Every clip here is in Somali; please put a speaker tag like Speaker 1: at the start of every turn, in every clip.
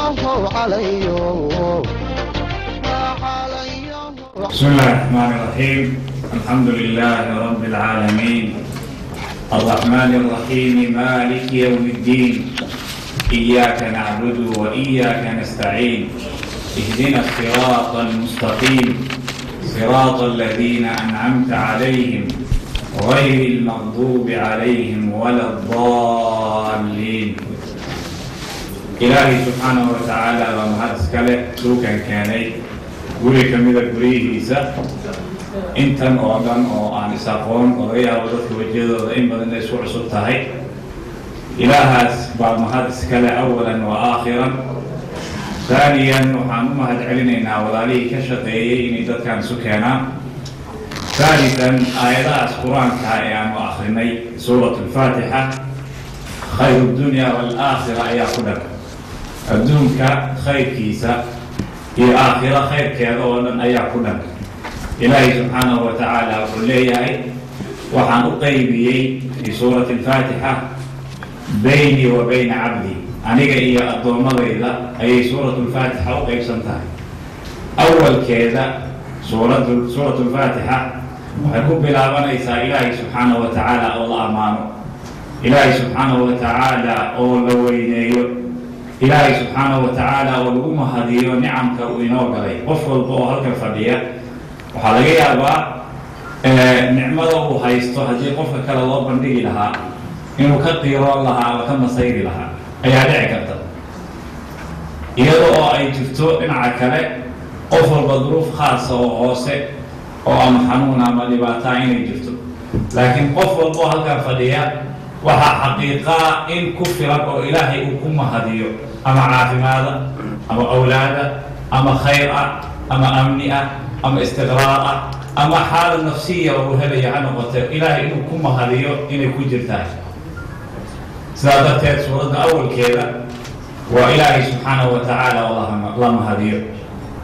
Speaker 1: Calayo.
Speaker 2: بسم الله الرحمن الرحيم، الحمد لله رب العالمين، الرحمن الرحيم، مالك يوم الدين، إياك نعبد وإياك نستعين، اهدنا الصراط المستقيم، صراط الذين أنعمت عليهم غير المغضوب عليهم ولا الضالين. Ilaahay subxaanahu wa tacaala baa mahad iska leh suukan keenay guri ka mida guryihiisa, intan oo dhan oo aan is-aqoon oo laga yaabo dadka wejiyadooda in badan inay isku cusub tahay. Ilaahaas baa mahad iska leh awalan wa aakhiran. Haaniyan, waxaan u mahad celinaynaa walaalihii ka shaqeeyey inay dadkan isu keenaan. Haalisan, aayadahaas Qur-aanka ee aanu akrinay, suurat alfaatixa, khayr dunya waalaakhira ayaa ku dhan. Adduunka khayrkiisa iyo aakhiro khayrkeeda oo dhan ayaa ku dhan. Ilaahay subxaanahu wa tacaala wuxuu leeyahay: waxaan u qaybiyey fi suurati alfaatixa baynii wa bayna cabdi, aniga iyo addoommadayda ayay suuratu lfaatixa u qaybsan tahay. Awalkeeda suuratu lfaatixa waxay ku bilaabanaysaa Ilaahay subxaanahu wa tacaala oo la ammaano, Ilaahay subxaanahu wa tacaala oo la weyneeyo, Ilaahay subxaanahu wa tacaala oo lagu mahadiyo nicamka uu inoo galay. Qof walba oo halkan fadhiya waxaa laga yaabaa nicmada uu haysto haddii qofka kale loo bandhigi lahaa inuu ka qiiroon lahaa ama ka masayri lahaa ayaa dhici karta, iyada oo ay jirto dhinaca kale qof walba duruuf khaasa oo hoose oo ama xanuun ama dhibaataa inay jirto. Laakiin qof walba oo halkan fadhiya waxaa xaqiiqaa in ku filan oo Ilaahay uu ku mahadiyo, ama caafimaada, ama awlaada, ama khayr ah, ama amni ah, ama istiqraar ah, ama xaalad nafsiya uu helaya ha noqote, Ilaahay inuu ku mahadiyo inay ku jirtahay. Sidaa darteed suuradda awalkeeda waa Ilaahay subxaanahu wa tacaala oo la mahadiyo,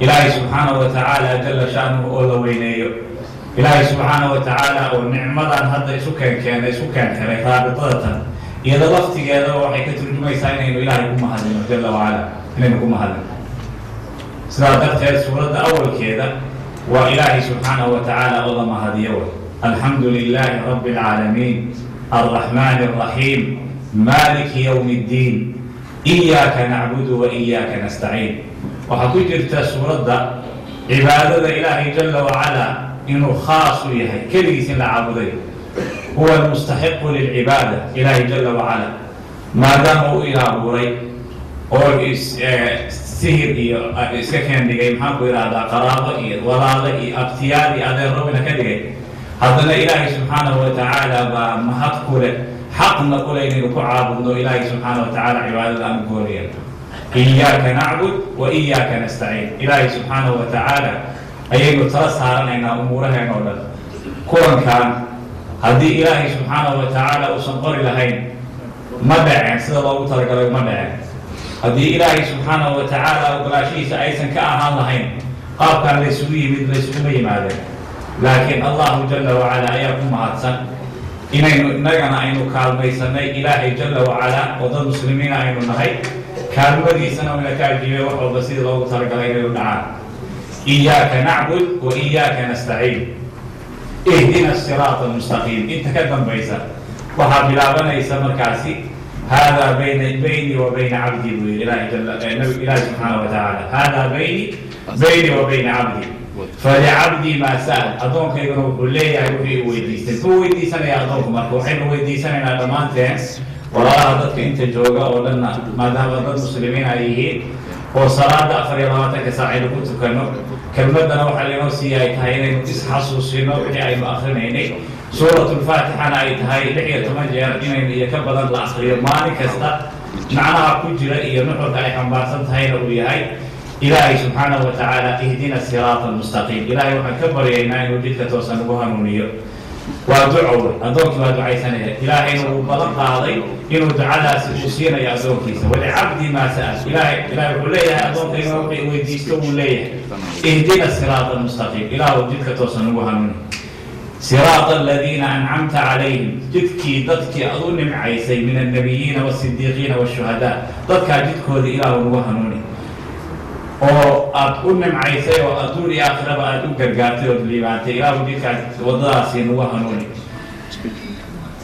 Speaker 2: Ilaahay subxaanahu wa tacaala jala sha'nuhu oo la weyneeyo, Ilaahay subxaanahu wa tacaala oo nicmadan hadda isu keenkeenay, isu keen xiray. Raabitadatan iyada laftigeedaba waxay ka turjumaysaa inaynu Ilaahay ku mahadino jala wacala, inaynu ku mahadino. Sidaa darteed suuradda awalkeeda waa Ilaahay subxaanahu wa tacaala oo la mahadiyo wey. Alxamdu lilaahi rabbi alcaalamiin, alraxmaani alraxiim, maaliki yowmi ddiin, iyaaka nacbudu wa iyaaka nastaciin. Waxaa ku jirta suuradda cibaadada Ilaahay jala wacalaa inuu khaas u yahay, keligiis in la caabuday, huwa almustaxiqu lilcibaada. Ilaahay jala wacala maadaama uu ina abuuray oo sihir iyo iska keen dhigay, maxaan ku ihahdaa, qaraabo iyo walaalo iyo abtiyaal iyo adeerobina ka dhigay, haddana Ilaahay subxaanahu wa tacaala baa mahad ku leh, xaqna ku leh inaynu ku caabudno. Ilaahay subxaana wa tacaala cibaadada aan gooniya. Iyaaka nacbud wa iyaaka nastaciin. Ilaahay subxaanahu wa tacaala ayaynu tala saaranaynaa umuuraheena oo dhan. Kulankan haddii Ilaahay subxaanahu wa tacaala uusan qori lahayn ma dhaceen, sida loogu talagalay ma dhaceen. Haddii Ilaahay subxaanahu wa tacaala ogolaashihiisa aysan ka ahaan lahayn, qaabkan laysugu yimid laysuguma yimaadeen. Laakiin Allahu jala wacala ayaa ku mahadsan inaynu innagana aynu kaalmaysanay Ilaahay jala wacala oo dad muslimiina aynu nahay, kaalmadiisana ina ka ajiibay wax walba sidii loogu talagalay inay u dhacaan. Iyaaka nacbud wa iyaaka nastaciin, ihdina siraata almustaqiim. Inta ka dambaysa waxaa bilaabanaysa markaasi haadaa bayna baynii wa bayna cabdii, buu yidhi Ilahi jala nabi Ilahi subxaana wa tacaala, haadaa bayni wa bayna cabdii, falicabdii maa sa'al. Addoonkayguna wuxuu leeyahay wixii uu weydiistay. Muxuu weydiisanaya addoonku? Marka waxaynu weydiisanaynaa dhammaanteen, walaalaha dadka inta jooga oo dhanna, maadaama dad muslimiin ay yihiin oo salaada 24-ka saac aynu ku tukano, kelmaddana waxaa lainoo siiya ay tahay inaynu isxasuusino wixii aynu akrinaynay, suuratulfaatixana ay tahay 16 jeer inaynu iyo ka badan la akriyo maalin kasta, macnaha ku jira iyo nuxurka ay xambaarsan tahayna uu yahay Ilaahay subxaanahu wa tacaala ihdina siraata almustaqiim. Ilaahay waxaan ka baryaynaa inuu jidka toosan ugu hanuuniyo. Waa duco wey, addoonkii waa ducaysanaya, Ilaahayna wuu balan qaaday inuu ducadaasi uu siinayo addoonkiisa. Walicabdi maa sa'al. Ilahay wuxuu leeyahay addoonkayga wixii weydiisto wuu leeyahay. Ihdina siraata almustaqiim, Ilaahu jidka toosan ugu hanuuni. Siraata aladiina ancamta calayhim, jidkii dadkii aad u nimcaysay, min annabiyiina waasidiiqiina waashuhadaa, dadkaa jidkoodii Ilaahu nagu hanuuni. Oo aad u nimcaysay oo adduun iyo aakhiraba aad u gargaartay ood liibaantay. Ilaahu jidkaas waddadaasi nagu hanuuni.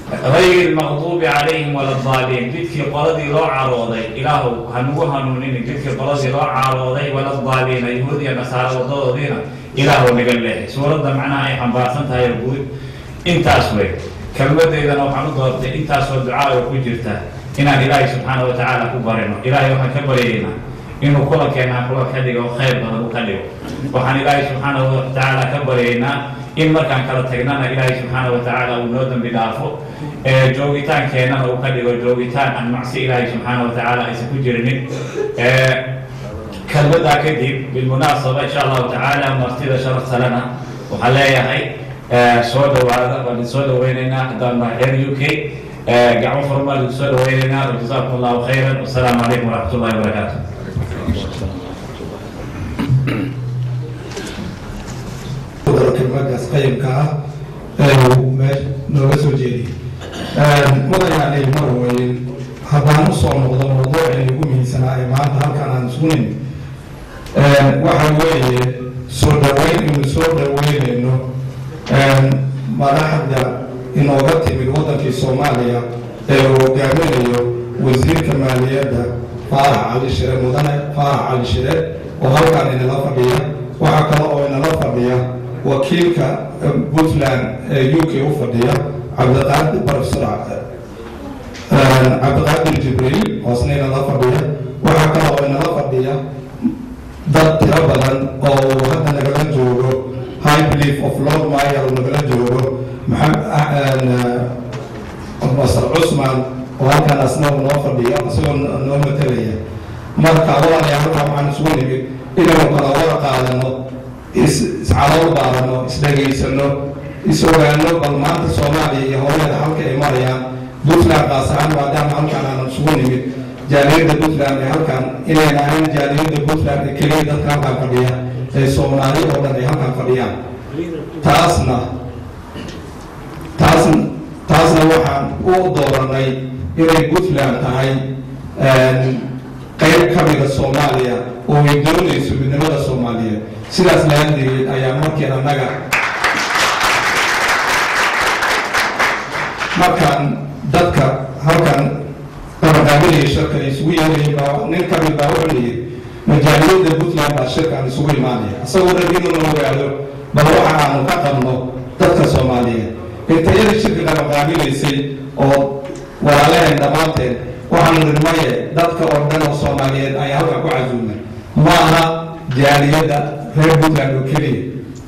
Speaker 2: غير المغضوب عليهم ولا الضالين, jidkii qoladii loo carooday Ilaahu hanugu hanuuninin, jidkii qoladii loo carooday, ولا الضالين, yahuud iyo nasaaro wadadoodiina Ilaahu naga leexay. Suuradda macnaha ay xambaarsan tahay oo guud intaas wey. Kelmadeydana waxaan u doortay intaasoo ducaa oo ku jirta inaan Ilaahay subxaana wa tacaala ku barino. Ilaahay waxaan ka baryaynaa inuu kulankeenaa kulan ka dhigo khayr badan u ka dhigo. Waxaan Ilaahay subxaana wa tacaala ka baryaynaa in markaan kala tagnana Ilaahay subxaana wa tacaala uu noo dambi dhaafo, joogitaankeenana uu ka dhigo joogitaan aan macsi Ilaahay subxaana wa tacaala aysan ku jirinin. Kelmaddaa kadib, بالمناسبة, insha Allahu tacaala, martida sharaf salena waxaan leeyahay soo dhawaada. Waan idin soo dhaweynaynaa haddaan nahay reer UK. Gacmo furan baan idin soo dhaweynaynaa. وجزاكم الله خيرا والسلام عليكم ورحمة الله وبركاته.
Speaker 1: Kelmadaas qayimka ah ee uu meesha nooga soo jeediyey mudanayaal, mar weyn haddaan usoo noqdo mawduucii ugu muhiimsanaa ee maanta halkaan aan isugu nimid, waxa weeye soo dhaweyn inu soo dhaweynayno madaxda inooga timid waddankii Soomaaliya ee uu hogaaminayo wasiirka maaliyadda Faarax Cali Shire, mudane Faarax Cali Shire oo halkaan inala fadhiya. Waxaa kale oo inala fadhiya wakiilka Puntland ee UK u fadhiya, Cabdiqaadir, Professor Cabdiqaadir Jibriil oo isna inala fadhiya. Waxaa kale oo inala fadhiya dad tiro badan oo uu hadda nagala joogo High Belief of Lord Mayor, uu nagala joogo Maxamed Masar Cusman oo halkaan asna uu noo fadhiyo isagoo noo matalaya. Marka walaalayaal, halkaan waxaan isugu nimid inaynu kala wada qaadano, iscalool baarano, isdhegaysano, is-ogaano bal maanta Soomaaliya iyo howleeda halka ay marayaan, Puntland qaas ahaan, maadaama halkaan aanan isugu nimid jaaliyadda Puntland ee halkaan inayna ahayn jaaliyadda Puntland ee keliya dadka halkaan fadhiya ee Soomaali oo dhan ay halkaan fadhiyaan. Taasna waxaan u dooranay inay Puntland tahay qayb ka mida Soomaaliya oo ay doonayso midnimada Soomaaliyeed. Sidaas laandeed ayaa markiin annaga markaan dadka halkan qabanqaabinaya shirkan isugu yeerayay baa nin ka mid baa wuxuu yidhi, "Majaaliyadda Puntland baa shirkan isugu imaanaya," isagoo rab inuuna ogaado bal waxa aanu ka qabno dadka Soomaaliyeed. Intayadii shirka qabanqaabinaysay oo walaalaheen dhammaanteen waxaanu nidhi, "Maye, dadka oo dhan oo Soomaaliyeed ayaa halkan ku casuumay, ma aha jaaliyadda reer Puntland oo keliya."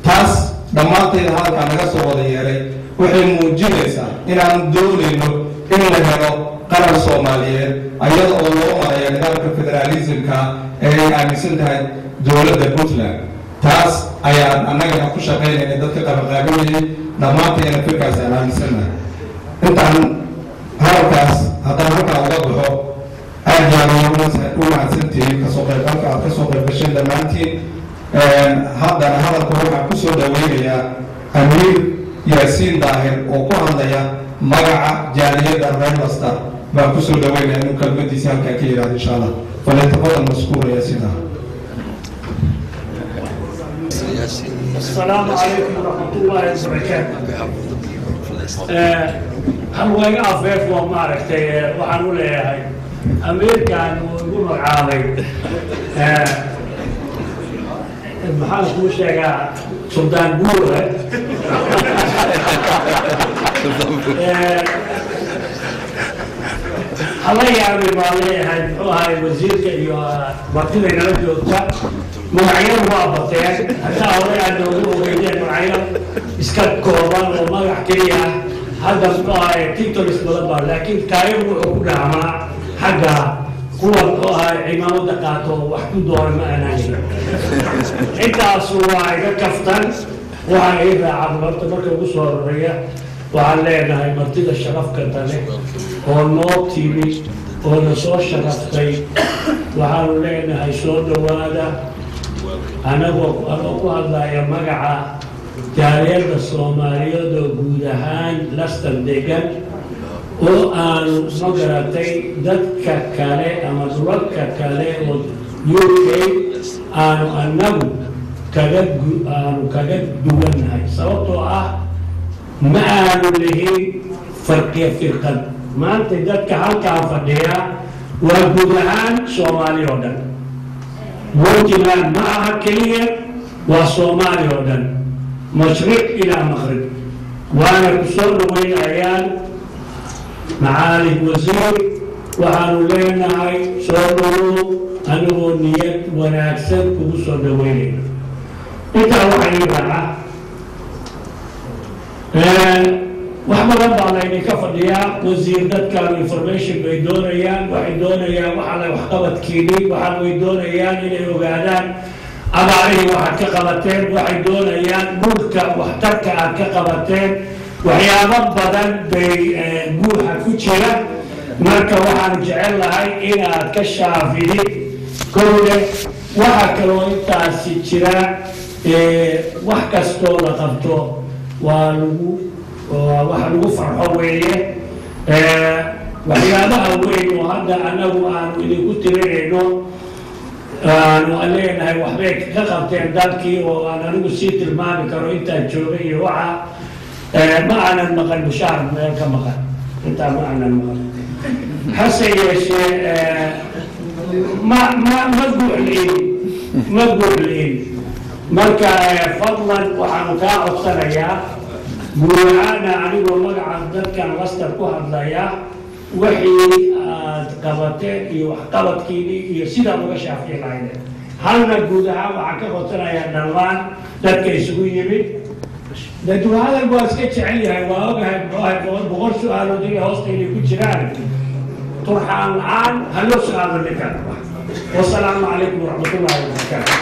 Speaker 1: Taas dhammaanteeda hadalkaa naga soo wada yeeray waxay muujinaysaa inaanu doonayno in la helo qaran Soomaaliyeed ayada oo loo marayo nidaamka federaalismka ee ay aaminsan tahay dowladda Puntland. Taas ayaan annagana ku shaqaynayna, dadka qabanqaabinayay dhammaanteena firkaas aan aaminsannahay. Intaan hadalkaas haddaan halkaa uga baxo, aad yaan u mahadsantihiin kasoo qaybgalka aad kasoo qayb gasheen dhammaantiin. Haddana hadalka waxaan kusoo dhaweynayaa Amiir Yaasiin Daahir oo ku hadlaya magaca jaaliyadda reer Leicester baan kusoo dhaweynaya inuu kelmadiisa halkaa ka yidhahdo insha Allah. فليتفضل مشكورا ياسين داهر.
Speaker 3: السلام عليكم ورحمة الله وبركاته. Hal waa iga afeef, waa maaragtay, waxaan u leeyahay amiirkan uu igu magacaabay, maxaan kuu sheegaa, Suldaan Buure. Hala yaabay baa leeyahay, muxuu ahay, wasiirka iyo martida inala joogta magacyadu waa bateen. Hataa hore aad noogu ogeydeen magacyo iska kooban oo magac keliya ah, hadda muxuu ahay titles badan baa, laakiin kaayo wuxuu ku dhacmaa xagga kuwa muxuu ahay cimaamada qaato wax ku doona ma aanan. Intaasu waa iga kaftan. Waxaa ii raaca horta marka ugu soo horeeya waxaan leenahay martida sharafka dale oo noo timi oo na soo sharaftay, waxaanu leenahay soo dhowaada. Anagoo anoo ku hadlaya magaca jaaliyadda Soomaaliyeed oo guud ahaan Leicester degan oo aanu ma garatay dadka kale ama dhulalka kale oo UK aanu annagu kaga aanu kaga duwannahay, sababtoo ah ma aanu lihin farqiya firqad. Maanta dadka halkaa fadhiya waa guud ahaan Soomaali oo dhan. Puntland ma aha keliya, waa Soomaali oo dhan, mashriq ilaa maqrib. Waana ku soo dhaweynayaan macaali wasiir. Waxaanu leenahay soo dhawow, anigoo niyad wanaagsan kugu soo dhaweynayna. Intaa waxaa ii raaca, wax badan baa laydinka fadhiyaa, wasiir. Dadkan information bay doonayaan. Waxay doonayaan waxa la waxqabadkiini, waxa way doonayaan inay ogaadaan abaarihii waxaad ka qabateen, waxay doonayaan dhulka waxtarka aad ka qabateen. Waxyaabo badan bay guuxa ku jira. Marka waxaanu jecel lahay inaad ka shaafidid kowde. Waxaa kaloo intaasi jira, wax kastoo la qabto waa lagu waxa lagu farxo weeye. Waxyaabaha weyn oo hadda annagu aanu idinku tirinayno, aanu leenahay waxbay ka qabteen dalkii, oo aan anigu sii tilmaami karo intaan joogay iyo waxa, ma aanan maqan mushaar meel ka maqan, intaa ma aanan maqan. Hase yeeshee ma guuxliin, ma guuxliin. Marka fadlan waxaanu kaa codsanayaa guud ahaana, anigoo magaca dadkan Leicester ku hadlaya, wixii aad qabateen iyo waxqabadkiinii iyo sidaad uga shaafici lahaydeen. Halna guud ahaan waxaan ka codsanayaa dhammaan dadka isugu yimid. Daduu hadal waa iska jecel yahay, waa ogahay, muxuu ahay, 100 su-aalood inay hoosta inay ku jiraan. Turxaan la-aan ha loo su-aalo ninkan. Wasalaamu calaykum waraxmatullahi wabarakaatu.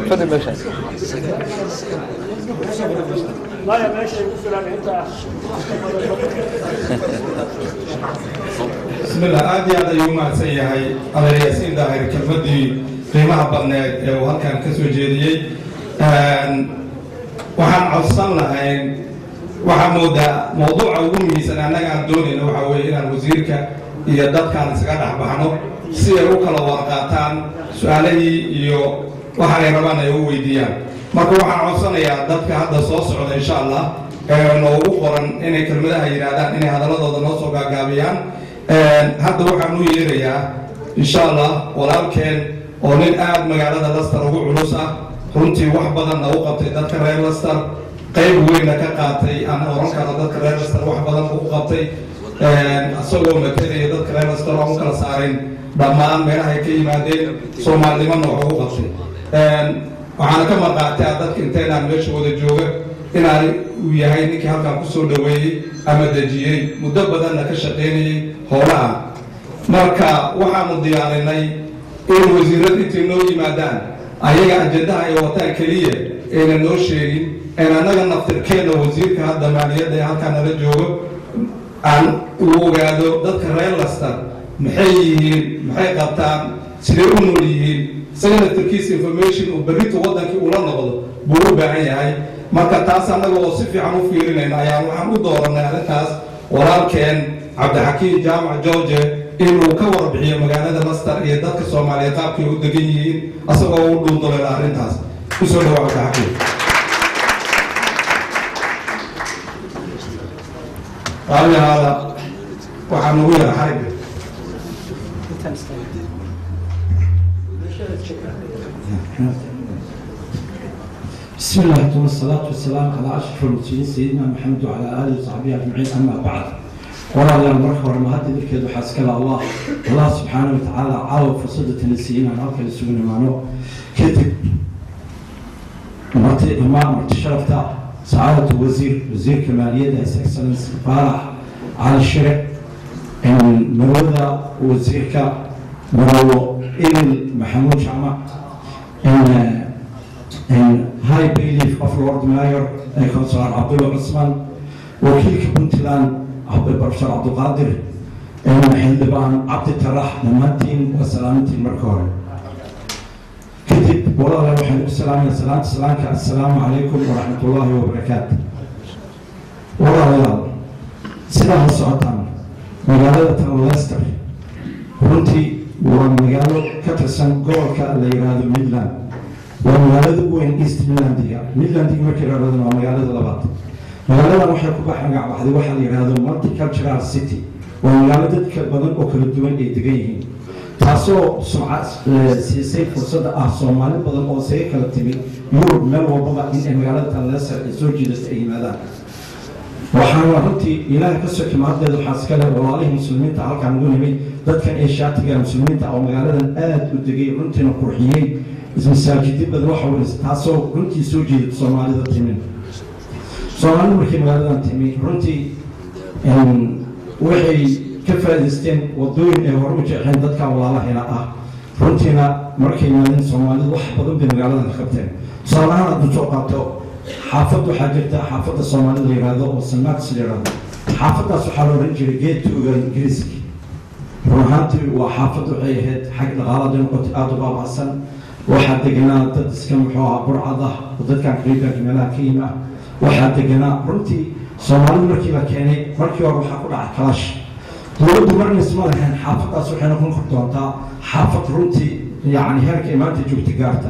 Speaker 4: Fadhi meeshaas.
Speaker 3: Maya, meesha igu filan intaa.
Speaker 1: Bismillah. Aad iyo aad ayuu u mahadsan yahay adeer Yaasiin Daahir kelmaddii qiimaha badneed ee uu halkan ka soo jeediyey. Waxaan codsan lahayn, waxaa moodaa mawduuca ugu muhiimsan annaga aan doonayno waxaa weeye inaan wasiirka iyo dadkaan isaga dhex baxno si ay u kala warqaataan, su-aalahii iyo waxa ay rabaan ay u weydiiyaan. Marka waxaan codsanayaa dadka hadda soo socda, insha Allah, ee noogu qoran inay kelmadaha yidhaahdaan, inay hadalladooda noo soo gaagaabiyaan. Hadda waxaan u yeerayaa, insha Allah, walaalkeen oo nin aada magaalada Leicester ugu culus ah, runtii wax badanna u qabtay dadka reer Leicester, qayb weynna ka qaatay, aan oran karo dadka reer Leicester wax badan u qabtay, isagoo matalaya dadka reer Leicester oo u kala saarin dhammaan meelaha ay ka yimaadeen, soomaalinimana wax ugu qabtay. Waxaana ka marqaataa dadka inteynaan meesha wada jooga inaan uu yahay ninkii halkan kusoo dhaweeyey ama dejiyey, muddo badanna ka shaqaynayay howlaha. Marka waxaanu diyaarinay in wasiirada intay noo yimaadaan ayaga ajendaha ay wataan keliya ayna noo sheegin, een annaga naftirkeenna wasiirka hadda maaliyadda ee halkaa nala joogo aan uu ogaado dadka reer Leicester maxay yihiin, maxay qabtaan, sidee u nool yihiin. Isaga naftirkiisa information uu berrito waddankii ula noqdo buu u baahan yahay. Marka taas annaga oo si fiican u fiirinayna ayaan waxaan u dooranay arrintaas walaalkeen Cabdixakiim Jaamac George inuu ka warbixiyo magaalada Leicester iyo dadka Soomaaliyeed qaabkay u degan yihiin, asagoo u dhuunduleela arrintaas. Kusoo dhawa, Cabdixakiim. Raalli ahaada, waxaa nagu yara xariga.
Speaker 5: بسم الله والصلاة والسلام على أشرف المرسلين سيدنا محمد وعلى آله وصحبه أجمعين، أما بعد، walaalayaal, marka hore mahadda idinkeed waxaa iskale Allah subxaana watacaala caawa fursadda tanasiiyey inaan halkan isugu nimaano. Kadib marti imaan, marti sharafta, sacaadatu wasiir, wasiirka maaliyadda, His Excellency Faarax Cali Shire, marwada wasiirka, marwo Idil Maxamuud Jaamac, High Bailiff of Lord Mayor Councillor Cabdulla Cusman, wakiilka Puntland Professor Cabduqaadir, xildhibaan Cabdi Tarax, dhammaantiin waa salaamantiin marka hore. Kadib Walaalayaal, waxaan ku salaamayaa salaanta salaanka. Assalaamu calaykum waraxmatullaahi wabarakaatu. Walaalayaal, sidaa la socotaan, magaalada tan Leicester runtii waa magaalo ka tirsan gobolka la yiraahdo Midland. Waa magaalada ugu weyn East Midlandiga. Midlandiga markii la yirahdona waa magaalada labaad. Magaaladan waxay ku magac baxday waxaa la yiraahdo multicultural city. Waa magaalo dadka badan oo kala duwan ay degan yihiin, taasoo sumca siisay fursadda ah Soomaali badan oo isaga kala timid Yurub meel walbaba in ay magaalada tan Leicester ay soo jiidato, ay yimaadaan. Waxaana runtii Ilaahay ka soki mahaddeeda waxaa iska leh walaalihii muslimiinta halkaan ugu nimid, dadkan ee shaatiga muslimiinta oo magaaladan aada u degay, runtiina qurxiyey, masaajidyo badan waxa weyn, taasoo runtii soo jiidata Soomaalida timin. Soomaalidu markii magaaladan timi, runtii waxay ka faa'iidaysteen wadooyin ay hore u jeexeen dadka walaalahayna ah. Runtiina markay yimaadeen Soomaalidu, wax badan bay magaaladan ka qabteen. Tusaale ahaan, hadduu soo qaato xaafad, waxaa jirta xaafadda Soomaalida la yihahdo oo St Marks la yihahdo. Xaafaddaas waxaa la odhan jiray ghettoga Ingiriiska. Run ahaantii waa xaafad waxay ahayd xag dhaqaalada noqotay aada u baaba'san. Waxaa deganaa dad iska, muxuu ahaa, burcad ah oo dadkan Caribbeanka meelaha ka yimi ah. Waxaa deganaa runtii Soomaalidu markii la keenay, markii hore waxaa ku dhacay clash. Dowladdu marna isma lahayn xaafaddaas waxay noqon doontaa xaafad runtii yacni heerka ay maanta joogta gaarta.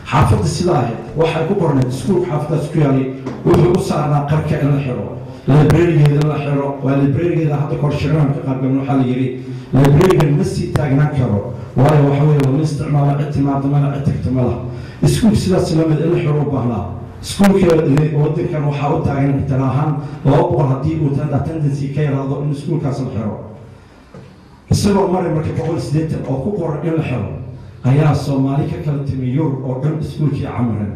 Speaker 5: Xaafadda sidaa ahayd waxay ku qorneed iskuulka xaafaddaas ku yaalay wuxuu u saarnaa qarka in la xiro, librarygeeda in la xiro. Waa librarygeeda hadda kahor shiraan ka qaybgalna, waxaa la yidhi librarygan ma sii taagnaan karo, waayo waxa weeye lama isticmaalo, cid timaada mala, cid tagta ma laha. Iskuulka sidaas lamid in la xiro u baahnaa. Iskuulka wadankan waxaa u taagan ixtira ahaan 200 haddii uu attendance ka yaraado in iskuulkaas la xiro. Isagoo maray marka 180 oo ku qoran in la xiro, ayaa Soomaali ka kala timi Yurub oo dhan iskuulkii camiran.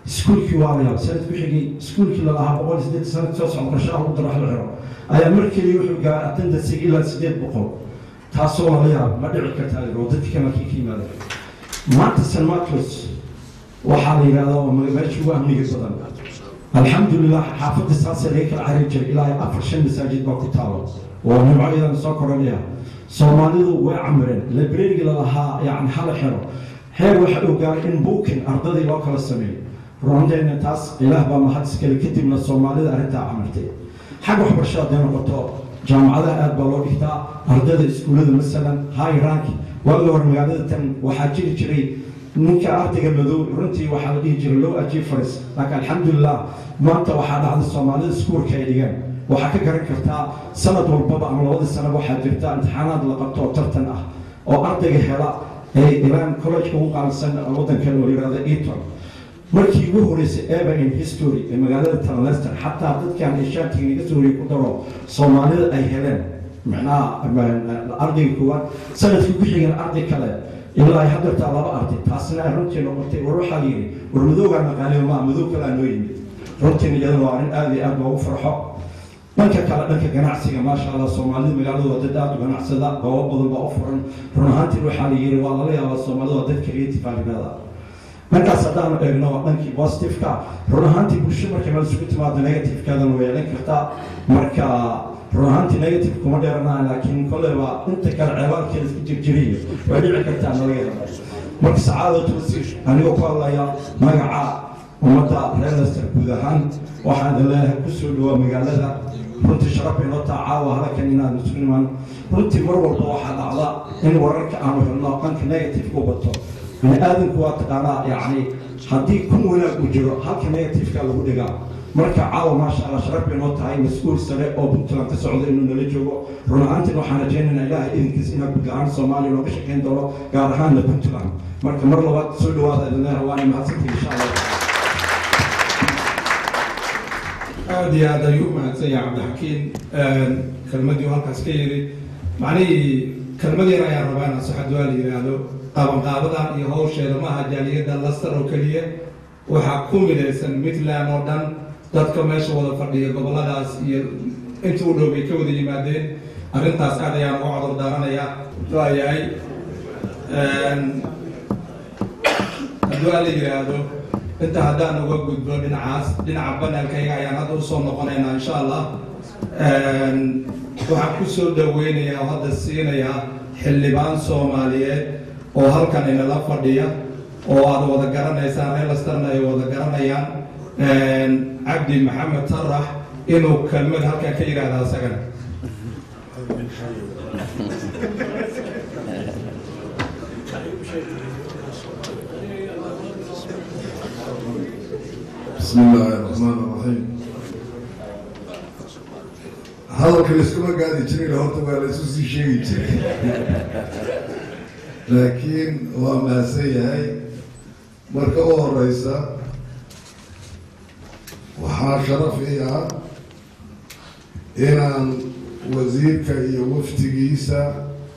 Speaker 5: Iskuulkii waa la yaab. Sanad ku xigay iskuulkii lalahaa 180 sanad soo socda qorshaha lagu daro wax la xiro, ayaa mar keliya wuxuu gaaray attendance ilaa 800, taasoo lala yaab. Ma dhici kartaa oo dadkii kamalkii ka yimaadeen. Maanta St Marcos waxaa la yidhahdaa waa meesha ugu amniga badan, alxamdulilah. Xaafadda saasee laga kala cari jiray ilaa afar shan masaajid baa ku taalo oo nimco soo koranaya. Soomaalidu way camireen librarygii lalahaa yani hala xiro. Heer waxa uu gaaray in booking ardadii loo kala sameeyo. Runteena taas Ilaah baa mahad iskale, kadibna Soomaalida arrintaa camirtay. Xag waxbarasho hadday noqoto, jaamacadaha aad baa loo dhigtaa, ardayda iskuullada masalan high rank. Waagii hore magaalada tan waxaa jiri jiray ninka ardayga madow runtii waxaa la dhihi jiray low achievers, laakiin alxamdulilah maanta waxaa dhacday Soomaalida iskuulka ay dhigeen. Waxaa ka garan kartaa sanad walbaba ama labadii sanaba waxaa jirta imtixaanaad la qabto oo tartan ah oo ardayga hela ee ilaan college ugu qaalisan waddankan oo yidhahda Eton. Markii ugu horeysay ever in history ee magaalada tan Leicester, xataa dadkan Asiatiga naga soo horiyey ku daro, Soomaalida ay heleen macnaha ardayga koowaad, sanadkii ku xigana arday kale, ilaa ay haddartaa laba arday. Taasina ay runtii noqotay, war waxaa la yidhi war madowgaa naqaaniyo maa madow kalaa noo yimid. Runtiina iyadana waa arrin aada iyo aad loogu farxo. Dhanka kale, dhanka ganacsiga, maasha Allah, Soomaalida magaalada waa dad aada u ganacsada, goobo badan baa u furan. Run ahaantiin waxaa la yidhi waa lala yaabaa, Soomaalida waa dad creative aa yidhahdaa. Dhankaas haddaanu eegno waa dhankii positiveka. Run ahaantii bulsho markay meel isugu timaado, negativekaadana way yeelan kartaa. Marka run ahaantii negative kuma dheeranaa, laakiin kolleyba inta kale ceebaalkeeda isku jirjiriyo way dhici kartaa nalaga helo. Marka sacaadatu wasiir, anigoo ku hadlaya magaca ummadda reer Leicester guud ahaan, waxaan idin leeyahay kusoo dhawaa magaalada. Runtii sharaf bay noo taha caawa halkan inaan isugu nimaano. Runtii mar walba waxaa dhacda in wararka aanu helno dhanka negative u bato. Bini aadamku waa taqaanaa, yacni haddii kun wanaag uu jiro, halka negativeka lagu dhigaa. Marka caawa, maasha Allah, sharaf bay noo tahay mas-uul sare oo Puntland ka socda inuu nala joogo. Run ahaantiin waxaan rajaynaynaa Ilaahay idinkiis inaa guud ahaan Soomaaliya looga shaqayn doono, gaar ahaanna Puntland. Marka mar labaad soo dhawaada idin leeyahay, waana mahadsantahay insha Allah.
Speaker 1: Aada iyo aad ayuu u mahadsan yahay Cabdixakiin kelmadii uu halkaas ka yidhi. Macnihii kelmad yar ayaan rabaa inaan saxad waa la yidhaahdo. Qaabanqaabadan iyo hawsheeda maaha jaaliyadda Leicester oo keliya, waxaa ku midaysan Midland oo dhan. Dadka meesha wada fadhiya gobolladaas iyo inta u dhow bay ka wada yimaadeen. Arrintaas aad ayaan uga cudur daaranayaa. Waayahay, hadduu ala yidhaahdo, inta haddaan uga gudbo dhinacaas, dhinaca panelkayga ayaan hadda usoo noqonaynaa insha Allah. Waxaan kusoo dhaweynayaa oo hadda siinayaa xildhibaan Soomaaliyeed oo halkan inala fadhiya. Oo aad wada garanaysaan, reer Leicesterna ay wada garanayaan, Cabdi Maxamed Tarax, inuu kelmad halkan ka yidhaahda asagana.
Speaker 6: بسم الله الرحمن الرحيم. Hadalka laiskuma gaadi jirin, horta waa la isu sii sheegi jiray, laakiin waa mahadsan yahay. Marka u horeysa, waxaa sharaf ii ah inaan wasiirka iyo waftigiisa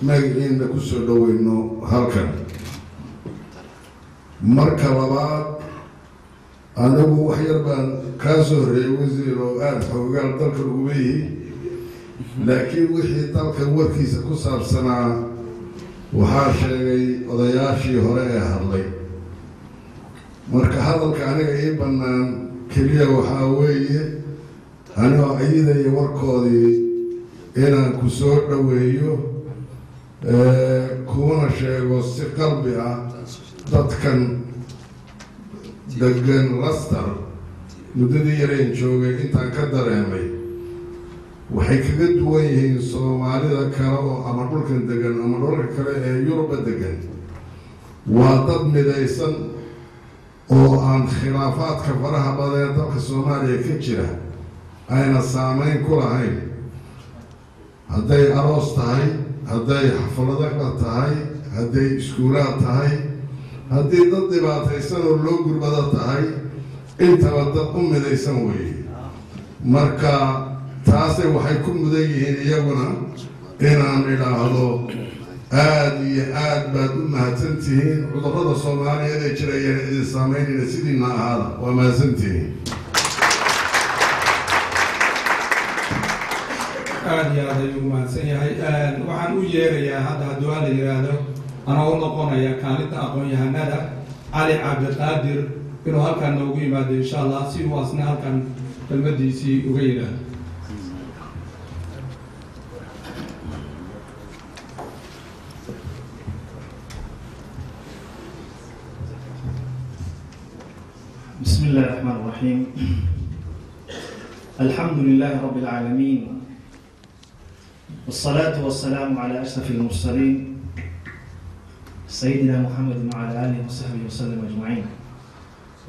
Speaker 6: magaciina kusoo dhaweyno halkan. Marka labaad, anigu wax yar baan kaa soo horreeyay, wasiir, oo aada xoogaal dalka uguma yihi, laakiin wixii dalkan warkiisa ku saabsanaa waxaa sheegay odayaashii hore ee hadlay. Marka hadalka aniga ii bannaan keliya waxaa weeye, anigoo ayidaya warkoodii, inaan ku soo dhoweeyo kuuna sheego si qalbi ah dadkan degan Leicester. Muddadii yareen joogay intaan ka dareemay, waxay kaga duwan yihiin Soomaalida kale oo ama dhulkan degan ama dhulalka kale ee Yuruba degan, waa dad midaysan oo aan khilaafaadka faraha badan ee dalka Soomaaliya ka jira ayna saameyn ku lahayn. Hadday aroos tahay, hadday xaflado tahay, hadday iskuulaad tahay, haddii dad dhibaataysan oo loo gurmado tahay, intaba dad u midaysan weeye. Marka taasay waxay ku mudan yihiin iyaguna inaan idhaahdo aada iyo aad baad u mahadsan tihiin. Cudurrada Soomaaliyeed ee jirayaan idin saameynayna, sidiina ahaada. Waa mahadsan tihiin.
Speaker 1: Aada iyo aad ayuu mahadsan yahay. Waxaan u yeerayaa hadda, hadduu la yidhaahdo, anoo u noqonaya kaalinta aqoon-yahanada, Cali Cabdiqaadir inuu halkan noogu yimaado, insha Allah, si uu asna halkan kelmadiisii uga yidhaahdo.
Speaker 7: بسم الله الرحمن الرحيم. الحمد لله رب العالمين، والصلاة والسلام على أشرف المرسلين سيدنا محمد وعلى آله وصحبه وسلم أجمعين،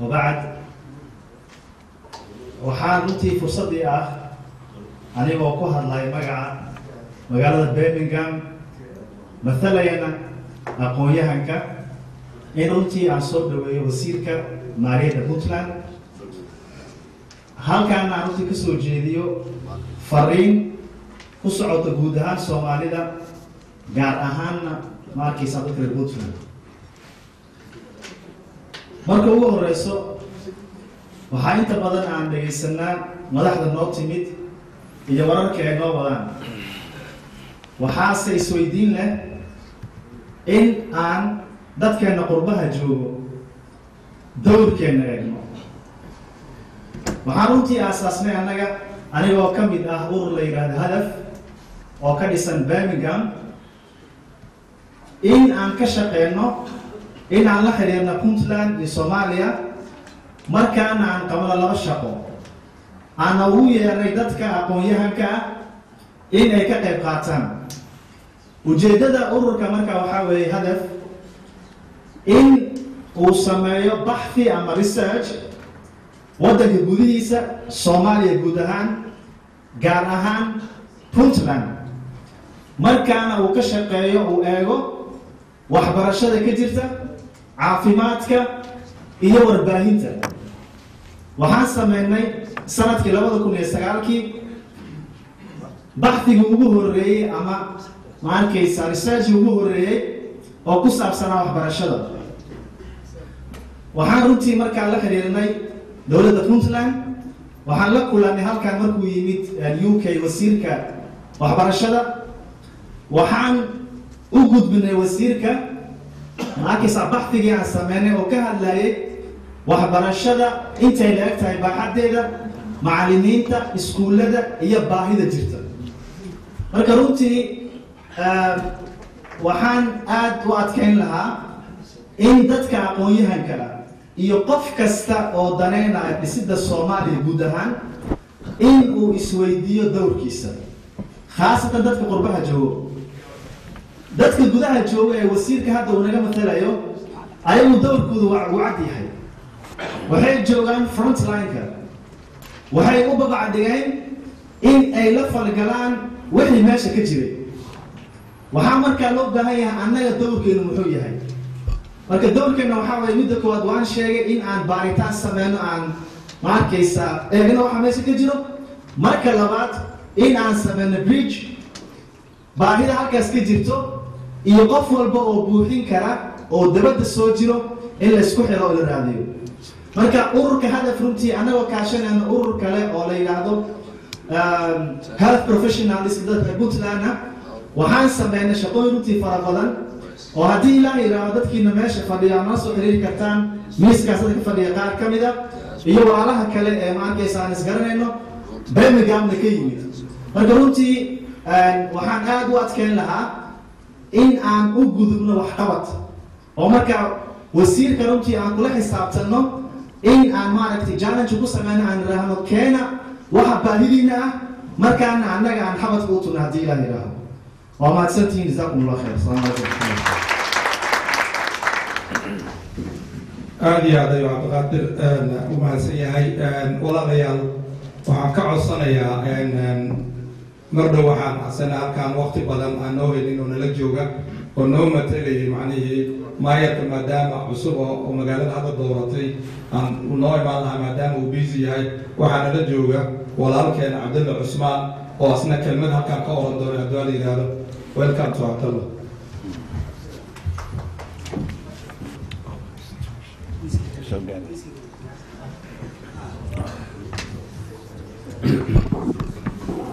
Speaker 7: وبعد. Waxaan runtii fursadii ah, anigoo ku hadlay magaca magaalada Birmingham, mathalayana aqoon-yahanka, in runtii aan soo dhaweeyo wasiirka maaliyadda Puntland, halkaana aan runtii kasoo jeediyo fariin ku socota guud ahaan Soomaalida, gaar ahaanna ma arkaysaa dadka reer Puntland. Marka ugu horeyso, waxaa inta badan aan dhegaysanaa madaxda noo timid iyo wararka ay noo wadaan. Waxaase isweydiin leh in aan dadkeena qurbaha joogo dowrkeenna eegno. Waxaan runtii aasaasnay annaga, anigoo ka mid ah, urur la yidhaahdo Hadaf oo ka dhisan Birmingham, in aan ka shaqeyno in aan la xiriirno Puntland iyo Soomaaliya, markaana aan qabano laba shaqo, aana ugu yeernay dadka aqoon-yahanka ah in ay ka qayb qaataan. Ujeeddada ururka marka waxaa weeye Hadaf in uu sameeyo baxthi ama research waddanka gudihiisa Soomaaliya guud ahaan, gaar ahaan Puntland, markaana uu ka shaqeeyo, uu eego waxbarashada ka jirta, caafimaadka iyo warbaahinta. Waxaan sameynay sanadkii 2009-kii baxthigii ugu horreeyey ama ma arkaysa researchii ugu horreeyey oo ku saabsanaa waxbarashada. Waxaan runtii markaa la xiriirnay dowladda Puntland. Waxaan la kulanay halkan markuu yimid UK wasiirka waxbarashada. Waxaan u gudbinay wasiirka, ma arkaysaa, baxthigii aan sameynay oo ka hadlayay waxbarashada intay la eg tahay baaxaddeeda, macallimiinta, iskuullada iyo baahida jirta. Marka runtii waxaan aada u adkeyn lahaa In dadka aqoon-yahanka ah iyo qof kasta oo daneynaya dhisidda Soomaaliya guud ahaan in uu isweydiiyo dowrkiisa, khaasatan dadka qurbaha joogo. Dadka gudaha jooga ee wasiirka hadda uu naga matalayo, ayagu dowrkoodu waa uu cad yahay. Waxay joogaan frontline-ka, waxay u babacdhigeen in ay la falgalaan wixii meesha ka jiray. Waxaa markaa loo baahan yahay, annaga dowrkeenu muxuu yahay? Marka dowrkeena waxaa waye, midda koowaad waan sheegay, in aan baaritaan sameyno, aan ma arkaysaa eegna waxa meesha ka jiro. Marka labaad, in aan sameyno bridge baahida halkaas ka jirto iyo qof walba oo buuxin kara oo dabadda soo jiro in la isku xiro oo la raadiyo. Marka ururka Hadaf, runtii annagoo kaashanayno urur kale oo la yidhaahdo Health Professionals dadka Puntland ah, waxaan sameynay shaqooyin runtii fara badan oo haddii Ilaah yidhaahdo dadkiina meesha fadhiya nala soo xiriiri kartaan. Miiskaas dadka fadhiya qaar ka mid a iyo walaalaha kale ee ma arkaysa aan isgaranayno, Birminghamna ka yimid. Marka runtii waxaan aada u adkeyn lahaa in aan u gudubno waxqabad, oo marka wasiirka runtii aan kula xisaabtanno, in aan maaragtay challenge ku sameyno, aan idhaahno keena waxa baahidiina ah, markaana annaga aan xabadka u tunno haddii Ilaah yidhaahdo. Waa mahadsantihiin. Jazaakum Allah khayr. Asalaamu calaykum.
Speaker 1: Aada iyo aad ayuu Cabdiqaadir u mahadsan yahay. Walaalayaal, waxaan ka codsanayaa, mar dhow waxaan asana halkaan waqti badan aan noo helin oo nala jooga oo noo matalayay macnihii maayarka, maadaama cusub oo magaalada hadda dooratay aan noo imaan lahaa, maadaama uu busy yahay, waxaa nala jooga walaalkeen Cabdalla Cusmaan oo asna kelmad halkaan ka oran doona haddii la yidhaahdo. Welcome to Cabdalla.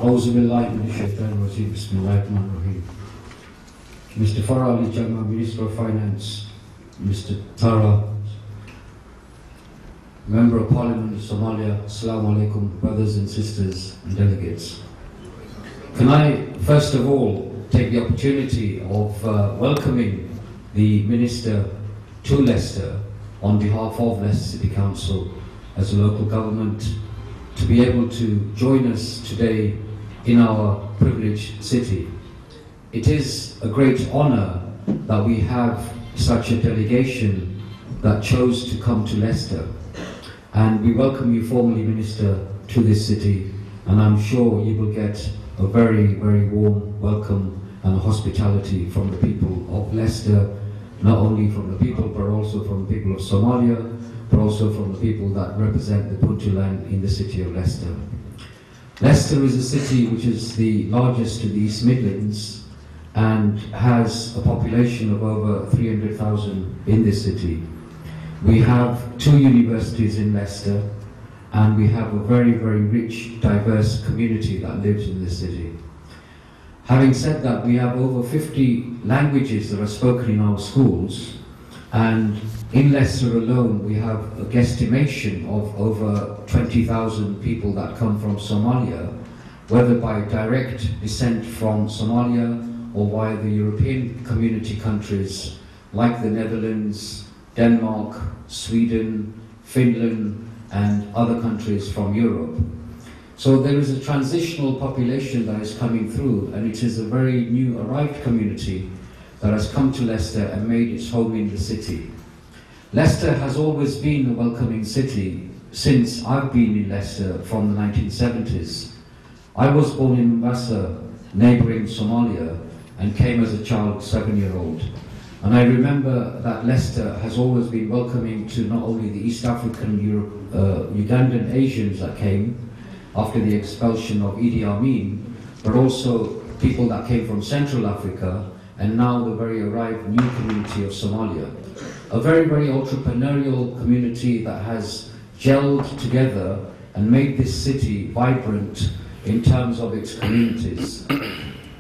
Speaker 8: أعوذ بالله من الشيطان الرجيم. بسم الله الرحمن الرحيم. Mr. Farah Ali Jama, Minister of Finance, Mr. Tara, Member of Parliament of Somalia, Assalamu alaikum, brothers and sisters and delegates. Can I first of all take the opportunity of welcoming the Minister to Leicester on behalf of Leicester City Council as a local government to be able to join us today in our privileged city. It is a great honour that we have such a delegation that chose to come to Leicester. And we welcome you formally, Minister, to this city, and I'm sure you will get a very, very warm welcome and hospitality from the people of Leicester, not only from the people, but also from the people of Somalia, but also from the people that represent the Puntland in the city of Leicester. Leicester is a city which is the largest in the East Midlands and has a population of over 300,000 in this city. We have two universities in Leicester, and we have a very, very rich, diverse community that lives in this city. Having said that, we have over 50 languages that are spoken in our schools, and in Leicester alone we have a guesstimation of over 20,000 people that come from Somalia, whether by direct descent from Somalia or via the European community countries like the Netherlands, Denmark, Sweden, Finland, and other countries from Europe. So there is a transitional population that is coming through, and it is a very new arrived community that has come to Leicester and made its home in the city. Leicester has always been a welcoming city since I've been in Leicester from the 1970s. I was born in Mombasa, neighbouring Somalia, and came as a child, 7-year-old. And I remember that Leicester has always been welcoming to not only the East African, Europe, Ugandan Asians that came after the expulsion of Idi Amin, but also people that came from Central Africa, and now the very arrived new community of Somalia. A very, very entrepreneurial community that has gelled together and made this city vibrant in terms of its communities.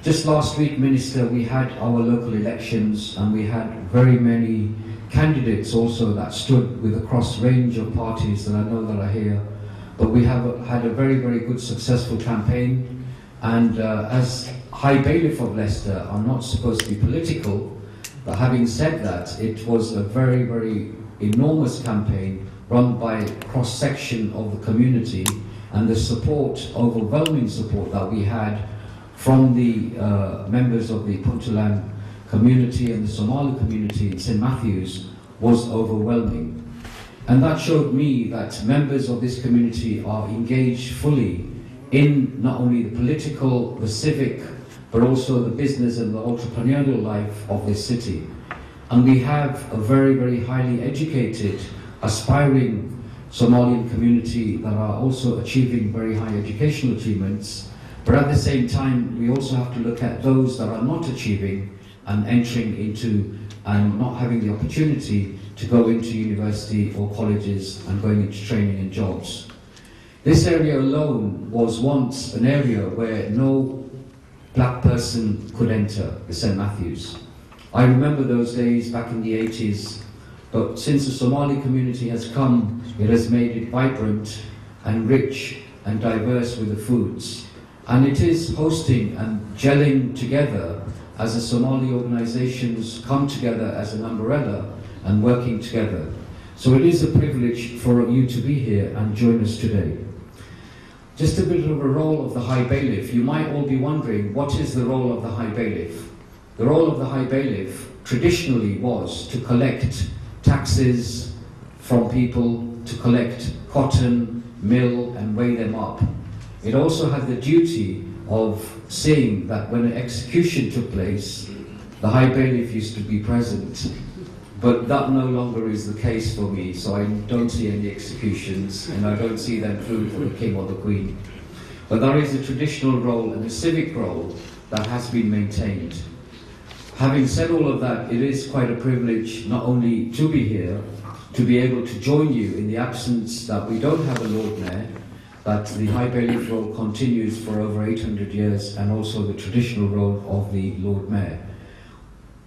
Speaker 8: Just last week, Minister, we had our local elections, and we had very many candidates also that stood with a cross range of parties that I know that are here. But we have had a very, very good successful campaign, and as High Bailiff of Leicester, I'm not supposed to be political, But having said that, it was a very, very enormous campaign run by a cross-section of the community, and the support, overwhelming support that we had from the members of the Puntland community and the Somali community in St. Matthews was overwhelming. And that showed me that members of this community are engaged fully in not only the political, the civic, but also the business and the entrepreneurial life of this city. And we have a very, very highly educated, aspiring Somalian community that are also achieving very high educational achievements. But at the same time, we also have to look at those that are not achieving and entering into and not having the opportunity to go into university or colleges and going into training and jobs. This area alone was once an area where no black person could enter, the St. Matthews. I remember those days back in the 80s, but since the Somali community has come, it has made it vibrant and rich and diverse with the foods. And it is hosting and gelling together as the Somali organizations come together as an umbrella and working together. So it is a privilege for you to be here and join us today. Just a bit of a role of the High Bailiff. You might all be wondering, what is the role of the High Bailiff? The role of the High Bailiff traditionally was to collect taxes from people, to collect cotton, mill, and weigh them up. It also had the duty of seeing that when an execution took place, the High Bailiff used to be present. But that no longer is the case for me, so I don't see any executions, and I don't see them food for the king or the queen. But there is a traditional role and a civic role that has been maintained. Having said all of that, it is quite a privilege not only to be here, to be able to join you in the absence that we don't have a Lord Mayor, that the High Bailiff role continues for over 800 years, and also the traditional role of the Lord Mayor.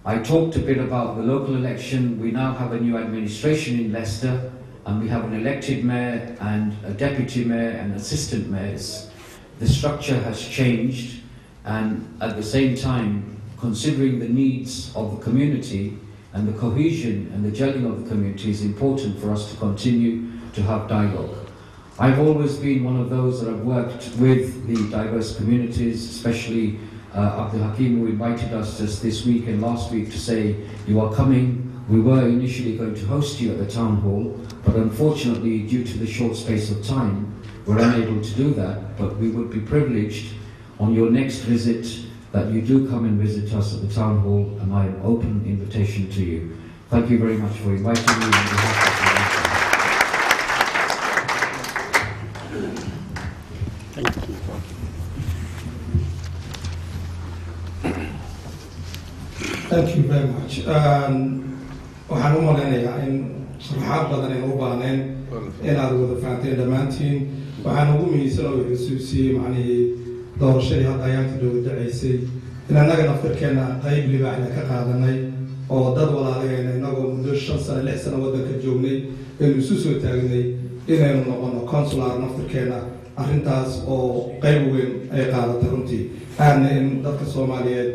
Speaker 8: I talked a bit about the local election. We now have a new administration in Leicester, and we have an elected mayor and a deputy mayor and assistant mayors. The structure has changed, and at the same time, considering the needs of the community and the cohesion and the gelling of the community is important for us to continue to have dialogue. I've always been one of those that have worked with the diverse communities, especially Abdul Hakim, who invited us just this week and last week to say, you are coming. We were initially going to host you at the town hall, but unfortunately, due to the short space of time, we're unable to do that, but we would be privileged on your next visit that you do come and visit us at the town hall, and I am open invitation to you. Thank you very much for inviting me on behalf of the
Speaker 4: Thank you.
Speaker 1: Thank you very much. Waxaan u malaynayaa in sharaxaad badan aynu u baahnayn inaad wada fahanteen dhammaantiin. Waxaan ugu muhiimsan oo xusuusiyey macnihii doorashadii hadda ayaanta dhow dhacaysay in annaga naftirkeena qayb libaaxna ka qaadanay oo dad walaalahayna innagoo muddo 5 sano 6 sano waddanka joognay aynu isu soo taagnay inaynu noqono councillor naftirkeena, arrintaas oo qayb weyn ay qaadatay runtii, aadna in dadka Soomaaliyeed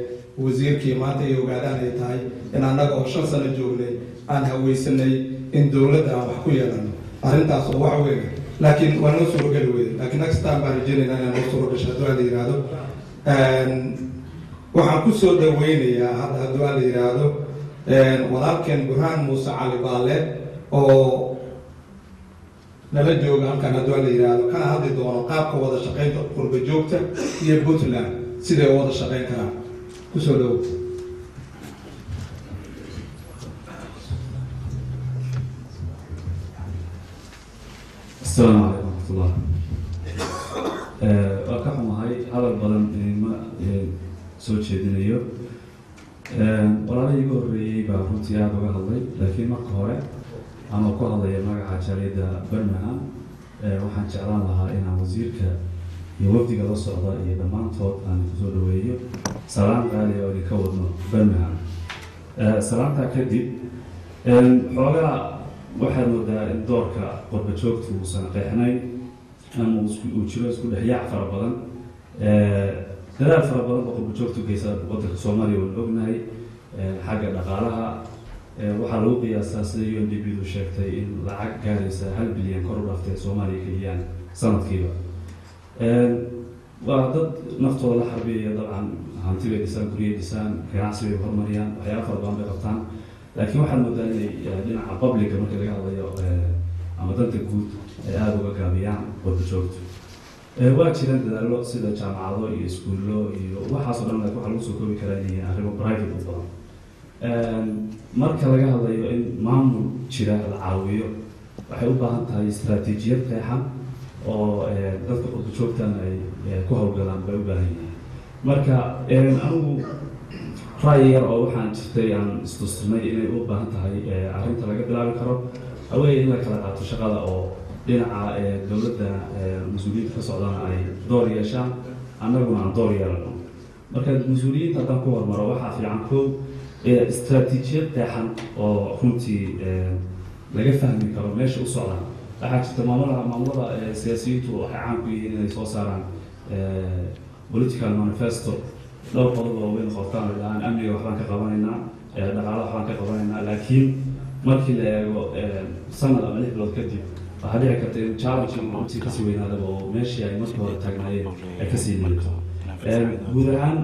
Speaker 1: wasiirkii maanta ay ogaadaan ay tahay in annaga oo 5 sano joognay aan haweysanay in dowladda aan wax ku yeelano, arrintaas oo wax weyn, laakiin waa noo suurogeli weyday, laakiin next time baan rajeynaynaa inaan noo suuro gasho hadduu Alla yidhaahdo. Waxaan ku soo dhaweynayaa hadda, hadduu Alla yidhaahdo, walaalkeen Burhaan Muuse Cali Baalle oo nala jooga halkan, hadduu Alla yidhaahdo, kana hadli doono qaabka wada shaqaynta qurba joogta iyo Puntland siday u wada shaqayn karaan. Kusoo dhawow.
Speaker 9: Asalaamu calaykum waraxmatullah. Waa ka xumahay, hadal badan ma soo jeedinayo. Walaalihii igu horreeyey baa runtii aada uga hadlay, laakiin marka hore anoo ku hadlaya magaca jaaliyadda Birmingham, waxaan jeclaan lahaa inaan wasiirka iyo wafdiga la socda iyo dhammaantood aan kusoo dhaweeyo salaan qaali oo idinka wadno Birmingham. Salaantaa kadib, xoogaa waxaad moodaa in doorka qurba joogtu uusan qeexnayn ama uu jiro isku dhexyaac fara badan. Dadaal fara badan oo qurba joogtu geysa waddanka Soomaaliya waan ognahay. Xagga dhaqaalaha waxaa lagu qiyaasaa, sida UNDP du sheegtay, in lacag gaaraysa 1 bilyan kor u dhaaftay Soomaaliya geliyaan sanadkiiba. Waa dad naftooda la xarbiyaya. Dabcan hanti bay dhisaan, guryay dhisaan, ganacsi bay horumariyaan, waxyaaba fara badan bay qabtaan, laakiin waxaad moodaa inay dhinaca publica marka laga hadlayo ama danta guud ay aada uga gaabiyaan qurba joogto. Waa jiraan dadaallo sida jaamacado iyo iskuullo iyo waxaas oo dhan, laakiin waxaa lagu soo koobi karaa inay yihiin arrimo private u badan. Marka laga hadlayo in maamul jira la caawiyo, waxay u baahan tahay istaraatiijiyad qeexan oo dadka qurba joogtana ay ku howlgalaan bay u baahan yihiin. Marka anigu ra'yi yar oo waxaan jirtay aan istusnay inay u baahan tahay arrinta laga bilaabi karo haweye in la kala qaato shaqada, oo dhinaca dowladda mas-uuliyiinta ka socdana ay door yeeshaan, annaguna aan door yeelano. Marka mas-uuliyiinta haddaan ku hormaro, waxaa fiican kow istaraatiijiyad qeexan oo runtii laga fahmi karo meesha u socdaan. Waxaa jirta maamulada siyaasiyiintu waxay caan ku yihiin inay soo saaraan political manifesto, dhowr qodob oo weyn qortaan, ay dhahaan amniga waxbaan ka qabanaynaa, dhaqaalaha waxbaan ka qabanaynaa, laakiin markii la eego sanad ama 6 bilood kadib, waxaa dhici karta in challenge runtii kasii weynaadaba oo meeshii ay markii hore taagnaayeen ay kasii liidato. Guud ahaan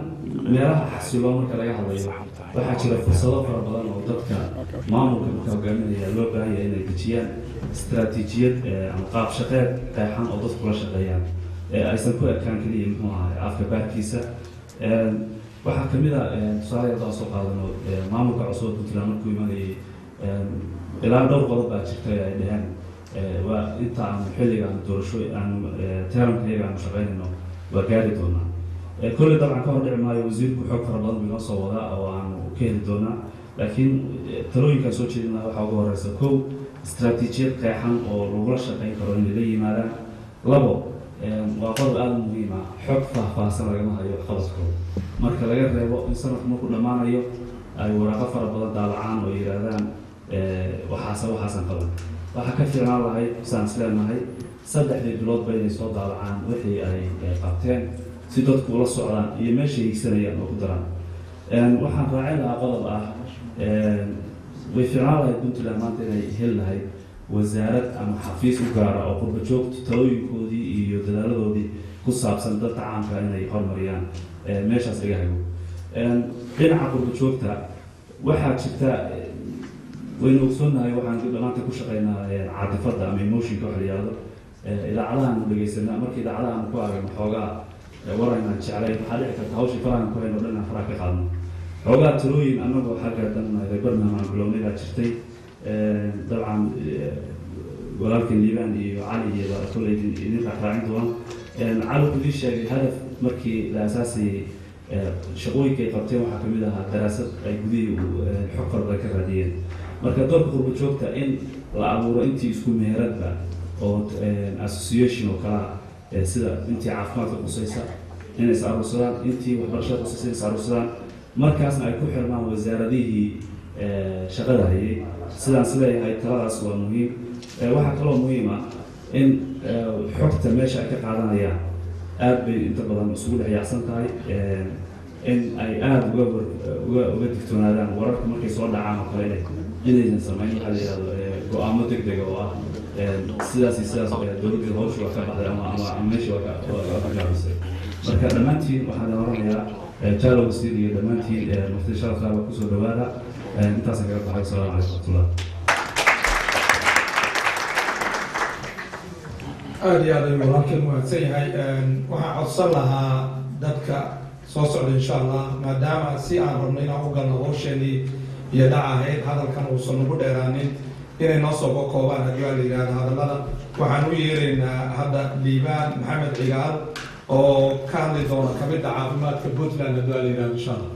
Speaker 9: meelaha xasiloon marka laga hadlayo, waxaa jira fursado fara badan oo dadka maamulka marka hogaaminaya loo baahan yahay inay dejiyaan istaraatiijiyad ama qaab shaqeed qeexan oo dadku kula shaqeeyaan, aysan ku ekaan keliya muxuu ahay afka baarkiisa. Waxaa kamid a tusaale haddaan soo qaadano maamulka cusub Puntland markuu imanayay, ilaa dhowr qodob baa jirtay ay dheheen waa inta aanu xilliga aanu doorasho aanu termka iyaga aanu shaqaynayno waa gaari doonaa. Kolley dabcan ka hor dhici maayo, wasiirku xog fara badan buu inoo soo wadaa oo aanu ka heli doonaa, laakiin talooyinkaan soo jeedin lahaa waxaa ugu horeysa kow, istaraatiijiyad qeexan oo lagula shaqayn karo inay la yimaadaan. Labo, waa qodob aada u muhiim ah, xog faahfaahsan lagama hayo waxqabadkooda, marka laga reebo in sanadku markuu dhammaanayo ay waraaqo fara badan daabacaan oo yidhaahdaan waxaase waxaasan qaban. Waxaa ka fiicnaan lahayd saan is leenahay saddexdii biloodba inay soo daabacaan wixii ay qabteen si dadku ula socdaan iyo meeshay hiigsanayaan oo ku daraan. Waxaan raacin lahaa qodob ah, way fiicnaan lahayd Puntland maanta inay heli lahayd wasaarad ama xafiis u gaara oo qurba joogto talooyinkoodii iyo dadaaladoodii ku saabsan dadka caamka inay horumariyaan meeshaas laga hago. Dhinaca qurba joogta waxaa jirta, waynu ogsoonnahay, waxaan dhammaanta ku shaqaynaa caatifadda ama emotionka waxa la yihahdo. Idaacadahaanu dhegaysanaa, marka idaacadahaanu ku aragno xoogaa war aynaan jeclayn, waxaa dhici karta hawshii farahan ku hayno dhan inaan faraha ka qaadno. Xoogaa talooyin annagoo xagga dan reer Birmingham aan bilownay baa jirtay. Dabcan walaalkan Liibaan iyo Cali iyo baa kolley idin raacraacin doona. Cali wuxuu ii sheegay hadaf markii la asaasayay shaqooyinka ay qabteen waxaa kamid ahaa daraasad ay gudihii xog fara badan ka raadiyeen. Marka doorka qurba joogta in la abuuro intii isku meheradba oo association oo kala ah, sida intii caafimaadka qusaysa inay is aruursadaan, intii waxbarashada qusaysa inay is aruursadaan, markaasna ay ku xirmaan wasaaradihii shaqada hayay. Sidaan is leeyahay taladaas waa muhiim. Waxaa kaloo muhiim ah in xogta meesha ay ka qaadanayaan aad bay inta badan isugu dhex yaacsan tahay, in ay aada uga digtoonaadaan wararka markay soo dhacaan oo kale, inaysan samayn waxaa la yihahdo go-aamo deg dega oo ah sidaas iyo sidaas, dowladda hawsha waa ka baxday ama meeshii waa ka gaabisay. Marka dhammaantiin waxaan oranayaa jaalo wasiir iyo dhammaantiin marti sharaftaaba kusoo dhawaada. Intaasaan kaga baxay. Asalaamu calaykum waraxmatullah.
Speaker 1: Aada iyo aad ayuu walaalkeen mahadsan yahay. Waxaan codsan lahaa dadka soo socda, insha Allah, maadaama si aan rabno inaan u galno hawsheenii iyo dhac ahayd hadalkan uusan nagu dheeraanin, inay noo soo koobaan haddii waa la yidhahdo hadallada. Waxaan u yeeraynaa hadda Liibaan Maxamed Cigaal oo ka hadli doona kamidda caafimaadka Puntland haddii waa la yidhahdo, insha Allah.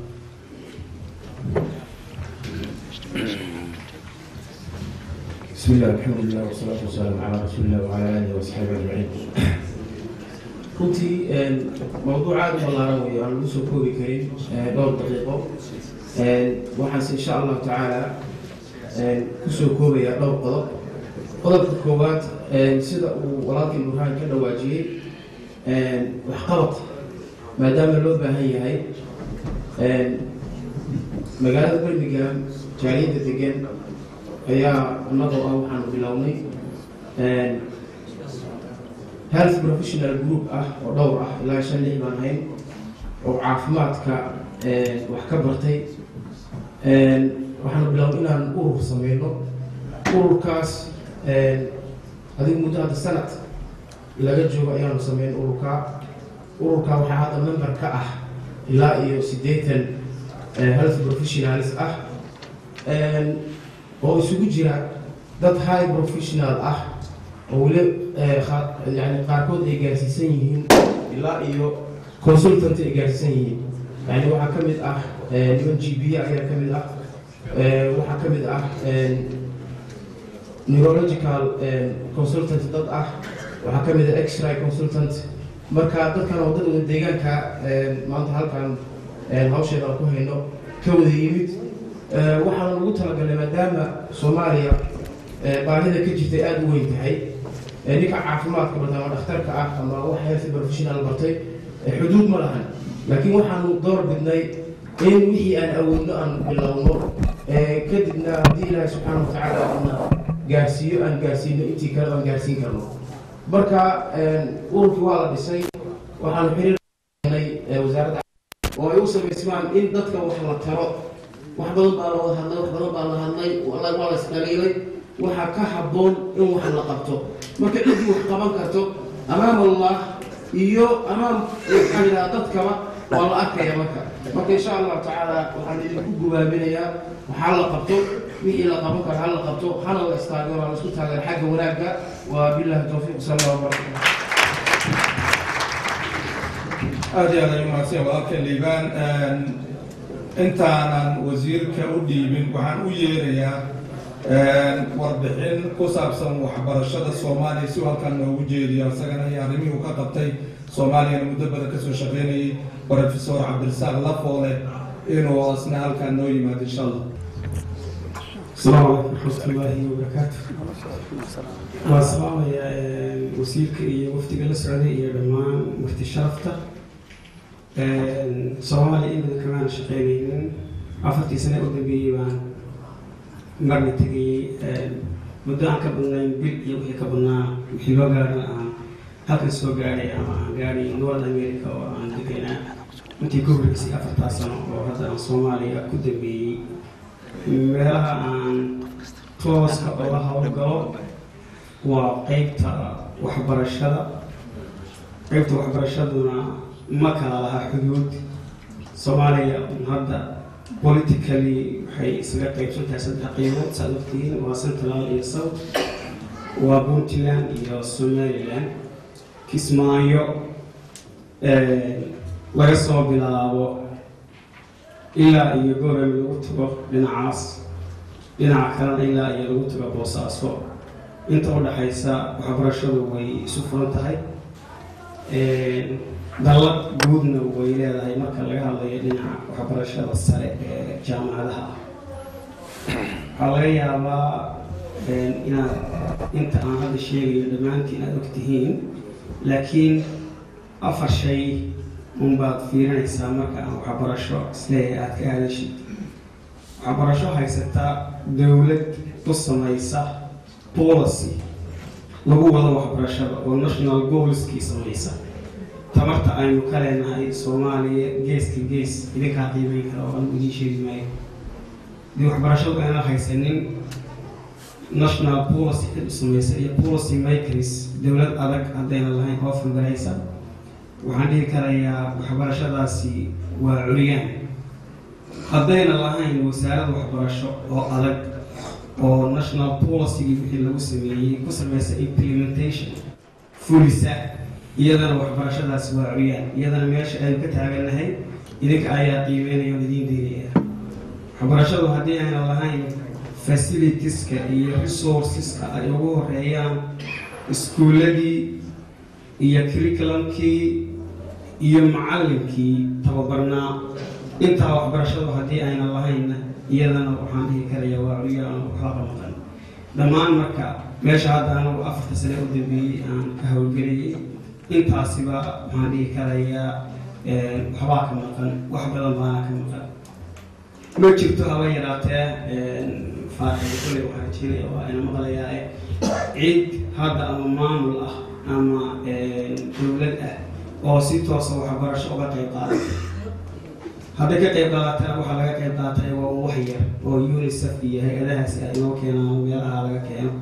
Speaker 10: بسم الله، الحمد لله، والصلاة والسلام على رسول الله وعلى آله وأصحابه أجمعين.
Speaker 11: Runtii mawduuc aada u ballaaran weyo, aan lagu soo koobi karin dhowr daqiiqo. Waxaanse insha Allahu tacaala kusoo koobayaa dhowr qodob. Qodobka koowaad, sida uu walaalkii Burhaan ka dhawaajiyey, waxqabad maadaama loo baahan yahay. Magaalada Birmingham jaaliyadda degan ayaa annagoo ah waxaanu bilownay health professional group ah oo dhowr ah, ilaa shan lix baan ahayn, oo caafimaadka wax ka bartay. Waxaanu bilownay inaan urur sameyno. Ururkaas adigu muddo hadda sanad laga joogo ayaanu sameyn ururka. Ururka waxaa hadda member ka ah ilaa iyo 80 health professionals ah oo isugu jira dad high professional ah oo weli yani qaarkood ay gaarsiisan yihiin ilaa iyo consultant ay gaarsiisan yihiin. Yani waxaa ka mid ah niman GP ayaa ka mid ah, waxaa ka mid ah neurological consultant dad ah, waxaa ka mid ah X-ray consultant. Marka dadkan oo dad wada deegaanka maanta halkan hawsheeda aan ku hayno ka wada yimid, waxaana ugu talagalnay maadaama Soomaaliya baahida ka jirtay aada u weyn tahay, ninka caafimaadka bartay ama dhakhtarka ah ama wax health professional bartay xuduud ma lahan, laakiin waxaanu door bidnay in wixii aan awoodno aan bilowno, kadibna haddii Ilaahay subxaana watacaala na gaarsiiyo aan gaarsiino intii kale aan gaarsiin karno. Marka ururkii waa la dhisay, waxaanu xiriirnay wasaaradda oo ay u samaysmaan in dadka wax la taro. Wax badan baa la wada hadlay, wax badan baa la hadlay, waa la isdhaliilay. Waxaa ka habboon in wax la qabto. Marka ciddii wax qaban karto amaam Allah iyo amaam maxaa yidhaha dadkaba waa la arkaya. Marka insha Allahu tacaala waxaan idinku gubaaminayaa waxaa la qabto, wixii la qaban karo ha la qabto, hana la istaageero, ha la isku taageero xagga wanaagga. Waa billahi towfiiq, sal Allahu barakatu.
Speaker 1: Aad iyo aad ay umahadsan walaalka Liibaan. Intaanan wasiirka u dhiibin, waxaan u yeerayaa warbixin ku saabsan waxbarashada Soomaaliya si uu halkan noogu jeediyo isagana iyo arrimihii uu ka qabtay Soomaaliyana muddo badan kasoo shaqeynayay, Professor Cabdirasaaq Lafoole, inuu asna halkan noo yimaado insha Allah.
Speaker 12: السلام عليكم ورحمة الله وبركاته. Waa salaamaya wasiirka iyo wafdiga la socday iyo dhammaan marti sharafta. Soomaaliya in badan kamaan shaqeynaynin. 4-tii sane u dambeeyey baan marna tegayey muddo aan ka badnayn bil iyo wixii ka badnaa, wixii loo gaarana aan halkan soo gaadhay ama aan gaadhay North America oo aan deganaa intii ka horreysay 4-taa sano oo hadda aan Soomaaliya ku dambeeyey. Meelaha aan tooska oga howlgalo waa qeybta waxbarashada. Qeybta waxbarashaduna ma kala laha xuduud. Soomaaliya hadda politically waxay isaga qeybsan tahay saddex qeybood, saad ogtihiin: waa Central iyo South, waa Puntland iyo Somaliland. Kismaayo laga soo bilaabo ilaa iyo Gorame lagu tago dhinacaas, dhinaca kalena ilaa iyo lagu tago Boosaaso, inta u dhaxaysa waxbarashadu way isu furan tahay, dallad guudna way leedahay marka laga hadlayo dhinaca waxbarashada sare ee jaamacadaha ah. Waxaa laga yaabaa inaad inta aan hadda sheegayo dhammaantiin aad og tihiin, laakiin afar shay unbaad fiirinaysaa marka aan waxbarasho isleeyahay aad ka hadashid. Waxbarasho haysata dowlad u samaysa policy lagu wado waxbarashada oo national goalskii samaysa. Tamarta aynu ka leenahay Soomaaliya geeska gees idinkaa qiimeyn kara oo anigu idiin sheegi maayo. Dii waxbarashadu ayna haysanin national policy cid u samaysa iyo policy makers, dowlad adag haddayna lahayn oo fangaraysa, waxaan dhihi karayaa waxbarashadaasi waa curyaan. Haddayna lahayn wasaarad waxbarasho oo adag oo national policygii wixii lagu sameeyey ku samaysa implementation, fulisa, iyadana waxbarashadaasi waa curyaan. Iyadana meesha aynu ka taagannahay idinka ayaa qiimeynaya oo idiin daynaya. Waxbarashadu haddii ayna lahayn facilitieska iyo resourceska ay ugu horeeyaan iskuulladii iyo curriculumkii iyo macallinkii tababarnaa, intaa waxbarashadu haddii ayna lahaynna, iyadana waxaan dhihi karaya waa curyaan, waxba ka maqan dhammaan. Marka meesha hadda anagu 4-ta sane u dambeeyey aan ka howlgelayay, intaasiba waxaan dhihi karayaa waxbaa ka maqan, wax badan baana ka maqan. Ma jirto haba yaraatee. Faarax kulley waxaan rajeynaya waa ina maqlayaa cid hadda ama maamul ah ama dowlad ah oo si toosa waxbarasho uga qayb qaadata. Hadday ka qayb qaadatana, waxaa laga qayb qaatay waa un wax yar oo UNICEF iyo hay-adahaasi ay noo keenaan, meelaha laga keeno.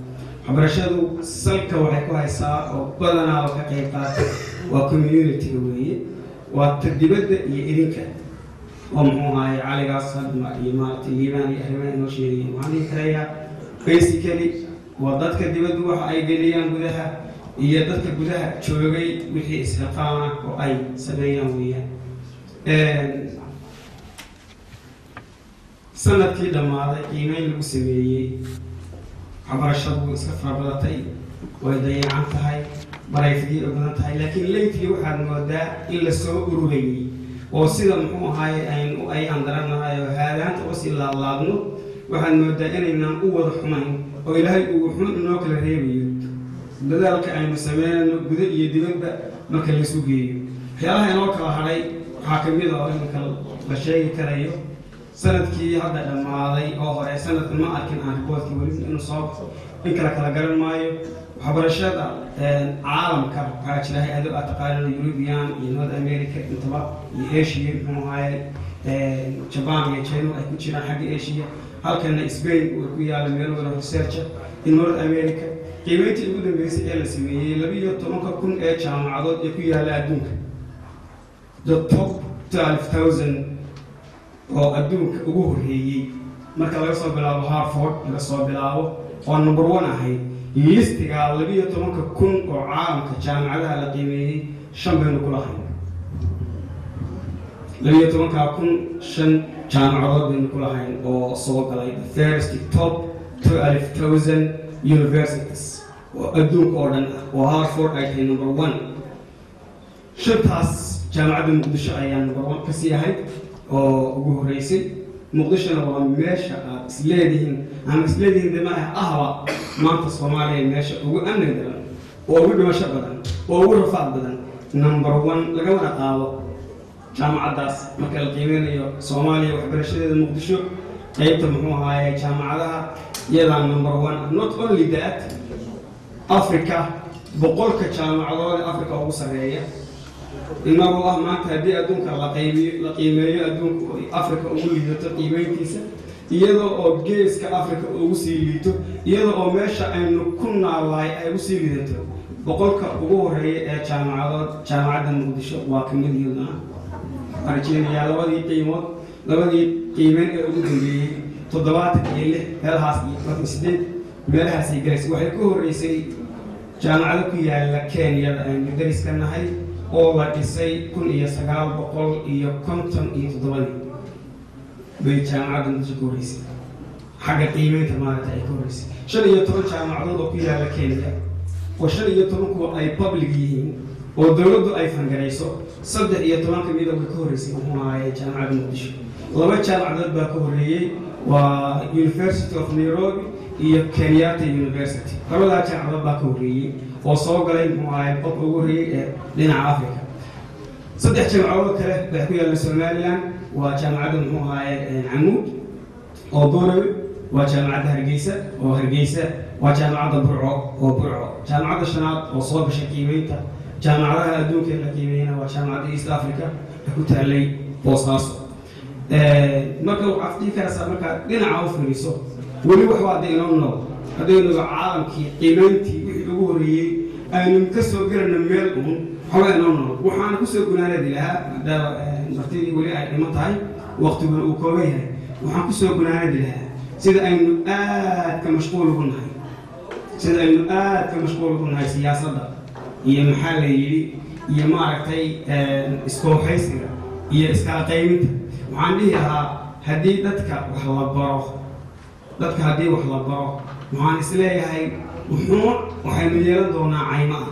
Speaker 12: Waxbarashadu salka waxay ku haysaa oo badanaaba ka qayb qaata waa community-ga weeye, waa ta dibadda iyo idinka oo muxuu ahaye caligaas hadma iyo maaragtay Liibaan iyo arrimaha inoo sheegayeen. Waxaan dhihi karayaa basically waa dadka dibaddu waxa ay geliyaan gudaha iyo dadka gudaha joogay wixii isxiqaana oo ay sameeyaan weeyaan. Sanadkii dhammaaday qiimeyn lagu sameeyey waxbarashadu way iska farabadatay, way dayacan tahay, barayfidii ay badan tahay, laakiin lately waxaad moodaa in lasoo ururayey oo sida muxuu ahaye aynu ay aan darannahay oo haadaanta uga sii laadlaadno. Waxaad moodaa inaynaan u wada xumayn oo Ilaahay uu xun inoo kala reebayo dadaalka aynu sameynayno guda iyo dibadba marka laysu geeyo. Waxyaalaha inoo kala hadhay waxaa ka mid a oo iminka la sheegi karayo sanadkii hadda dhammaaday oo hore, sanadka ma arkin aan reportkii weli inuu soo baxo, in kala kala garan maayo. Waxbarashada caalamka waxaa jira hay-ado aad taqaanaan, European iyo North America intaba iyo Asia, muxuu ahaye Japan iyo China ay ku jiraan xagga Asia, halkana Spain uu ku yaala meel wada research in North America. Qiimeyntii ugu dambeysay ee la sameeyey 12,000 ee jaamacadood ee ku yaala adduunka, the top 12,000 oo adduunka ugu horreeyey, marka laga soo bilaabo Harvard laga soo bilaabo oo number one ahayd listiga 12,000 oo caalamka jaamacadaha la qiimeeyey, shan baynu kula hayn. 12,000 shan jaamacadood baynu ku lahayn oo soo galay the first top 12,000 universities oo adduunka oo dhan ah, oo Harvard ay tahay number one. Shantaas Jaamacadda Muqdisho ayaa number one kasii ahayd oo ugu horreysay. Muqdishona waa meesha aad isleedihiin ama isleedihiin de maaha ahba maanta Soomaaliya meesha ugu amni daran oo ugu dhimasho badan oo ugu rafaad badan number one lagamana qaado jaamacaddaas. Marka la qiimeynayo Soomaaliya waxbarashadeeda, Muqdisho qeybta muxuu ahaaye jaamacadaha iyadaa number one. Not only that, Africa 100-ka jaamacadood ee Africa ugu sarreeya, inagoo ah maanta haddii adduunka la qaybiyo la qiimeeyo adduunka Africa ugu liidato qiimeyntiisa, iyadoo oo geeska Africa ugu sii liito, iyadoo oo meesha aynu ku naalahay ay ugu sii liidato, 100-ka ugu horeeya ee jaamacadood Jaamacadda Muqdisho waa kamid iyaduna. Waxaan rajeynayaa labadii qiimood, labadii qiimeyn ee ugu dambeeyey, 76 meelahaas iyo 78 meelahaasay galaysay. Waxay ku horreysay jaamacado ku yaala Kenyada aynu dariska nahay oo la dhisay 1957-dii bay Jaamacadda Muqdisho ka horreysay xagga qiimeynta maaragta ay ka horreysay. 15 jaamacadood oo ku yaala Kenya oo 15-kuwa ay public yihiin oo dowladdu ay fangarayso, 13 ka mida way ka horreysay muxuu ahaaye Jaamacadda Muqdisho. Laba jaamacadood baa ka horreeyey, waa University of Nairobi iyo Kenyatta University. Labadaa jaamacadood baa ka horreeyey oo soo galay muxuu ahaaye qofka ugu horreeyey ee dhinaca Africa. Saddex jaamacadood kale waxay ku yaallaan Somaliland, waa jaamacadda muxuu ahaaye Camuud oo Boorame, waa Jaamacadda Hargeysa oo Hargeysa, waa Jaamacadda Burco oo Burco. Jaamacadda shanaad oo soo gashay qiimeynta jaamacadaha adduunka ee la qiimeeyana waa Jaamacadda East Africa ee ku taalay Boosaaso. Marka waxaad dhihi karaysaa markaad dhinaca u fiiriso weli wax waa inoo nool haddaynuba caalamkii qiimeyntii wixii ugu horreeyey aynu ka soo gelayno meel uun waxbaa inoo nool. Waxaana kusoo gunaanadi lahaa, maadaama martidii weli ay dhiman tahay, waqtiguna uu kooban yahay, waxaan kusoo gunaanadi lahaa sida aynu aadka mashquul ugu nahay, sida aynu aadka mashquul ugu nahay siyaasadda iyo maxaa la yidhi iyo maaragtay iskooxaysiga iyo iskala qaybinta. Waxaan dhihi lahaa haddii dadka wax la baro, dadka haddii wax la baro, waxaan isleeyahay wuxuun waxaynu yeelan doonaa caymo ah.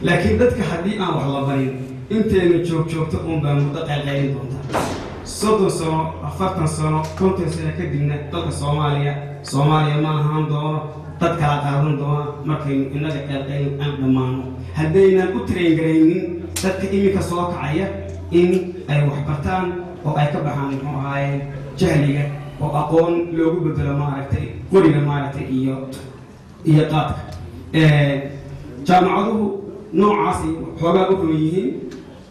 Speaker 12: Laakiin dadka haddii aan wax la barin, intaynu joog joogto uun baa muddo qaylqaylin doontaa, 30 sano, 40 sano, 50 sano kadibna dalka Soomaaliya Soomaaliya ma ahaan doono, dad kala qaadan doona markaynu innaga qaylqaylin aan dhammaano, haddaynan u train garaynin dadka iminka soo kacaya in ay wax bartaan oo ay ka baxaan muxuu ahaaye. Jahliga oo aqoon loogu bedelo, maaragtay, qoriga, maaragtay, iyo qaadka. Jaamacaduhu noocaas xoogaa u ruman yihiin.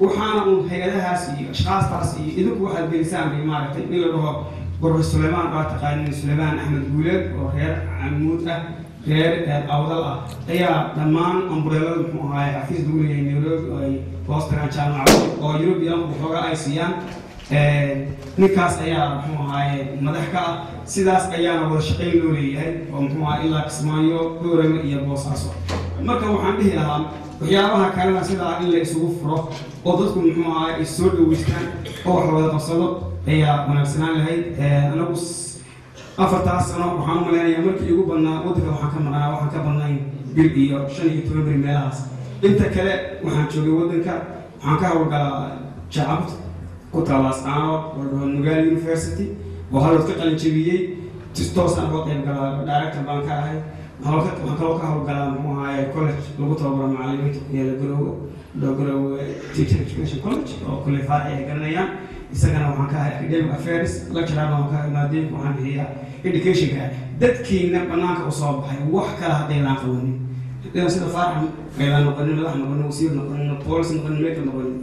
Speaker 12: Waxaana uun hay-adahaas iyo ashkhaastaas iyo idinku waxaad gelisaan bay, maaragtay, in la dhaho Professor Suleymaan baa taqaanin, Suleymaan Axmed Guuleed oo reer Camuud ah, reer Awdal ah, ayaa dhammaan umbrellada, muxuu ahaay, xafiis lagu leeyahay Nairobi oo ay hoos tagaan jaamacado oo European waxoogaa ay siiyaan. Ninkaas ayaa, muxuu ahaaye, madax ka ah. Sidaas ayaana wada shaqayn loo leeyahay oo, muxuu ahaa, ilaa Kismaayo, Boorame iyo Boosaaso. Marka waxaan dhihi lahaa waxyaabaha kalena sidaa in la isugu furo oo dadku, muxuu ahaay, ay soo dhaweystaan oo wax la wada qabsado ayaa wanaagsanaan lahayd. Anagu 4taas sano waxaan u malaynayaa markii igu badnaa waddanka waxaan ka maqnaa, waxaan ka badnayn bil iyo 15 beri meelahaas. Inta kale waxaan joogay waddanka. Waxaan ka howlgalaa jaamacad ku taala Ascaanood oo dhaho Nugaal University oo halwad ka qalin jebiyey. Si toosaan uga qayb galaa, director baan ka ahay. Waxaan kaloo ka howlgalaa, muxuu ahaaye, college lagu tababaro macallimiinta ku yaala Garowe, Garowe Teacher Education College, oo kulley Faarax ay garanayaan. Isagana waxaan ka ahay academic affairs lecturer waan ka ahay. Maadooyinka waxaan bixiyaa educationka. Dadkiina banaanka usoo baxay, wax kale haddaydaan qabanin, haddaydan sida Faarax aydaan noqonin, madax noqonin, wasiir noqonin, police noqonin, meel noqonin,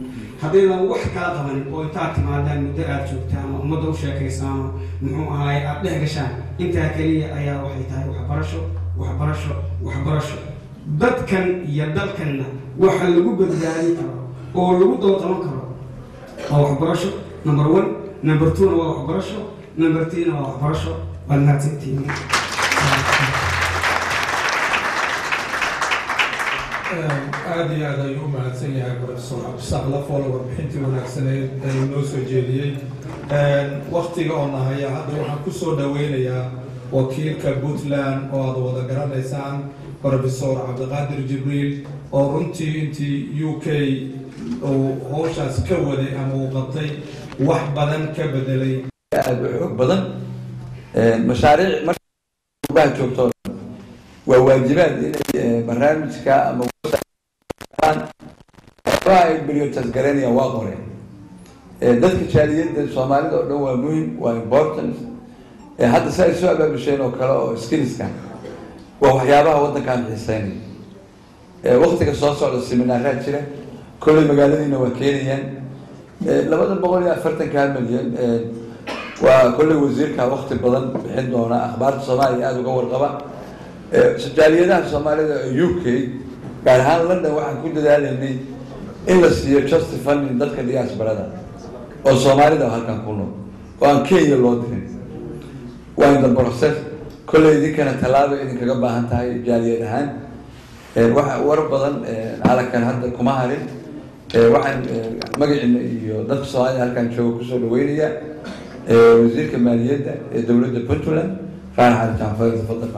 Speaker 12: haddaydan wax kala qabanin oo intaad timaadaan muddo aad joogtaan oo ummadda u sheekaysaan oo, muxuu ahaay, aad dhex gashaan, intaa keliya ayaa waxay tahay waxbarasho, waxbarasho, waxbarasho. Dadkan iyo dalkanna waxa lagu badbaadin karo oo lagu daba qaban karo waa waxbarasho. Number one, number two-na waa waxbarasho, number three-na waa waxbarasho. Waad mahadsantihiin.
Speaker 1: Aada iyo aad ayuu u mahadsan yahay Professor Cabdisaaq Lafoole warbixintii wanaagsaneyd ee uu noo soo jeediyey. Waktiga oo nahaya, hadda waxaan kusoo dhaweynayaa wakiilka Puntland oo aad wada garanaysaan, Professor Cabdiqaadir Jibriil, oo runtii intii UK uu howshaas ka waday ama uu qabtay wax badan ka bedelay.
Speaker 13: Aada u xoog badan mashaariic marbaha joogto waa waajibaad inay barnaamijka ama waxyaabaha ay priorities garanayaan waa qoreen. Dadka jaaliyadda Soomaalida oo dhan waa muhim, waa important. Hadda si ay soo abaabisheen oo kale oo skillska waa waxyaabaha waddankaan xiiseynay. Waktiga soo socda seminaaraa jira, kolley magaaladiina waa keenayaan. 240-kaa milyan waa kolley wasiirka wakti badan bixin doona, akhbaarta Soomaaliya aada uga warqaba. Jaaliyadaha Soomaalida ee UK, gaar ahaan London, waxaan ku dadaalaynay in la siiyo just funding dadka diasporada oo Soomaalida halkan ku nool oo aan Kenya loo dirin. Waa in the process. Kolley idinkana tallaaba idinkaga baahan tahay jaaliyad ahaan. Waxa war badan halkan hadda kuma harin. Waxaan magaciina iyo dadka Soomaalida halkan jooga kusoo dhaweynaya wasiirka maaliyadda ee dowladda Puntland, Faarax Cali Jaanfar. Tafadal.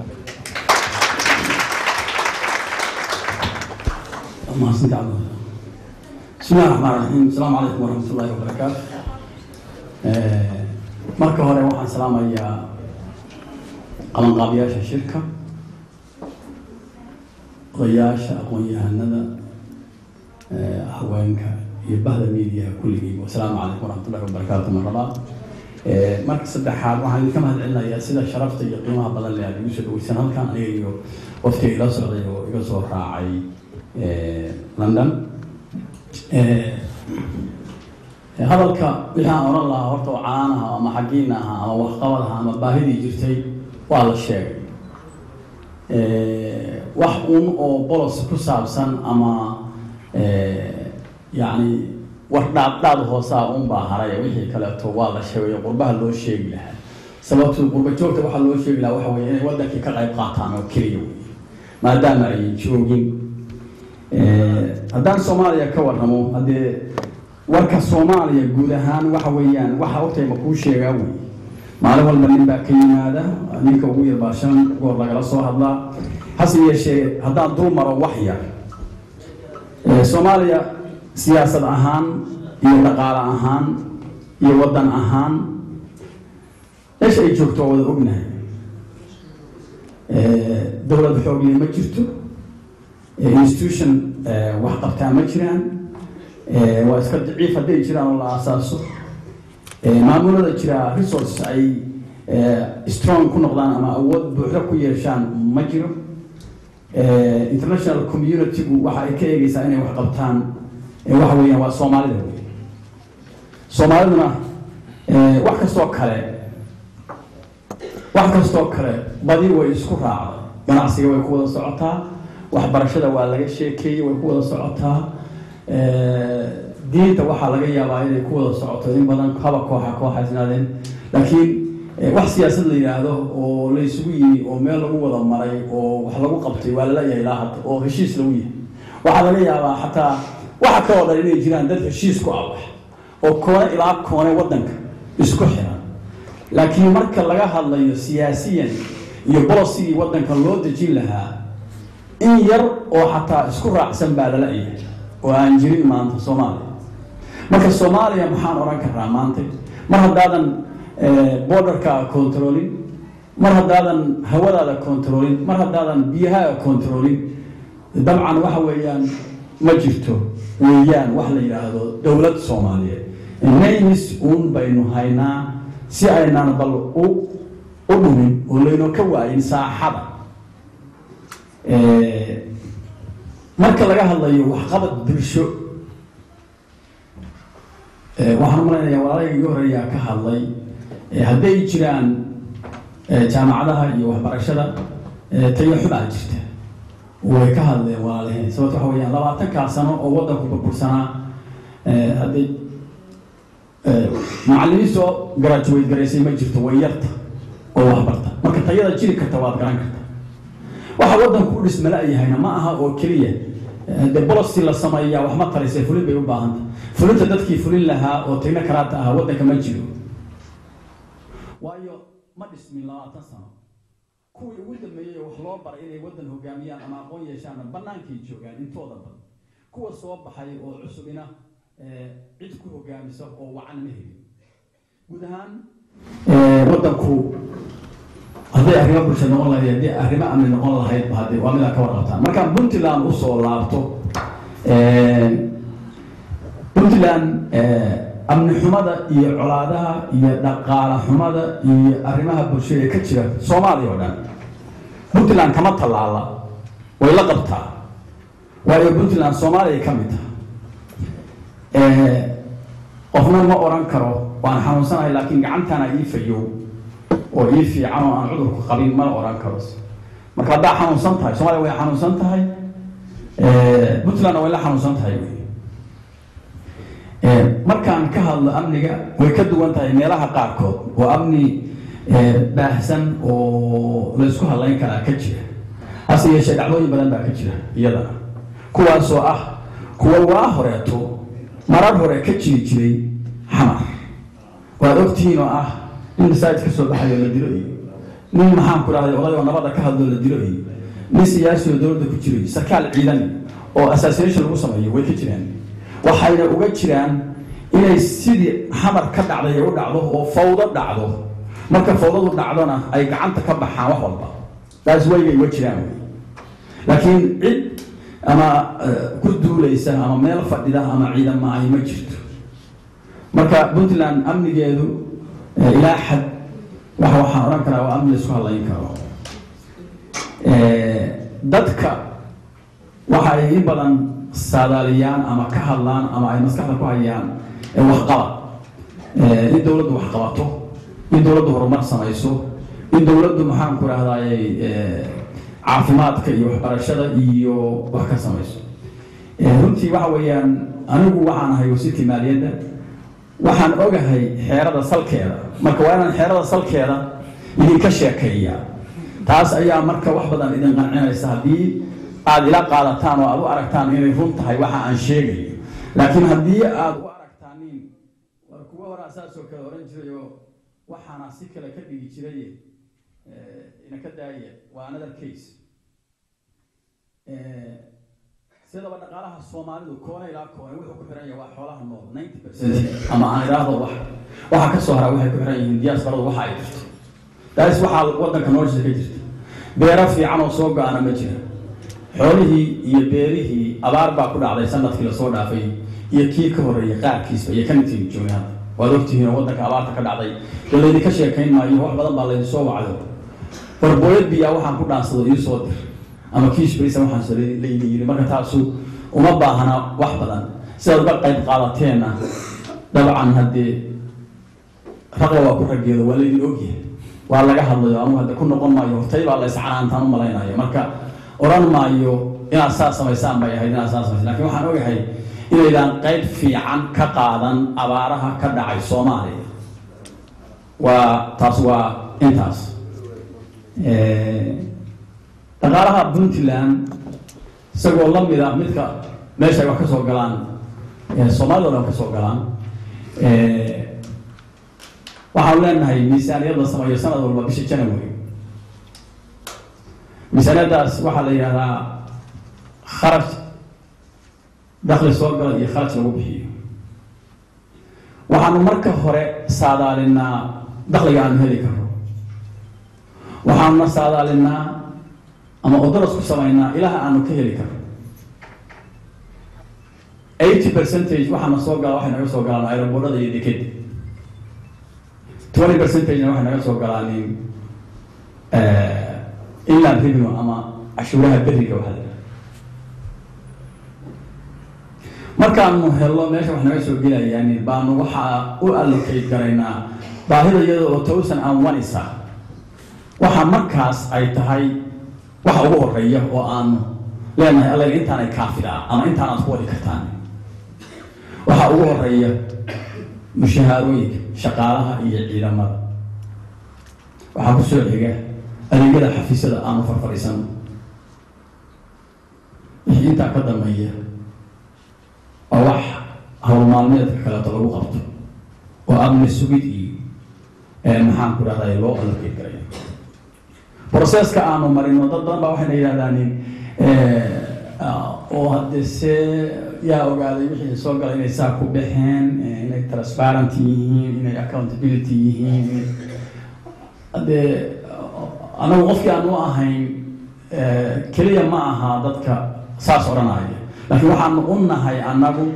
Speaker 14: Mahadsantahay, Cabdi. بسم الله الرحمن الرحيم. السلام عليكم ورحمة الله وبركاته. Marka hore waxaan salaamayaa qabanqaabiyaasha shirka, odayaasha, aqoon-yahanada, haweenka iyo bahda miidiyaha kulligiiba. Asalaamu calaykum waraxmatullahi wabarakaatu. Mar labaad, marka saddexaad, waxaan idinka mahad celinayaa sida sharafta iyo qiimaha badan leh aad igu soo dhaweysan halkan, aniga iyo waftiga ila socday oo iga soo raacay London. Hadalka wixii aan oran lahaa horta oo caan aha ama xaggiina aha ama waxqabad aha ama baahidii jirtay waa la sheegay. Wax uun oo policy ku saabsan ama yacni war dhaad hoosaa un baa haray. Wixii kaleeto waa la sheegay. Qurbaha loo sheegi lahaa, sababto qurba joogta waxaa loo sheegi lahaa waxa weeye inay waddankii ka qayb qaataan oo keliya wey, maadaama ay joogin. Haddaan Soomaaliya ka warramo, haddee warka Soomaaliya guud ahaan waxa weeyaan waxa ogtay ma kuu sheegaa wey. Maalin walba nin baa ka yimaada, ninka ugu yar baa shan goor lagala soo hadlaa. Hase yeeshee haddaan dul maro wax yar, Soomaaliya siyaasad ahaan iyo dhaqaale ahaan iyo waddan ahaan meesha ay joogto waa wada ognahay. Dowlad xoogle ma jirto, institution wax qabtaa ma jiraan, waa iska daciif hadday jiraan oo la aasaaso. Maamulada jira resources ay strong ku noqdaan ama awood buuxda ku yeeshaan ma jiro. International community-gu waxa ay ka eegaysaa inay wax qabtaan waxa weeyaan waa Soomaalida wey. Soomaaliduna wax kastoo kale badi way isku raacday. Ganacsiga way ku wada socotaa, waxbarashada waa laga sheekeeyey, way ku wada socotaa, diinta waxaa laga yaabaa inay ku wada socoto in badan, haba kooxa kooxa isnaadeen, laakiin wax siyaasad la yidhaahdo oo la isugu yimi oo meel lagu wada maray oo wax lagu qabtay waa lala yahay ilaa hadda oo heshiis lagu yahay. Waxaa laga yaabaa xataa waxa kaloo dhan inay jiraan dad heshiis ku ah wax oo koone ilaa koone waddanka isku xiran, laakiin marka laga hadlayo siyaasiyan iyo policy-gii waddanka loo dejin lahaa, in yar oo xataa isku raacsan baa lala yahay oo aan jirin maanta Soomaaliya. Marka Soomaaliya maxaan odhan karnaa maanta? Mar haddaadan border-ka control-in, mar haddaadan hawadaada control-in, mar haddaadan biyahaaga control-in, dabcan waxa weeyaan ma jirto weeyaan wax la yidhaahdo dowlad Soomaaliyeed. Names uun baynu haynaa si aynaan bal u dhumin oo laynoo ka waayin saaxada. Marka laga hadlayo waxqabad bulsho, waxaan malaynayaa walaalayga igu horeeyaa ka hadlay. Hadday jiraan jaamacadaha iyo waxbarashada, tayo xumaa jirta, way ka hadleen walaalaheen. Sababto waxa weeyaan 20-kaa sano oo waddanku burbursanaa, hadday macallimiin soo graduate garaysay ma jirto, way yarta oo waxbarta. Marka tayada jiri karta waad garan karta. Waxa waddanku u dhismala-yahayna ma aha oo keliya dee policy la sameeyaa wax ma tarayse, fulin bay u baahanta. Fulinta dadkii fulin lahaa oo technocrat ahaa waddanka ma jiro, waayo ma dhismin 20 sano. Kuwii ugu dambeeyey wax loo baray inay waddan hogaamiyaan ama aqoon yeeshaanna bannaankay joogaan intooda badan. Kuwa soo baxay oo cusubina cid ku hogaamisa oo wacan ma helin. Guud ahaan waddanku hadday arrimo bulsha noqon lahayd, haddii arrimo amni noqon lahayd ba, hadde waa midaan ka warqabtaan. Markaan Puntland usoo laabto, Puntland amni xumada iyo colaadaha iyo dhaqaala xumada iyo arrimaha bulshada ee ka jira Soomaaliya oo dhan, Puntland kama tallaala, way la qabtaa, waayo Puntland Soomaaliya ka mid tahay. Qofna ma oran karo waan xanuunsanahay laakiin gacantana ii fayow oo ii fiican oo aan cudurku qabin, mana oran karo. Marka haddaa xanuunsan tahay, Somaaliya way xanuunsan tahay, Puntlandna way la xanuunsan tahay wey. Markaan ka hadlo amniga, way ka duwan tahay meelaha qaarkood oo amni baahsan oo laysku hadlayn karaa ka jira. Hase yeeshee dhacdooyin badan baa ka jira iyadana, kuwaasoo ah kuwa waa horeeto marar hore ka jiri jiray Xamar, waad ogtihiin, oo ah nin masaajid ka soo baxayo la dilo, iyo nin, maxaan ku dhahday, oday oo nabada ka hadlo la dilo, iyo nin siyaasi oo dowladda ku jiray, sarkaal ciidan oo assassination lagu sameeyo, way ka jiraan. Waxayna uga jiraan inay sidii Xamar ka dhacday ay u dhacdo oo fawdo dhacdo. Marka fawdadu dhacdona ay gacanta ka baxaan wax walba. Taas waygay uga jiraan wey. Laakiin cid ama ku duulaysa ama meel fadhida ama ciidama ahi ma jirto. Marka Puntland amnigeedu ilaa xad waxaan odhan karaa waa amni la isku hadlayn karo. Dadka waxa ay in badan saadaaliyaan ama ka hadlaan ama ay maskaxda ku hayaan waxqabad, in dowladdu wax qabato, in dowladdu horumar samayso, in dowladdu, maxaan ku rahdaayey, caafimaadka iyo waxbarashada iyo wax ka samayso. Runtii waxa weeyaan anigu waxaan ahay wasiirkii maaliyadda, waxaan ogahay xeerada salkeeda. Marka waa inaan xeerada salkeeda idinka sheekeeya. Taas ayaa marka wax badan idin qancinaysa haddii aad ila qaadataan oo aad u aragtaan inay run tahay waxa aan sheegayo. Laakiin haddii aad u aragtaan nin war kuwa horaa saasoo kale oran jiray oo waxaana si kale ka dhigi jiray, ina ka daaya, waa another case. Sidaba dhaqaalaha Soomaalidu koone ilaa koone wuxuu ku xiran yahay waa xoolaha nool, 90%, ama aan idhaahdo wax waxa ka soo hara waxay ku xiran yihiin diaspora-du waxa ay jirto. Taas waxaa waddanka noloshiisa ka jirta. Beero fiican oo soo go-ana ma jira. Xoolihii iyo beerihii abaar baa ku dhacday sanadkii lasoo dhaafay iyo kii ka horreeyay qaarkiisba iyo kan intii joogay hadda. Waad ogtihiin oo waddanka abaarta ka dhacday dee laydinka sheekayn maayo, wax badan baa laydin soo wacdo. Barbooyad biyaa waxaan ku dhaansado ii soo dir ama kiish barisa waxaan soo laydin yiri. Marka taasu uma baahna wax badan, sidaad uga qayb qaadateenna dabcan haddee raqla waa ku raggeeda, waa laydin ogyahay, waa laga hadlayo. Anugu hadde ku noqon maayo, hortay baa la iscanaantaan u malaynayo. Marka odhan maayo inaad saa samaysaan bay ahayd, inaad saa samaysaan, lakin waxaan ogahay inaydaan qayb fiican ka qaadan abaaraha ka dhacay Soomaaliya. Waa taas, waa intaas. Dhaqaalaha Puntland isagoo la mid ah midka meesha ay wax ka soo galaan Soomaalida o dhan ka soo galaan, waxaanu leenahay miisaaniyad la sameeyo sanad walba bisha January. Miisaaniyaddaas waxaa la yidhahdaa kharash dakhli soo gala iyo kharaj lagu bixiyo. Waxaanu marka hore saadaalinaa dakhliga aanu heli karno, waxaanuna saadaalinaa ama odoros ku samaynaa ilaha aanu ka heli karno. 80% waxaana soo gala waxay naga soo galaan aeroboorada iyo dekeda, 20%-na waxay naga soo galaan inland revenue ama cashuuraha beriga. Waxaa la yidhahda markaanu helno meesha wax naga soo gelayaan baanu waxaa u allocate garaynaa baahida iyada oo 1001 isa. Waxa markaas ay tahay waxa ugu horeeya oo aanu leenahay alla intaanay kaafidaa ama intaan aad ku wadi kartaan, waxaa ugu horeeya mushahaarooyinka shaqaalaha iyo ciidamada, waxaa ku soo xiga adeegyada xafiisyada aanu farfadhiisano. Wixii intaa ka dambeeya waa wax hawl maalmeedka kaleeto lagu qabto oo amni sugid iyo maxaan ku dhahday loo allocate garaya. Processka aanu marino, dad badan baa waxayna yidhahdaan oo haddee see yaa ogaaday wixii soo galay inay saa ku baxeen, inay transparent yihiin, inay accountability yihiin? Haddee anagu qofkii aan u ahayn keliya ma aha dadka saas odhanaya, laakiin waxaanu u nahay annagu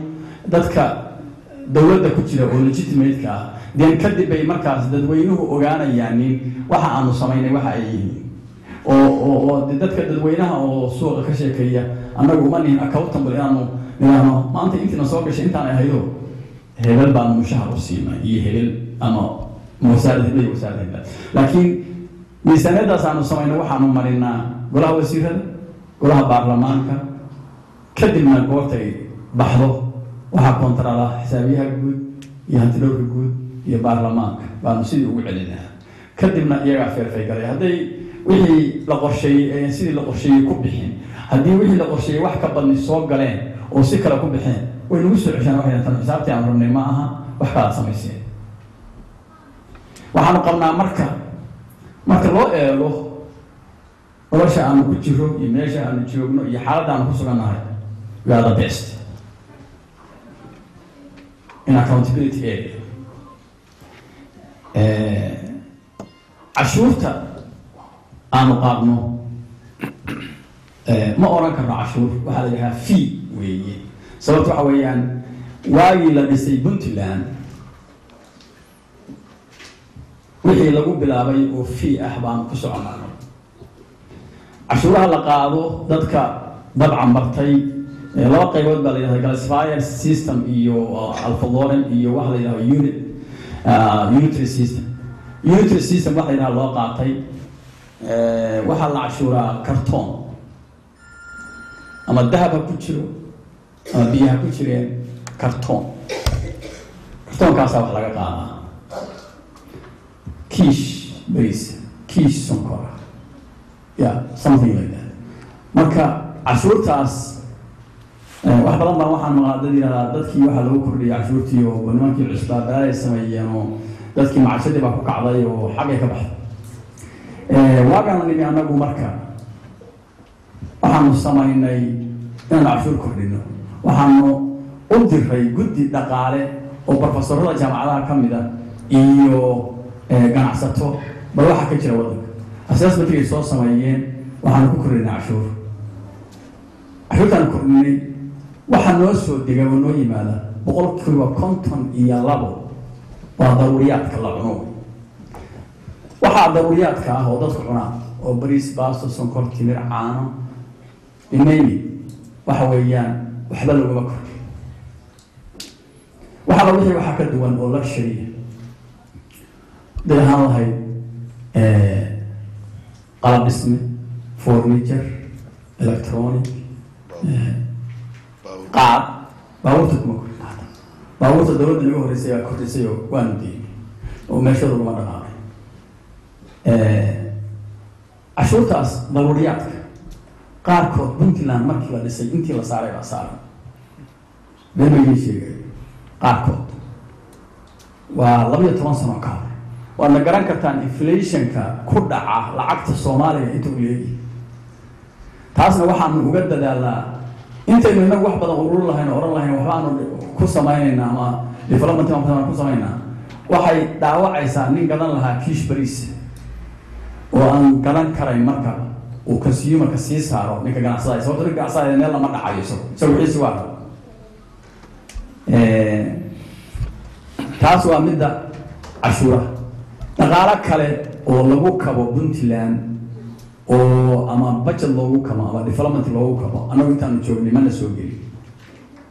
Speaker 14: dadka dowladda ku jira oo legitimate-ka ah. Then kadib bay markaas dadweynuhu ogaanayaanin waxa aanu samaynay waxa ay yihiin oo de dadka dadweynaha oo suuqa ka sheekeeya annagu uma nihin accountable inaanu nidhaahno maanta intiina soo gashay intaan ahaydo hebel baanu mushahar u siinay iyo hebel ama wasaaradda hebel iyo wasaaradda hebel. Laakiin miisaaniyaddaas aanu samayno waxaanu marinaa golaha wasiirada, golaha baarlamaanka, kadibna goortay baxdo waxaa kontarala xisaabiyaha guud iyo hantidhowrka guud iyo baarlamaanka baanu sidii ugu celinaa. Kadibna iyagaa verify galay hadday wixii la qorsheeyey sidii la qorsheeyey ku bixin. Haddii wixii la qorsheeyey wax ka badni soo galeen oo si kale ku bixeen, way nagu soo ceshaan, waxay tan xisaabtii aan rabnay ma aha, wax kalaad samayseen. Waxaanu qabnaa marka loo eego nolosha aanu ku jiro iyo meesha aanu joogno iyo xaaladda aanu ku sugannahay, we are the best in accountability area. Cashuurta aanu qaadno ma oran karno cashuur, waxaa la yidhahaa fee weeye. Sababta waxa weeyaan waagii la dhisay Puntland wixii lagu bilaabay oo fee ah baanu ku soconaa. Cashuuraha la qaado dadka dabcan bartay laba qaybood baa la yidhahda: classifier system iyo ad valorem iyo waxa la yidhahdo unitary system. Unitary system waxa la yidhahda loo qaatay, waxaa la cashuuraa kartoon ama dahab ha ku jiro ama biyo ha ku jireen, kartoon kartoonkaasaa wax laga qaadaa, kiish bariis, kiish sonkora, yeah, something like that. Marka cashuurtaas wax badan baa waxaan maqlaa dad yidhahdaa dadkii waxaa lagu kordhiyay cashuurtii oo nimankii cusbaa balaaday sameeyeen oo dadkii macashadii baa ku kacday oo xaggay ka baxday. Waagaanu nimi annagu marka waxaanu samaynay inaanu cashuur kordhino. Waxaanu u diray guddi dhaqaale oo profesorada jaamacadaha ka mid a iyo ganacsato bal waxa ka jira waddanka. Assessmentkay soo sameeyeen waxaanu ku kordhinay cashuur. Cashuurtaanu kordhinay waxaa noo soo dega oo noo yimaada 52%. Waa daruuriyaadka la cuno. Waxaa daruuriyaadka ah oo dadku cunaa oo bariis, baasto, sonkor, timir, caano, inayni, waxa weeyaan waxba laguma kordhin. Waxaa la wixii waxaa ka duwan oo luxury haday ahaan lahayd qalab dhisme, furniture, electronic, qaad, baabuurta kuma kordhin. Hata baabuurta dowladda naga horreysay baa kordhisay oo waanu diinay oo meeshooda laguma dhaqaaqay. Cashuurtaas daruuriyaadka qaarkood Puntland markii la dhisay intii la saaray baa saaran, been ma idiin sheegay. Qaarkood waa 12 sano ka hor. Waadna garan kartaan inflationka ku dhaca lacagta Soomaaliga inta uu leeyahay. Taasna waxaanu uga dadaalnaa intaynu inagu wax badan urur lahayn oo oran lahayn waxbaanu ku samaynaynaa ama development baan ku samaynaa. Waxay dhaawacaysaa nin gadan lahaa kiish bariis oo aan gadan karayn marka uu consumerka sii saaro ninka ganacsada, sababto ninka ganacsada meel lama dhacayo, isagu wixiisi waa raba. Taas waa midda cashuuraha. Dhaqaalo kale oo lagu kabo Puntland oo ama budget loogu kabo ama development loogu kabo, annagu intaanu joognay mana soo gelin,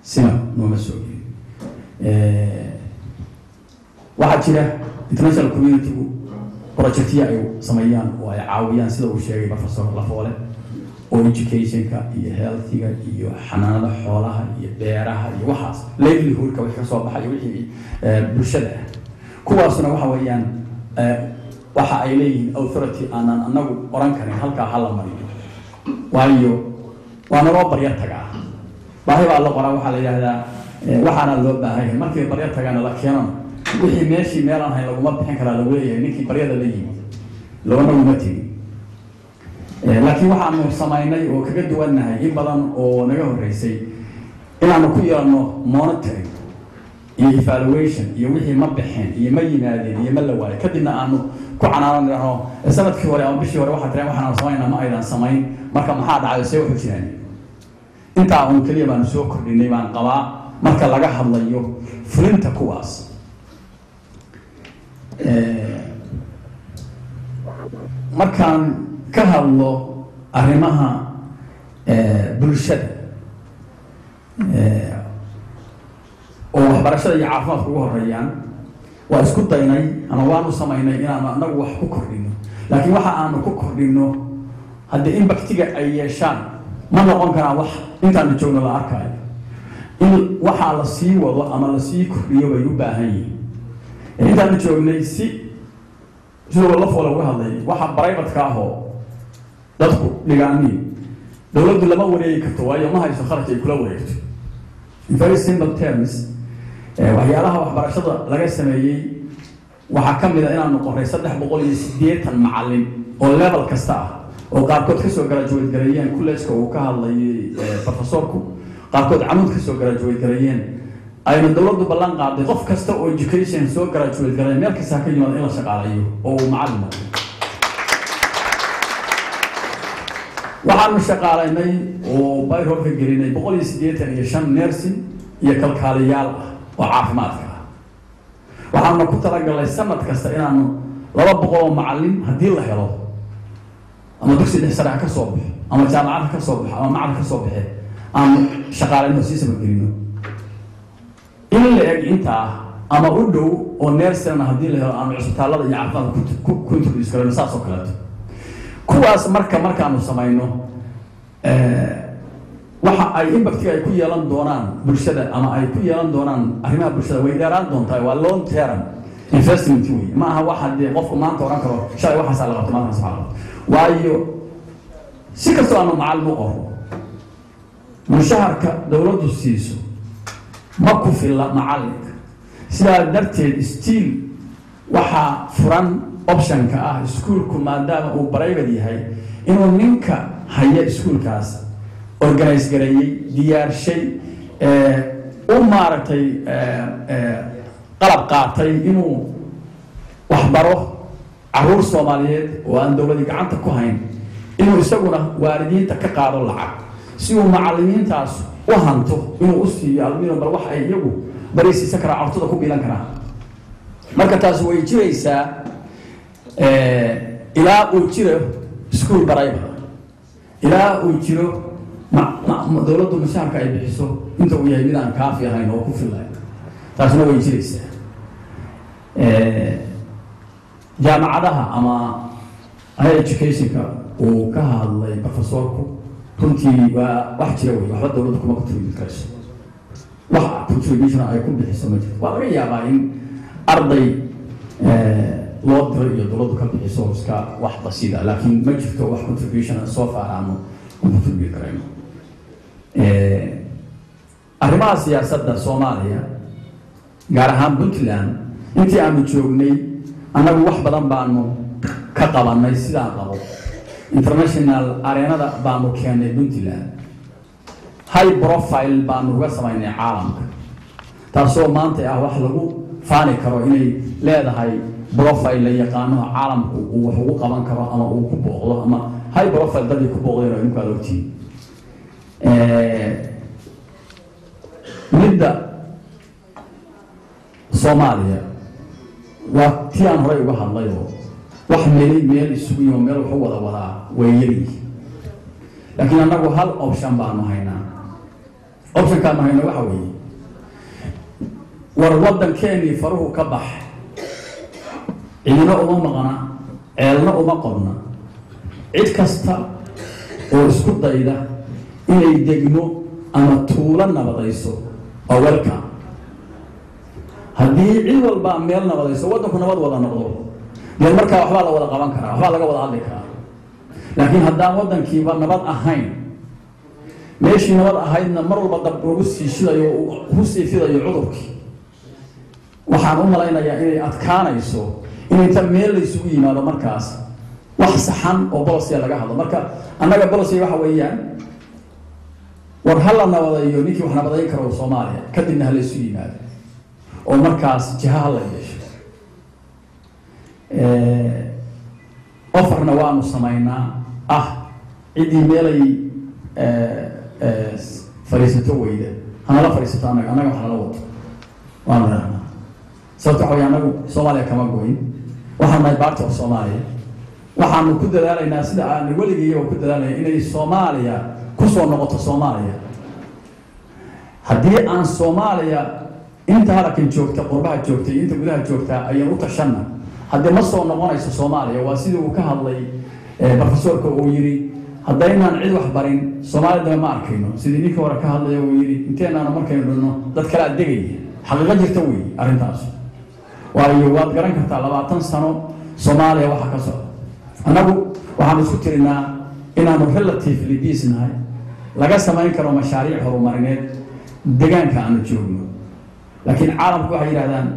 Speaker 14: sina nooma soo gelin. Waxaa jira international communitygu projectya ay sameeyaan oo ay caawiyaan, sida uu sheegay Professor Lafoole, oo educationka iyo healthiga iyo xanaanada xoolaha iyo beeraha iyo waxaas, livelihoodka wixii ka soo baxay, wixii bulshada ah. Kuwaasna waxa weeyaan waxa ay leeyihiin authority aanan anagu oran karin halkaa hala mariyo, waayo waa naloo baryo tagaa. Baahi baa la qoraa, waxaa la yidhaahdaa waxaana loo baahan yahay. Markii baryo tagaana la keenana, wixii meeshii meelaan hayn laguma bixin karaa lagu leeyahay ninkii baryada la yimid, loona uma tegin. Laakiin waxaanu samaynay oo kaga duwannahay in badan oo naga horreysay inaanu ku yeelno monitoring iyo evaluation iyo wixii ma bixeen iyo ma yimaadeen iyo ma la waayo, kadibna aanu ku canaanan idhaahno sanadkii hore ama bishii hore waxaa tireen waxaanu samaynaa ma aydan samayn, marka maxaa dhacay, see wuxuu jiraan. Intaa uun keliya baanu soo kordhinay baan qabaa marka laga hadlayo fulinta kuwaas. Markaan ka hadlo arrimaha bulshada oo waxbarashada iyo caafimaadka ugu horeeyaan, waa isku daynay ama waanu samaynay inaanu anagu wax ku kordhino, laakiin waxa aanu ku kordhino haddii impactiga ay yeeshaan ma noqon karaan wax intaanu joogno la arkaayo. In waxaa la sii wado ama lasii kordhiyo bay u baahan yihiin. Intaanu joognay, si sidoo Lafoole uga hadlay, waxa privateka ahoo dadku dhigaaniin dowladdu lama wareegi karto, waayo ma hayso kharash ay kula wareegto. In very simple terms, waxyaalaha waxbarashada laga sameeyey waxaa ka mid a inaanu qoray 380 macallin oo level kasta ah, oo qaarkood kasoo graduate gareeyeen collegeka uu ka hadlayay professorku, qaarkood Camuud kasoo graduate gareeyeen, ayna dowladdu ballan qaaday qof kasta oo education soo graduate gareeya, meel kasta ha ka yimaado, in la shaqaaleeyo oo uu macallin noqdo. Waxaanu shaqaalaynay oo payrollka gelinay 185 nursing iyo kalkaaliyaal ah oo caafimaadka ah. Waxaanu ku talagalnay sanad kasta inaanu 200 oo macallin haddii la helo, ama dugsi dhex sare ha ka soo baxo ama jaamacad ha ka soo baxo ama macad ka soo baxe, aanu shaqaalayno, sii sabagelino. In la eg intaa ama u dhow oo nursingna haddii la helo, aanu cusbitaallada iyo caafimaadka ku introduce karayno saas oo kaleeto. Kuwaas marka markaanu samayno, waxa ay impactiga ay ku yeelan doonaan bulshada ama ay ku yeelan doonaan arrimaha bulshada way dheeraan doontaa. Waa long term investment wey, ma aha waxa dee qofku maanta oran karo shalay waxaasaa la qabto, maantaas waxaa la qabto, waayo si kastoo aanu macallin u qoro, mushaharka dowladdu siiso ma ku filla macallinka. Sidaa darteed still waxaa furan optionka ah iskuulku maadaama uu private yahay inuu ninka haya iskuulkaas organize gareeyey, diyaarshay, u maaragtay qalab qaatay inuu waxbaro caruur Soomaaliyeed oo aan dowladii gacanta ku hayn, inuu isaguna waalidiinta ka qaado lacag si uu macallimiintaas u hanto, inuu u siiyo almino bal wax ay iyagu bariisiisa karaa, carurtada ku biilan karaan. Marka taas way jiraysaa ilaa uu jiro school private, ilaa uu jiro dowladdu mushaharka ay bixiso inta uu yahay mid aan kaafi ahayn oo ku filayn, taasna way jiraysaa. Jaamacadaha ama higher educationka uu ka hadlay professorku runtii waa wax jira wey. Waxba dowladdu kuma contribute karayso, wax contribution ay ku bixiso ma jirto. Waa laga yaabaa in arday loo diro iyo dowladdu ka bixiso iska wax basiida, laakiin ma jirto wax contribution so far aanu ku contribute karayno. Arrimaha siyaasadda Soomaaliya, gaar ahaan Puntland, intii aanu joognay annagu wax badan baanu ka qabanay. Sidaan qabo, international arenada baanu keennay Puntland, high profile baanu uga samaynay caalamka, taasoo maanta ah wax lagu faani karo inay leedahay profile la yaqaano, caalamku uu wax ugu qaban karo ama uu ku booqdo ama high profile dadii ku booqdeen oo idinku aad ogtihiin. Midda Soomaaliya waa tii aan horey uga hadlay oo wax meelay meel isugu yimo meel wax u wada wadaa way yaryihiin, laakiin annagu hal option baanu haynaa. Optionkaanu hayno waxa weeye, war waddankeenii faruhu ka bax, cidina uma maqna, ceelna uma qodna. Cid kasta oo isku dayda inay degmo ama tuulo nabadayso waa welcome. Haddii cid walbaa meel nabadayso, waddanku nabad wada noqdo, dee markaa waxbaa la wada qaban karaa, waxbaa laga wada hadli karaa. Laakiin haddaan waddankiiba nabad ahayn, meeshii nabad ahaydna mar walba dab ugu sii shidayo, ku sii fidayo cudurkii, waxaan u malaynayaa inay adkaanayso in inta meel la isugu yimaado markaas wax saxan oo policy laga hadlo. Marka annaga policy waxa weeyaan, war ha la nabadayo ninkii wax nabadayn karo Soomaaliya, kadibna ha la isu yimaado oo markaas jiha ha la yeesho. Offerna waanu samaynaa ah, ciddii meelay fadhiisato weyda hanala fadhiisato, annaga wax nala wato waanu rahnaa. Sababta waxa wey, annagu Soomaaliya kama goyn, waxaan nahay part of Soomaaliya. Waxaanu ku dadaalaynaa sida aanu weligayaba ku dadaalayna inay Soomaaliya kusoo noqoto Soomaaliya. Haddii aan Soomaaliya inta halakan joogta, qurbaha joogtay, inta gudaha joogta ayaan u tashanna, haddii ma soo noqonayso Soomaaliya. Waa sidii uu ka hadlay professorka uu yidhi, haddaynaan cid wax barin Soomaaliya dame ma arkayno. Sidii ninkii hore ka hadlaya uu yidhi, inteenaanu markaynu dhinno dad kalea degaya. Xaqiiqo jirta wey arrintaas, waayo waad garan kartaa 20 sano Soomaaliya waxa ka socda. Annagu waxaan isku tirinaa inaanu relatively peace nahay, laga samayn karo mashaariic horumarineed deegaanka aanu joogno, laakiin caalamku waxay yidhahdaan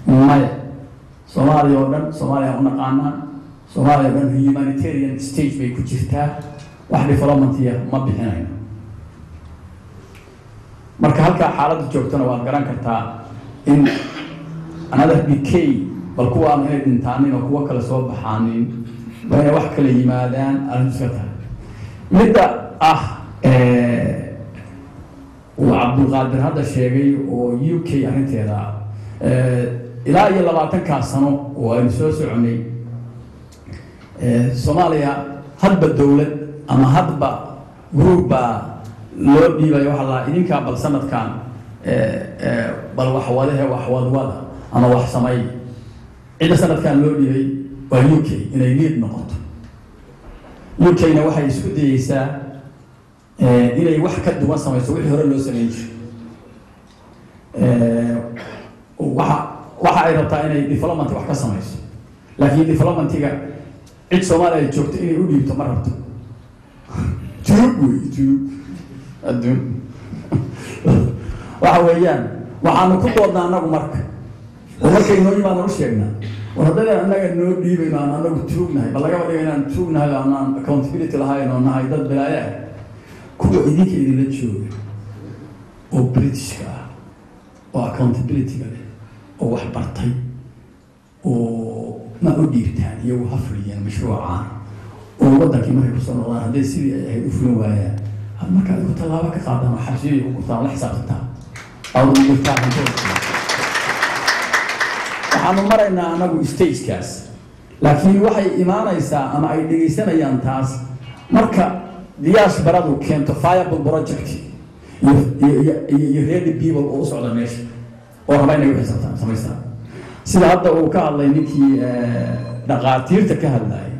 Speaker 14: maya, Soomaaliya oo dhan Soomaaliya u naqaanaa, Soomaaliya oo dhan humanitarian stage bay ku jirtaa, wax developmentiya ma bixinayno. Marka halkaa xaaladda joogtona waad garan kartaa in another decay, bal kuwaanu inay dhintaanin oo kuwo kale soo baxaanin, waa inay wax kale yimaadaan arrintu iska tahay. Midda ah uu Cabdulqaadir hadda sheegay oo UK arrinteeda ah, ilaa iyo 20-kaa sano oo aynu soo soconay Soomaaliya, hadba dowlad ama hadba group baa loo dhiibaya. Waxaa la idinkaa bal sanadkan bal wax wadahe, wax wadwada ama wax samay. Cidda sanadkan loo dhiibay waa UK inay lead noqoto. UK-na waxay isku dayeysaa inay wax ka duwan samayso wixii hore loo sameyn jiray. Waxa ay rabtaa inay development wax ka samayso, laakiin developmentiga cid Soomaaliya ay joogto inay u dhiibto ma rabto. Tuug wey, tuug adduun waxa weeyaan. Waxaanu ku doodnaa annagu marka oo markay noo yimaadaan u sheegnaa, war haddaydan annaga noo dhiibayno aan annagu tuugnahay, bal lagaba dhigo inaan tuugnahay oo aanaan accountability lahayn oo nahay dad balaayo ah, kuwa idinka idinla jooga oo Britishka ah oo accountability-ga leh oo wax bartay oo ma u dhiibtaan, iyagu ha fuliyeen mashruucaan oo waddankii markay kusoo noqdaan hadday sidii ay ahayd u fulin waayaan, had marka adigu tallaabo ka qaadaan oo xabsiyay ku gurtaan oo la xisaabtantaan aad u gurtaan hantida. Waxaanu maraynaa anagu stagekaas, laakiin waxay imaanaysaa ama ay dhegaysanayaan taas marka diasporadu keento viable project iyo ready people oo u socda meesha oo raba inay wixii samaystaan, sida hadda uu ka hadlay ninkii dhaqaatiirta ka hadlayay.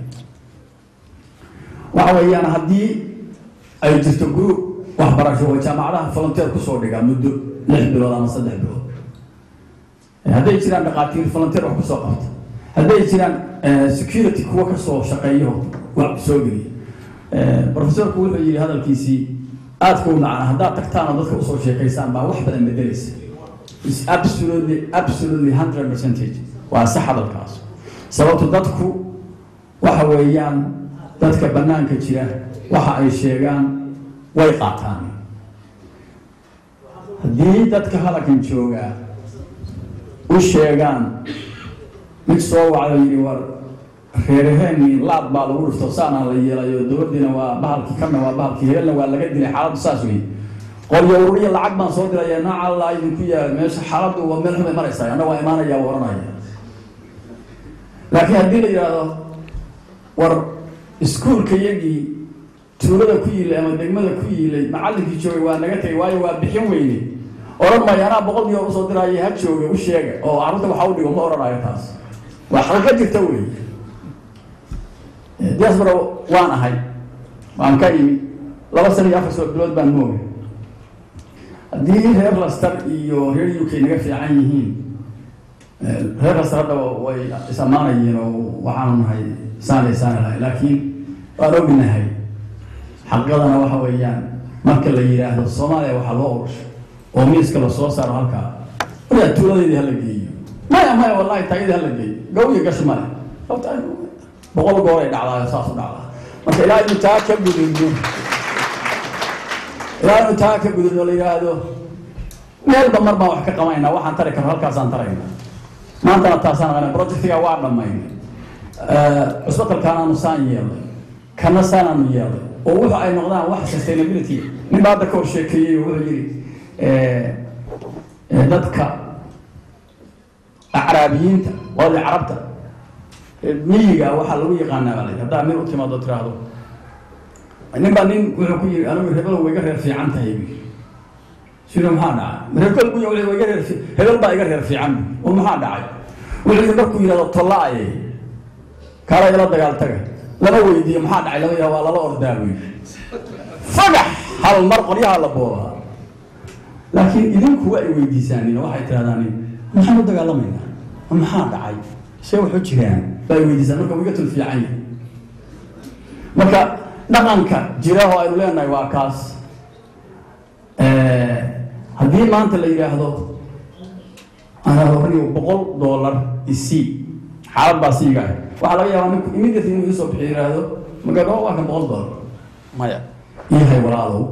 Speaker 14: Waxa weeyaan, haddii ay jirto group waxbarasho oo jaamacadaha volunteer kusoo dhiga muddo 6 bilood ama 3 bilood, hadday jiraan dhaqaatiir volunteer wax kusoo qabta, hadday jiraan security kuwa kasoo shaqeeyo, wax soo geliya. Professorku wuxuu yidhi hadalkiisii aadka u macana: "Haddaad tagtaan oo dadka usoo sheekaysaan baa wax badan bedelaysa." Is absolutely, absolutely 100% waa sax hadalkaas, sababto dadku waxa weeyaan dadka banaanka jira waxa ay sheegaan way qaataan. Haddii dadka hadalkan joogaa u sheegaan, mid soo wacdo yidhi: "War, reeraheenii laad baa lagu dhufto, saanaa la yeelayo, dowladdiina waa bahalkii, kanna waa bahalkii, hebelna waa laga dilay, xaaladdu saas wey, qolyo ururiya, lacag baan soo diraya, nooca Allah idinku yaa, meesha xaaladdu waa meel xun bay maraysaa, anna waa imaanaya," waa oranaya. Laakiin haddii la yidhaahdo: "War, iskuulka yagii tuulada ku yiilay ama degmada ku yiilay macallinkii joogay waa naga tegay, waayo waa bixin weyne," oran maayo: "Anaa 100 diyoor usoo diraya, ha jooga, u sheega oo carruurta waxa u dhigo." Ma oranayo. Taas waa xaqiiqo jirta wey. Diaspora waan ahay, waan ka imi 2 sano iyo 4 soo bilood baan mooga. Haddii reer Leicester iyo reer UK naga fiican yihiin, reer Leicester hadda way is ammaanayeen oo waxaanu nahay saanay saana lahay, laakiin waan ognahay xaqiiqadana. Waxa weeyaan, marka la yidhaahdo Soomaaliya waxaa loo urusho oo miiska lasoo saaro halkaa, waryaa, tuuladeydii hala geeyo. Maya, maya, wallahi taagidii hala geeyo, gow iyo gash male. Sababta 100 goor ay dhacdaa, saas u dhacdaa. Marka ilaa inu taa ka gudubno, la yidhaahdo meelba mar baan wax ka qabanayna, waxaan tari karno halkaasaan tarayna. Maantana taasaan qabana, projectiga waa dhammaynay, cusbatalkaanaanu saan yeelnay, kana saanaanu yeelnay, oo wuxu ay noqdaan wax sustainability. Nin baa hadda ka hor sheekeeyey oo wuxuu yidhi dadka acraabiyiinta, qoladii Carabta miyiga, waxaa lagu yaqaanaa baa la yidhi, haddaa nin u timaado tiraahdo, nin baa nin wuxuu ku yidhi: "Anigu hebel way iga reer fiican tahay," buu yidhi. Sino maxaa dhacay? Reer bu wuxuu iga reer, hebel baa iga reer fiican. Oo maxaa dhacay? Wuxuu yidhi: "Markuu yidhahdo tollaaye, kaala ila dagaal taga, lama weydiiyo maxaa dhacay, lama yidhahdo, waa lala ordaa," buu yidhi. "Fagax hal mar qoryaha la boobaa. Laakiin idinku waa ay weydiisaanin, waxay tirahdaan: maxaan u dagaalamaynaa? Maxaa dhacay? See waxu jiraan? Baa ay weydiisaan. Marka wiga tun fiican yahay." Marka dhaqanka jira oo aynu leenahay waa kaas. Haddii maanta la yidhaahdo $100 isii, xaalad baa siiga ah, waxaa laga yaabaa ninku immediately inuu iisoo bixiyo, yidhaahdo: "Magado waa kan $100." "Maya, iyahay walaalow,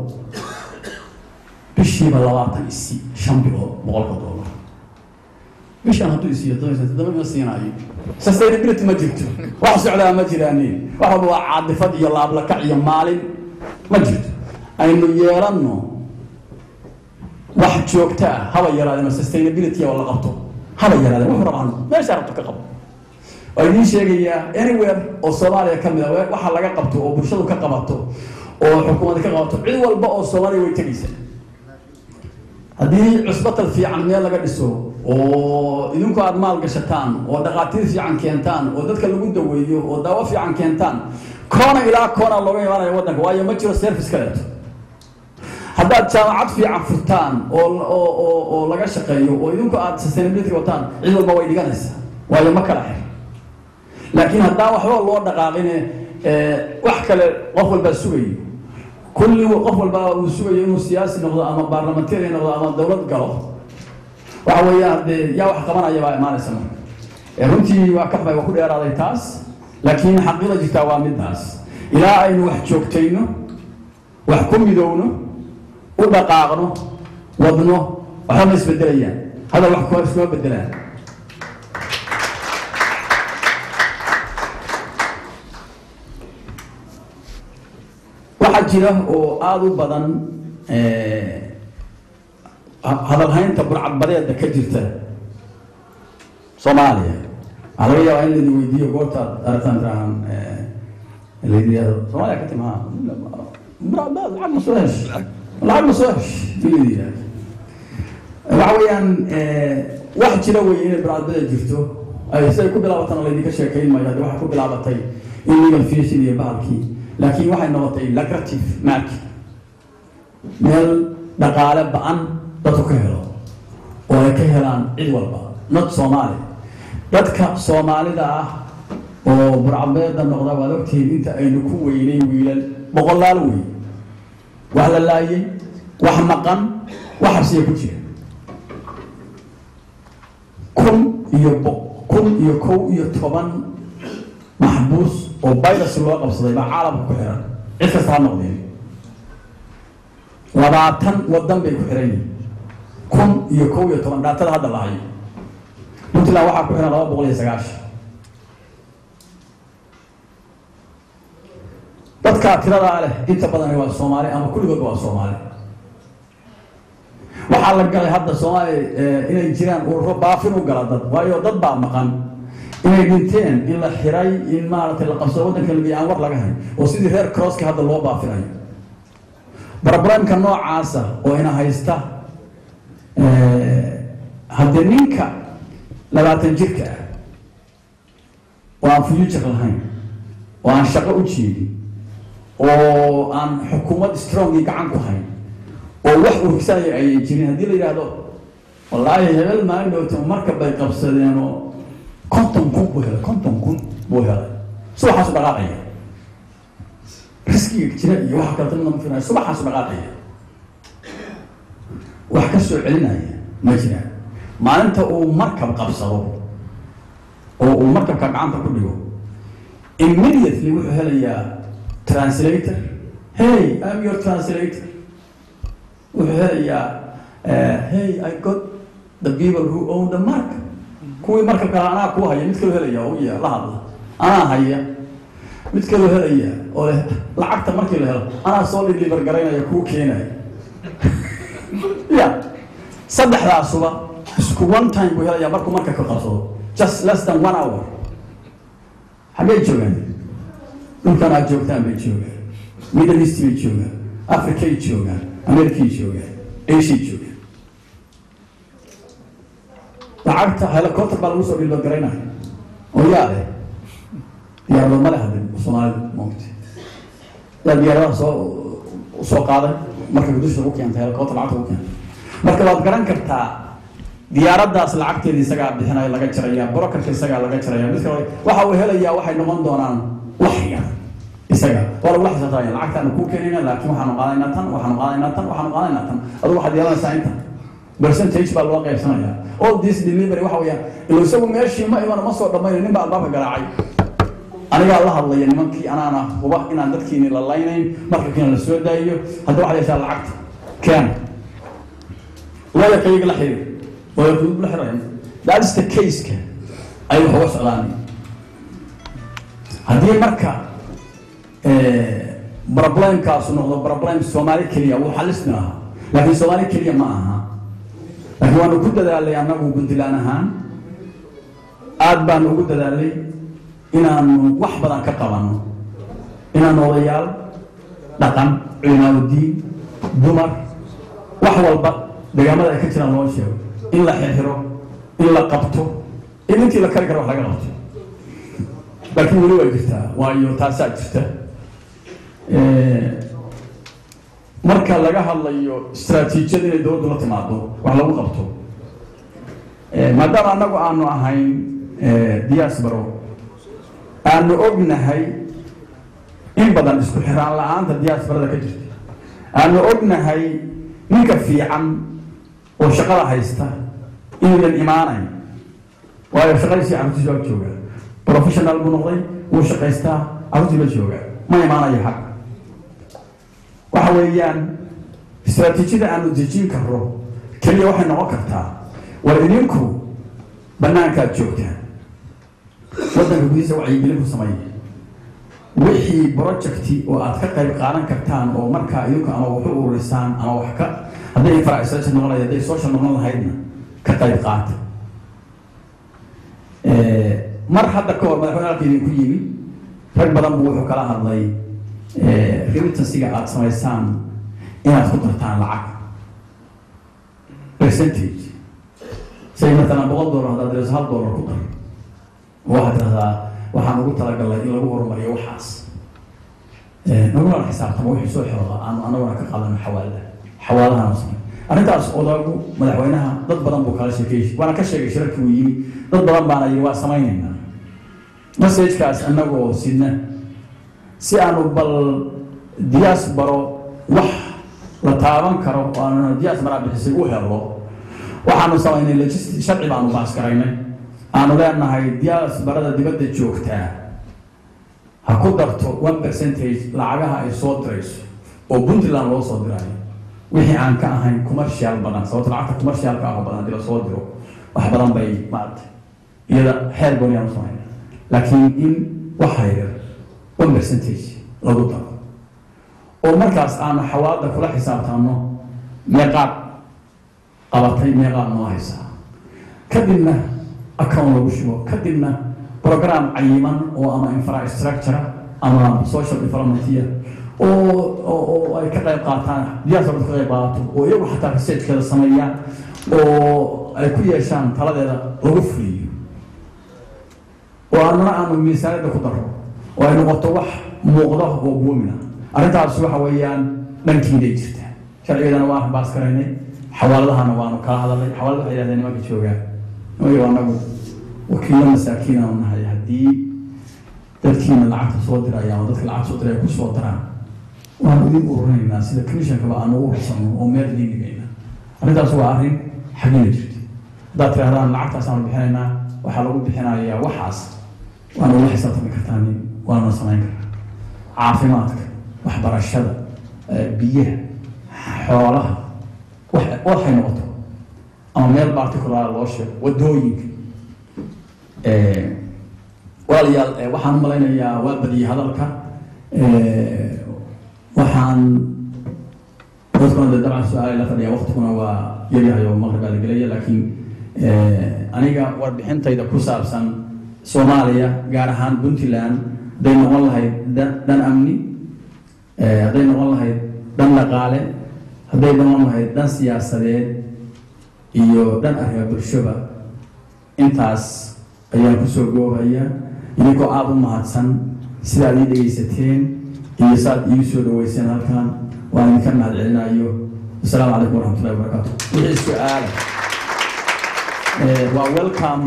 Speaker 14: bishiiba 20 isii, 5 bilood, $100 bishaan." Hadduu isiiyo todoba ma siinaayo. Sustainability ma jirto, wax socdaa ma jiraanin. Wax walba waa caadifad iyo laablakac iyo maalin ma jirto. Aynu yeelanno wax joogto ah, haba yaraadeen, sustainability oo la qabto, haba yaraadeen. Wuxuu rabaa meesha rabto ka qabo. Waa idiin sheegayaa, anywhere oo Soomaaliya ka mid a waxa laga qabto oo bulshadu ka qabato oo xukuumadda ka qabato, cid walba oo Soomaaliya way tegaysaa. Haddii cusbatal fiican meel laga dhiso oo idinku aada maal gashataan oo dhaqaatiir fiican keentaan oo dadka lagu daweeyo oo daawo fiican keentaan, koona ilaa koona looga imaanaya waddanka, waayo ma jiro service kaleeto. Haddaad jaamacad fiican furtaan oo laga shaqeeyo oo idinku aada sustainability wataan, cid walba way dhiganaysaa, waayo ma kala xir. Laakiin haddaan waxba loo dhaqaaqine, wax kale qof walbaa sugayo, kulli qof walba uu sugayo inuu siyaasi noqdo ama baarlamentary noqdo ama dowlad galo, waxa weeyaan dee yaa wax qabanaya baa imaanaysa. Marka runtii waa ka xumay, waa ku dheeraaday taas, laakiin xaqiiqda jirtaa waa midaas. Ilaa aynu wax joogtayno, wax ku midowno, u dhaqaaqno, wadno, waxba ma isbedelayaan. Hadal wax iskuma bedelaan. Waxaa jira oo aada u badan hadalhaynta burcadbadeeda ka jirta. Soomaaliya waxaa laga yaabaa in laidin weydiiyo goortaad aragtaan tirahan laydin yidhahdo Soomaaliya ka timi, ha, lacag ma soo hesh, lacag ma soo hesh in laydin yidhahdo. Waxa weeyaan wax jira wey inay burcadbada jirto. Ay siday ku bilaabatana laydinka sheekayn maayo. Hadda waxay ku bilaabatay illegal fishing iyo bahalkii, laakiin waxay noqotay lucrative market, meel dhaqaale ba-an dadku ka helo oo ay ka helaan cid walba, not Soomaali. Dadka Soomaalida ah oo burcadbeeda noqda waad ogtihiin inta aynu ku weynay, wiilal boqolaal wey, wax la laayay, wax maqan, wax xabsiya ku jira. 1011 maxbuus oo virus loo qabsaday baa caalamka ku xiran, cid kasta ha noqdeen. 20 wadan bay ku xiran yihiin, 1011 data-da hadda la hayo. Puntland waxaa ku xiran 290. Dadkaa tiradaa leh inta badani waa Soomaali ama kulligoodba waa Soomaali. Waxaa la galay hadda Soomaaliya inay jiraan ururo baafin u gala dad, waayo dad baa maqan, inay dhinteen, in la xiray, in maaragtay la qabsado waddanka lageey aan war laga hayn, oo sidii reer crosska hadda loo baafinayo. Problemka noocaasa oo ina haysta, haddii ninka 20 jirka ah oo aan future lahayn, oo aan shaqo u jeedin, oo aan xukuumad strongi gacan ku hayn, oo wax uu higsanaya ayan jirin, haddii la yidhaahdo wallaahi hebel maalin dhowta marka bay qabsadeen oo 50,000 buu helay, 50,000 buu helay, subaxaasu dhaqaaqaya. Riskiga jira iyo waxa kaleto midna ma fiirinayo, subaxaasu dhaqaaqaya, wax ka soo celinaya ma jiraan. Maalinta uu markab qabsado oo uu markabka gacanta ku dhigo, immediately wuxuu helayaa translator: "Hey, I'm your translator." Wuxuu helayaa: "Hey, I got the people who own the markab, kuwii markabka anaa kuu haya." Mid kaloo helaya oo ya la hadla, anaa haya. Mid kaloo helaya oo leh lacagta markii la helo anaa soo deliver garaynaya, kuu keenaya. Ya saddexdaasuba isku one time buu helaya markuu marka ka qabsado, just less than one hour. Xaggay joogaan? Dhulkan aad joogtaan bay joogaan, Middle East bay joogaan, Africay joogaan, Americay joogaan, Asiay joogaan. Lacagta helicopter baa lagu soo deliver garaynaya oo yaa leh diyaarado male. Hadda Soomaalida moogta yaa diyaaradaha soo qaaday marka dusha ugu keentay, helicopter lacagta ugu keentay. Marka waad garan kartaa, diyaaraddaas lacagteeda isagaa bixinaya, laga jaraya brokerka, isagaa laga jaraya. Mid kale waxa uu helayaa waxay noqon doonaan wax yar. Isaga waa lagula xisaabtamaya: lacagtaanu kuu keenayna, laakiin waxaanu qaadaynaa tan, waxaanu qaadaynaa tan, waxaanu qaadaynaa tan, adigu waxaad yeelanaysaa intan percentage baa loo qaybsanaya. All this delivery waxa weeyaan ilo isagu meeshii ma iman, ma soo dhammaynayo. Nin baa albaabka garaacay: anigaa la hadlaya nimankii, anaana huba inaan dadkiini la laynayn, markabkiina la soo daayiyo. Hadda waxaad yeeshaa lacagta keena, lawyerka iyaga la xiriir. Lawyerka la xiriiraya. That is the case-ka ay wax uga socdaan. Haddii marka problemkaasu noqdo problem Soomaali keliya, wuu xalismi lahaa, laakiin Soomaali keliya ma aha. Laakiin waanu ku dadaalay annagu Puntland ahaan, aad baanu ugu dadaalay inaanu wax badan ka qabanno, inaanu odayaal dhaqan, culimaadudiin, dumar, wax walba deegaamada ay ka jiraan loo sheego, in la xirxiro, in la qabto, in intii la kari karo wax laga qabto. Laakiin weli waa jirtaa, waayo taasaa jirta. Marka laga hadlayo istaraatiijiyada inay dowladdu la timaado wax lagu qabto, maadaama annagu aanu ahayn diaspora, aanu ognahay in badan isku xiraan la-aanta diasporada ka jirta, aanu ognahay ninka fiican oo shaqada haysta inuunan imaanayn, waayo shaqadiisii carruurtiisa waa joogaa, professional buu noqday, wuu shaqaystaa, carruurtii la joogaa, ma imaanayo. Xaq waxa weeyaan istaraatiijiyada aanu dejin karro keliya waxay noqon kartaa: war idinku bannaankaad joogtaan, waddanka gudihiisa wacyigelin ku sameeya, wixii projecti oo aad ka qayb qaadan kartaan oo markaa idinku ama wax u ururisaan ama wax ka hadday infrastructure noqon lahayd, hadday social noqon lahaydna, ka qayb qaata. Mar hadda ka hor madaxweyne halka idinku yimi, rag badan buu wuxuu kala hadlay remittance-ga aada samaysaan inaad ku dartaan lacag percentage, say matalan $100 haddaad dirayso, $1 ku dar, waxaad tirahdaa waxaan ugu talagalnay in lagu horumariyo waxaas, naguna xisaabtamo wixii soo xirooda aanu anaguna ka qaadano xawaalada xawaaladahan samay. Arrintaas odagu madaxweynaha dad badan buu kala sheekeeyey, waana ka sheegay shirarkii uu yimi. Dad badan baana yiri waa samaynaynaa message-kaas annagoo sidna si aanu bal diaspora wax la taaban karo oo aanu diaspora bixisay u helo. Waxaanu samaynay sharci baanu pass garaynay, aanu leenahay diasporada dibadda joogtaa ha ku darto 1% lacagaha ay soo dirayso oo Puntland loo soo dirayo, wixii aan ka ahayn commercial badan, sababto lacagta commercialka ah oo badan haddii lasoo diro wax badan bay maaragtay, iyada xeer gooni aan u samayna, laakiin in waxa yar 1% lagu daro oo markaas aanu xawaalada kula xisaabtano meeqaad qabatay, meeqaad noo haysaa, kadibna account lagu shubo, kadibna program cayiman oo ama infrastructure ama social development oo ay ka qayb qaataan diaspora ka qayb qaadato, oo iyagu xataa researchkeeda sameeyaan oo ay ku yeeshaan taladeeda lagu fuliyo, oo annana aanu miisaaniyadda ku darro oo ay noqoto wax muuqda oo buumina. Arrintaas waxa weeyaan dhankiinay jirtaa, sharcigeedana waan pass garaynay, xawaaladahana waanu kala hadalnay. Xawaalada waxay yidhahdeen nimanka joogaa nimanka anagu wakiilo masaakiin aanu nahay, haddii dadkiina lacagta soo diraya ama dadka lacagta soo diraya ku soo daraan waanu idin ururinaynaa sida commissionkaba aanu u urursano oo meel idiin dhigayna. Arrintaas waa arrin xagiina jirta. Haddaad tirahdaan lacagtaas aanu bixinaynaa, waxaa lagu bixinayaa waxaas, waana ula xisaabtami kartaan, waana samayn kartaa. Caafimaadka, waxbarashada, biyaha, xoolaha, waxay noqoto ama meel particular loo sheego, wadooyinka. Walaalayaal, waxaan u malaynayaa waa badiyey hadalka. Waxaan dadkuna de dabcan su-aal la fadhiya, waqtiguna waa yaryahay oo maqrib baa la gelaya, laakiin aniga warbixintayda ku saabsan Soomaaliya, gaar ahaan Puntland, hadday noqon lahayd dhan amni, hadday noqon lahayd dhan dhaqaale, hadday noqon lahayd dhan siyaasadeed iyo dhan arrimo bulshoba, intaas ayaan kusoo goobaya. Idinkoo aada u mahadsan sidaad ii dhegaysateen iyo saad iigu soo dhaweyseen halkan, waan idinka mahad celinayo. Asalaamu calaykum waraxmatullahi wabarakaatu. Wixii su-aala waa welcome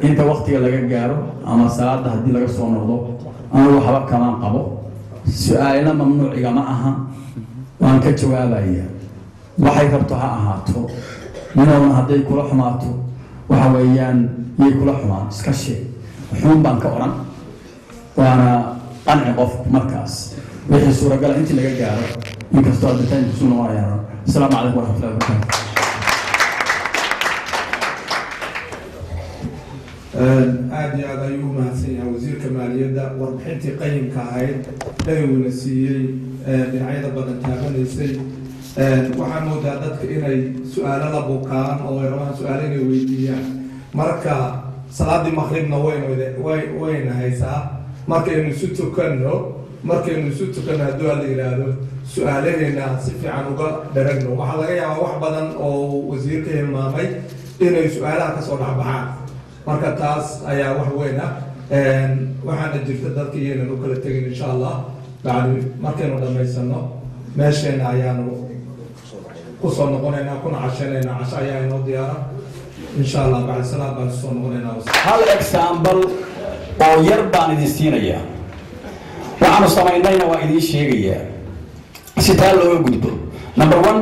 Speaker 14: inta waktiga laga gaaro ama salaada haddii laga soo noqdo. Anigu waxba kamaan qabo, su-aalna mamnuuciga ma aha, waan ka jawaabaya. Waxay rabto ha ahaato, minowna hadday kula xumaato waxa weeyaan yay kula xumaan, iska sheeg, xuun baan ka odhan, waana qanci qofku markaas wixii suuragala intii laga gaaro, inkastoo hadda time kusuu noqonayaan. Asalaamu calaykum waraxmatullahi wabarakaatu.
Speaker 1: Aada iyo aad ayuu u mahadsan yahay wasiirka maaliyadda warbixintii qayimka ahayd ee uuna siiyey, dhinacyada badan taabanaysay. Waxaa moodaa dadka inay su-aalo la bukaan oo ay rabaan su-aalo inay weydiiyaan. Marka salaadii maqribna waynu wayna haysaa, markaynu isu tukanno hadduu ala yidhaahdo su-aalaheena si fiican uga dharagno. Waxaa laga yaabaa wax badan oo wasiirka hilmaamay inay su-aalaha kasoo dhexbaxaan, marka taas ayaa wax weyn ah. Waxaana jirta dadka iyaynan u kala tegin, insha Allah bacdi markaynu dhammaysano meesheena ayaanu kusoo noqonaynaa kuna cashanaynaa, casho ayaa inoo diyaara insha Allah. Bacdi salaad baan kusoo noqonaynaa.
Speaker 14: Hal example oo yar baan idin siinayaa, waxaanu samaynayna waa idiin sheegayaa si taa looga gudbo. Number one,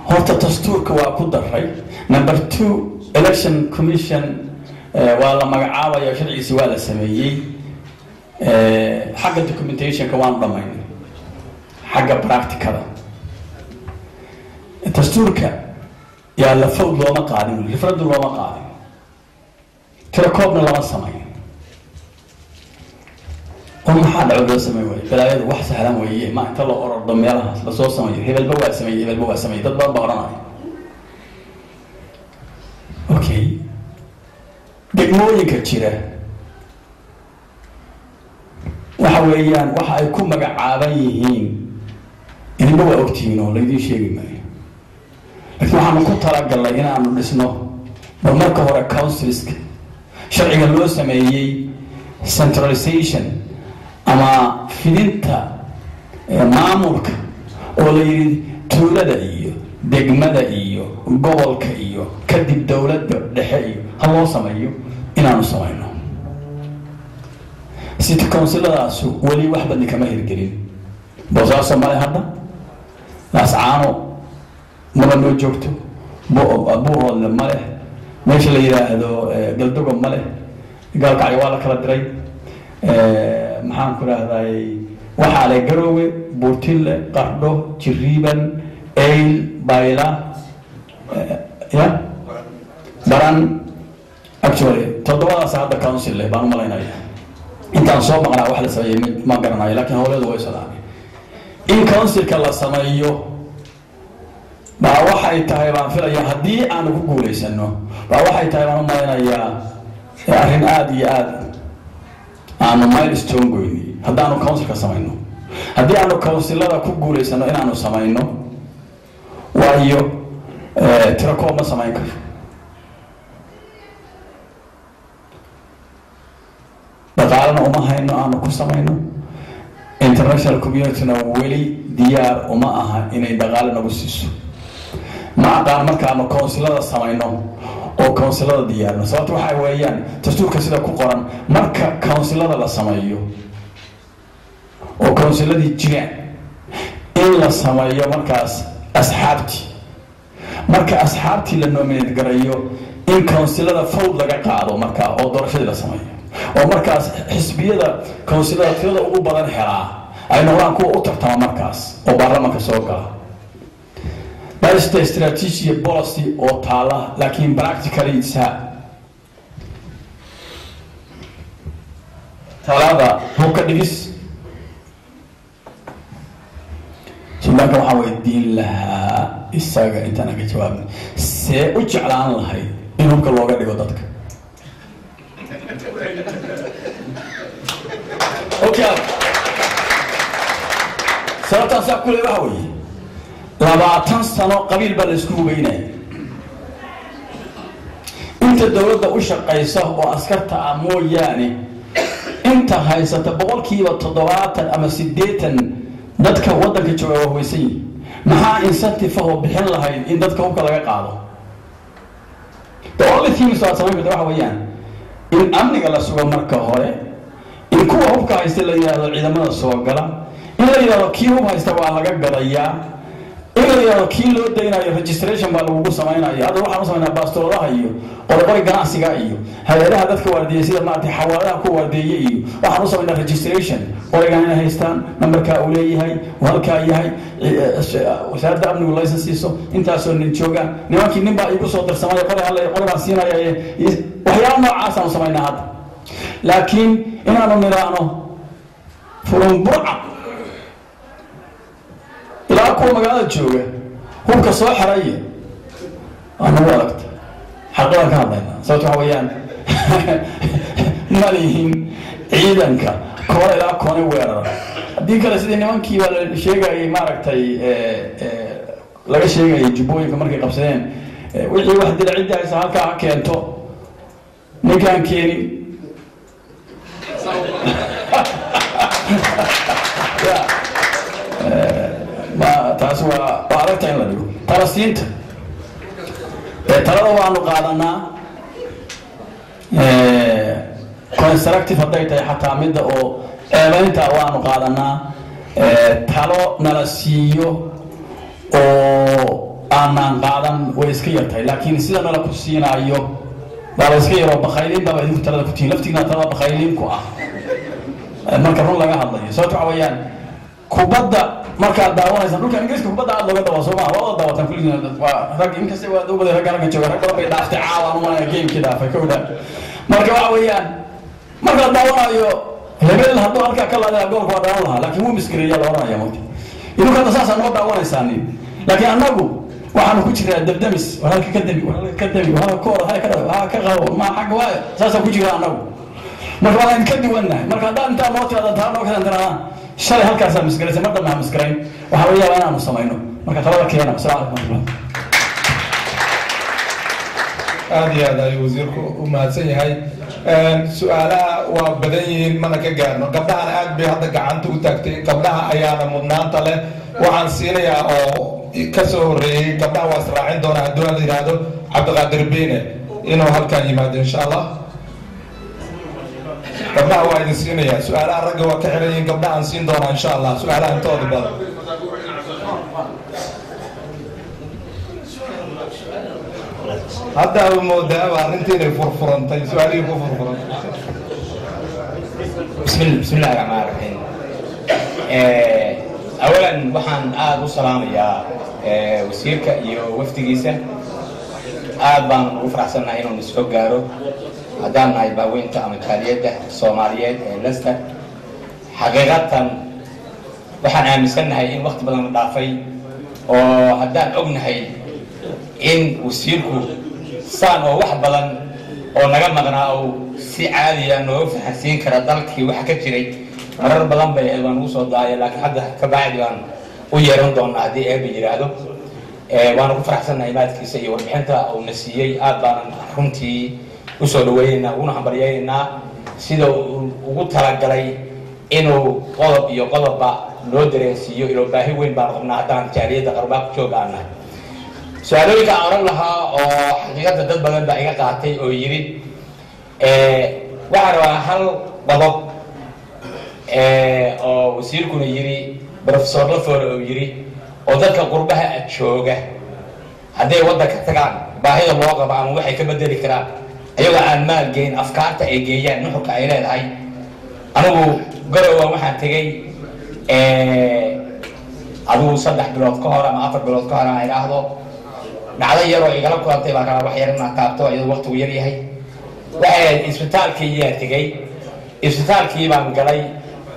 Speaker 14: horta dastuurka waa ku daray. Number two, election commission waa la magacaabaya, sharcigiisi waa la sameeyey. Xagga documentationka waanu dhamaynay, xagga practicada dastuurka yaa la fawd looma qaadin, referendum looma qaadin, tirakoobna lama samayn. Oo maxaa dhaco loo sameyn waayo? Balaayadu wax sahlan weeye, ma inta la orordo meelahaas lasoo sameeyo, hebelba waa sameeyey, hebelba waa sameeyey, dad badan baa odhanaya. Okay, deg Degmooyinka jira waxa weeyaan waxa ay ku magacaaban yihiin idinba waa ogtihiin oo laydiin sheegi maayo, laakiin waxaanu ku talagalnay inaanu dhisno bal marka hore councilska sharciga loo sameeyey centralization ama fidinta maamulka oo la yidhi tuulada iyo degmada iyo gobolka iyo kadib dowladda dhexe iyo ha loo sameeyo inaanu samayno. City councilladaasu weli wax badni kama hirgelin. Boosaaso male hadda, Laascaano maba noo joogto, Buuhoodle male, meesha la yidhaahdo Galdogo male, Gaalkacyo waa la kala diray, maxaan ku rahday, waxaa le Garoowe, Buurtille, Qardho, Jiriiban, Eyl, Bayla ya Baran. Actually toddobadaas hadda council leh baan u malaynaya. Intaan soo maqnaa wax la sameeyey ma garanayo, laakiin howleedu way socdaan. In councilka la sameeyo baa waxay tahay baan filayaa, haddii aanu ku guulaysano baa waxay tahay baan u malaynayaa arrin aada iyo aada aanu milestone goynay haddaanu councilka samayno, haddii aanu councilada ku guulaysano inaanu samayno. Waayo tirakoob ma samayn karo, dhaqaalena uma hayno aanu ku samayno, international communityna weli diyaar uma aha inay dhaqaale nagu siiso. Ma aqaan markaanu councilada samayno oo councilada diyaarno, sababta waxa weeyaan dastuurka sida ku qoran, marka councilada la sameeyo oo counciladii jiraan in la sameeyo markaas asxaabtii, marka asxaabtii la nominate garayo in councilada fawd laga qaado markaa oo doorashadii la sameeyo, oo markaas xisbiyada councilada tirada ugu badan helaa ay noqdaan kuwa u tartama markaas oo baarlamaanka soo gala. That is the strategy policy oo taala, laakiin practically it's talada hubka dhigis. Suldaanka waxaan weydiin lahaa isaga intaan ka jawaabin, see u jeclaan lahayd in hubka looga dhigo dadka? Okay, sababtaan saa kule waxa weeye 20 sano qabiil baa la isku hubeynaya. Inta dowladda u shaqaysa oo askarta ah mooyaane, inta haysata 70% ama 80% dadka waddanka jooga waa hubaysan yihin. Maxaa incentive ah oo bixin lahayd in dadka hubka laga qaado? The only thing aad samayn karta waxa weeyaan in amniga la sugo marka hore, in kuwa hubka haysta la yidhahdo ciidamada soo gala, in la yidhahdo kii hub haysta waa laga gadayaa, in la yidhahdo kii loo daynayo registration baa lagugu samaynaya. Hadda waxaan u samaynaa baastooladaha iyo qoriqori ganacsiga iyo hay-adaha dadka waardiyeya sida maaragtay xawaalaha ku waardeeye iyo waxaan u samaynaa registration, qorigan inay haystaan, nambarkaa uu leeyahay, uu halkaa yahay, wasaaradda amnigu license siiso, intaasoo nin jooga. Nimankii nin baa iigu soo darsamaya qori hal qori baan siinaya, waxyaaba noocaasaan u samaynaa hadda. Laakiin inaanu nidhaahno furun burca ilaa kuwa magaalada jooga hubka soo xeraya waa nagu adagta. Xaqadaan ka hadlaynaa, sababta waxa weeyaan ma lihin ciidanka koone ilaa koone weerara. Haddii kale sidii nimankii baa la sheegayay maaragtay laga sheegayay jubbooyinka markay qabsadeen, wixii wax dila ciddi haysa halkaa ha keento, ninkaan keenin taas waa adagta in la dhigo. Talasiinta talada waanu qaadanaa, constructive hadday tahay xataa midda oo eedaynta waanu qaadanaa. Talo nala siiyo oo aanaan qaadan way iska yartahay, laakiin sida nala ku siinaayo baa la iska yaroo bakayliin baaba idinku talada ku tihiin, laftigiina talada bakayliin ku ah marka run laga hadlayo. Sababta waxa weeyaan kubadda markaad daawanaysan dhulka Ingiriiska kubadda aad looga dawa soo maaha, waa wada daawataan kulligiin, waa rag inkasta waa u baday ragga jooga, rag badan bay dhaaftay caawa aan umalanaya gamekii dhaafay kowda. Marka waxa weeyaan marka la daawanayo hebel hadduu halkaa ka laadaya goolka waa daawan lahaa, laakiin wuu miskireeyaa la oranaya mogta. Idinku hadda saasaa noo daawanaysaani, laakiin annagu Waxaanu ku jiraa dabdamis, war halka ka dabi, war halka ka dabi, war halka ka or, halka ka ha ka qabo, ma xagga waayo, saasaan ku jiraa annagu. Marka waxaan ka duwannahay, marka haddaan intaa noo tiraada taa noo kadan tiraadaan shalay halkaasaa misgaraysay, mar dambe ha misgarayn, waxaa laga yaabaa inaanu samayno. Marka talada keena. Asalaamu calaykum warahmatullah.
Speaker 1: Aada iyo aad ayuu wasiirku u mahadsan yahay. Su-aalaha waa badan yihiin, mana ka gaarno. Gabdhahana aad bay hadda gacanta u taagtay, gabdhaha ayaana mudnaanta leh. Waxaan siinayaa oo ka soo horreeyey gabdhaha, waa israacin doonaa hadduu la yidhaahdo Cabdiqaadir Beyne inuu halkan yimaado insha Allah. Gabdhaha waa idin siinayaa su-aalaha, ragga waa ka xiran yihiin, gabdhahaan siin doonaa insha Allah su-aalaha intooda badan. Hadda moodaa waa arrintii inay furfurantay, su-aalihii ku furfurantay.
Speaker 15: بسم الله الرحمن الرحيم. أولا waxaan aad u salaamayaa wasiirka iyo wafdigiisa. Aad baan ugu faraxsannahay inuu nisfo gaaro haddaan nahay baaweynta ama jaaliyadda Soomaaliyeed ee Leicester. Xaqiiqatan waxaan aaminsannahay in waqti badan la dhaafay, oo haddaan ognahay in wasiirku saan oo wax badan oo naga maqnaa oo si caadiya nooga fahansiin kara dalkii waxa ka jiray. Marar badan bay ahayd waan ugu soo daaya, laakiin hadda ka bacdi baan u yeeran doonaa haddii Eebba yidhaahdo. Waanu ku faraxsannahay imaadkiisa iyo warbixinta uu na siiyey. Aad baanan runtii usoo dhaweynaynaa, uguna hambaryaynaynaa sida uu ugu talagalay inuu qodob iyo qodobba noo dareensiiyo. Ilo baahi weyn baan qabnaa haddaan jaaliyadda qarbaaq joog aan nahay. Su-aalooyinka aan oran lahaa oo xaqiiqada dad badan baa iga qaatay oo yidhi, waxaan rabaa hal qodob oo wasiirkuna yidhi, Professor Lafoole oo yidhi, oo dadka qurbaha jooga hadday waddanka tagaan baahida loo qabo ama waxay ka bedeli karaan iyagoo aan maalgeyn afkaarta ay geeyaan nuxurka ay leedahay. Anigu Garowa waxaan tegey adigu 3 bilood ka hor ama 4 bilood ka hor aan idhaahdo. Dhacdo yaroo igala kulantay baan rabaa wax yar inaan taabto iyadoo waqtigu yar yahay. Waxay ahayd isbitaalkii yaa tegey, isbitaalkii baan galay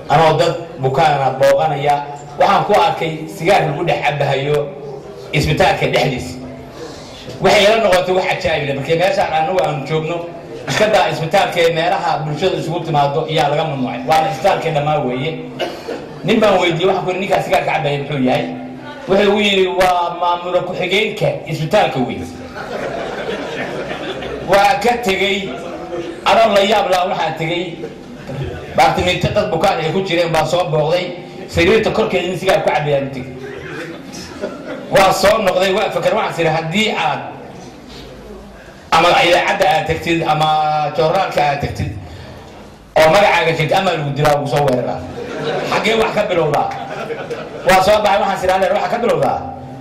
Speaker 15: anoo dad bukaana booqanaya. Waxaan ku arkay sigaar lagu dhex cabahayo isbitaalka dhexdiisa. Waxay ila noqotay wax cajaa'ib leh, markii meeshaan anagu aanu joogno iskadaa isbitaalkee meelaha bulshada isugu timaado iyaa laga mamnuucay, waana isbitaalkee dhammaan weeye. Nin baan weydiiyey, waxaan ku yidhi ninkaa sigaarka cabaya muxuu yahay? Wuxuu igu yidhi waa maamula ku-xigeenka isbitaalka weyn. Waa ka tegey anoo la yaab laa. Waxaan tegey baartimiinta dad bukaan ay ku jireen baan soo booqday, sariirta korkeeda in sigaar ku cabayaan u tegey. Waa soo noqday, waa fakar, waxaan siri haddii aad ama idaacadda aad tagtid ama joornaalka aad tagtid oo magacaaga sheegtid ama lagu dilaa lagu soo weeraraa, xaggee wax ka bilowdaa? Waa soo baxay, waxaan siri adeer waxaa ka bilowdaa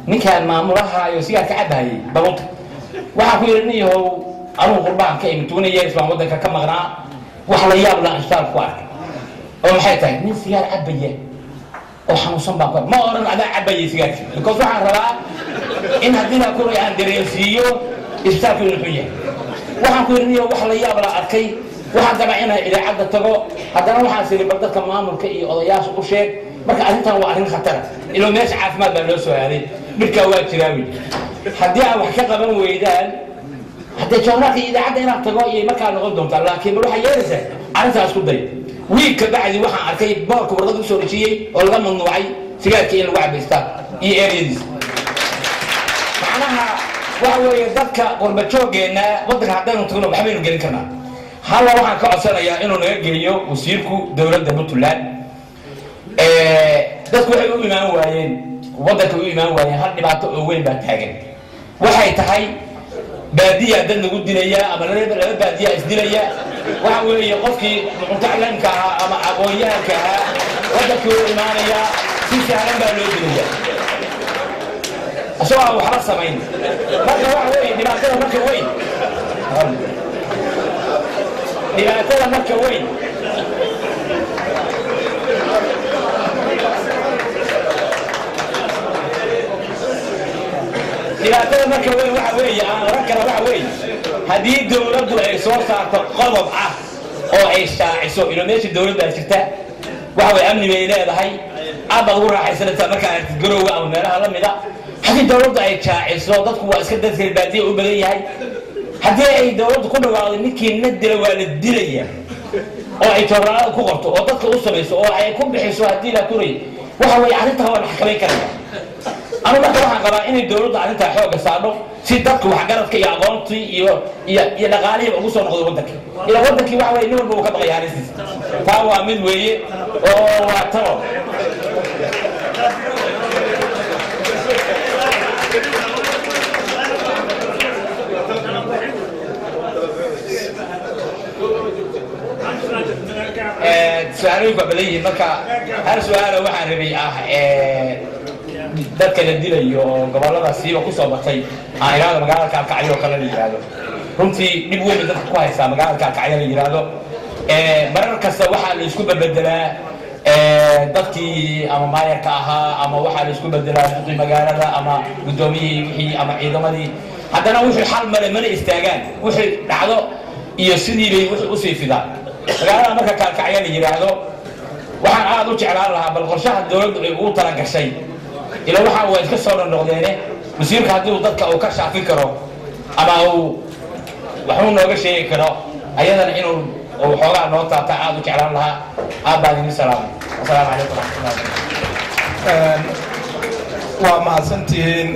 Speaker 15: ninkaan maamulaha iyo sigaarka cabahayay balunta. Waxaan ku yidhi nin yahow, anugu qurbaan ka imid, 20 years baan waddanka ka maqnaa, wax la yaab la isbitaalka ku arkay oo maxay tahay nin sigaar cabaya oo xanuunsan baan ku arkay. Ma oran adaa cabayay sigaarkii, because waxaan rabaa in haddii la kuray aan dareensiiyo isbitaalku inuu xun yahay. Waxaan ku yidhi nin yahow, wax la yaab la arkay, waxaan dabaa inaan idaacadda tago. Haddana waxaan siri bal dadka maamulka iyo odayaasha u sheeg. Marka arrintan waa arrin khatara, ilo meesha caafimaad baa loo soo aaday, dhibkaa waa jiraa wey. Haddii aad wax ka qaban weydaan haddee joornaalka iyo idaacadda inaad tago iyay markaa noqon doontaa, laakiin bal waxaa yeelaysaa arrintaas isku day. Wiig ka bacdi waxaan arkay boorka warqad usoo dhejiyey oo laga mamnuucay sigaarkii in lagu cabaystaa iyo ereyadiisa. Macnaha waxa weeye dadka qurba joogeenna waddanka haddaynu tagno waxbaynu gelin karnaa. Halla waxaan ka codsanayaa inuu naga geliyo wasiirku dowladda Puntland. Dadku waxay u imaan waayeen waddanka, u imaan waayeen hal dhibaato oo weyn baa taagan. Waxay tahay baadiya dad lagu dilaya ama laba baadiya isdilaya. Waxa weeye qofkii mutacallimka ahaa ama aqoon-yahanka ahaa waddankii u imaanaya si sahlan baa loo dilaya isagoo aan waxba samayn. Marka waxa weeye dhibaatada marka weyn, dhibaatada marka weyn, dhibaatada marka weyn waxa weeye aan oran kara waxa weeye haddii dowladdu ay soo saarto qodob ah oo ay shaaciso, ilo meesha dowladdaa jirta waxa weye amni bay leedahay, aad baad ugu raaxaysanaysaa markaa aragtid Garowga ama meelaha la mida. Haddii dowladdu ay jaaciso, dadku waa iska dadka baadiya u badan yahay. Haddii ay dowladdu ku dhawaaqdo ninkii na dila waa la dilaya, oo ay joornaalada ku qorto oo dadka u samayso oo ay ku bixiso, haddii la kuray, waxa weeye arrintaa waa la xakamayn karaya. Anu marka waxaan qabaa inay dowladdu arrintaa xoogga saadho, si dadku waxgaradka iyo aqoontii iyo dhaqaalihiiba ugu soo noqdo waddanka. Ilaa waddankii waxa weye nin walba uu ka baqaya halistiisa. Taa waa mid weeye oo waa talo. Su-aalooyinku waa badan yihiin. Marka hal su-aalo waxaan rabay ah, dadka la dilayo oo gobollada siiba kusoo batay, aan idhaahdo magaalada Kaalkacyo oo kale la yidhaahdo, runtii dhib weyn bay dadka ku haysaa magaalada Kaalkacyo la yidhaahdo. Marar kasta waxaa la isku bebedelaa dadkii ama maayarka ahaa, ama waxaa la isku bedelaa duqii magaalada ama guddoomiyihii wixii ama ciidamadii, haddana wixii xal male mana istaagaan. Wixii dhacdo iyo sidii bay wixii usii fidaan magaalada. Marka Kaalkacyo la yidhaahdo, waxaan aada u jeclaan lahaa bal qorshaha dowladdu ay ugu talagashay, ila waxa waa iska soo noqnoqdeene, wasiirka haddii uu dadka uu ka shaafin karo ama uu waxuu nooga sheegi karo, ayadana inuu uu xoogaa noo taabta aada u jeclaan lahaa. Aad baan idin salaamay. Asalaamu calaykum waraxmatullahi.
Speaker 1: Waa mahadsantihiin.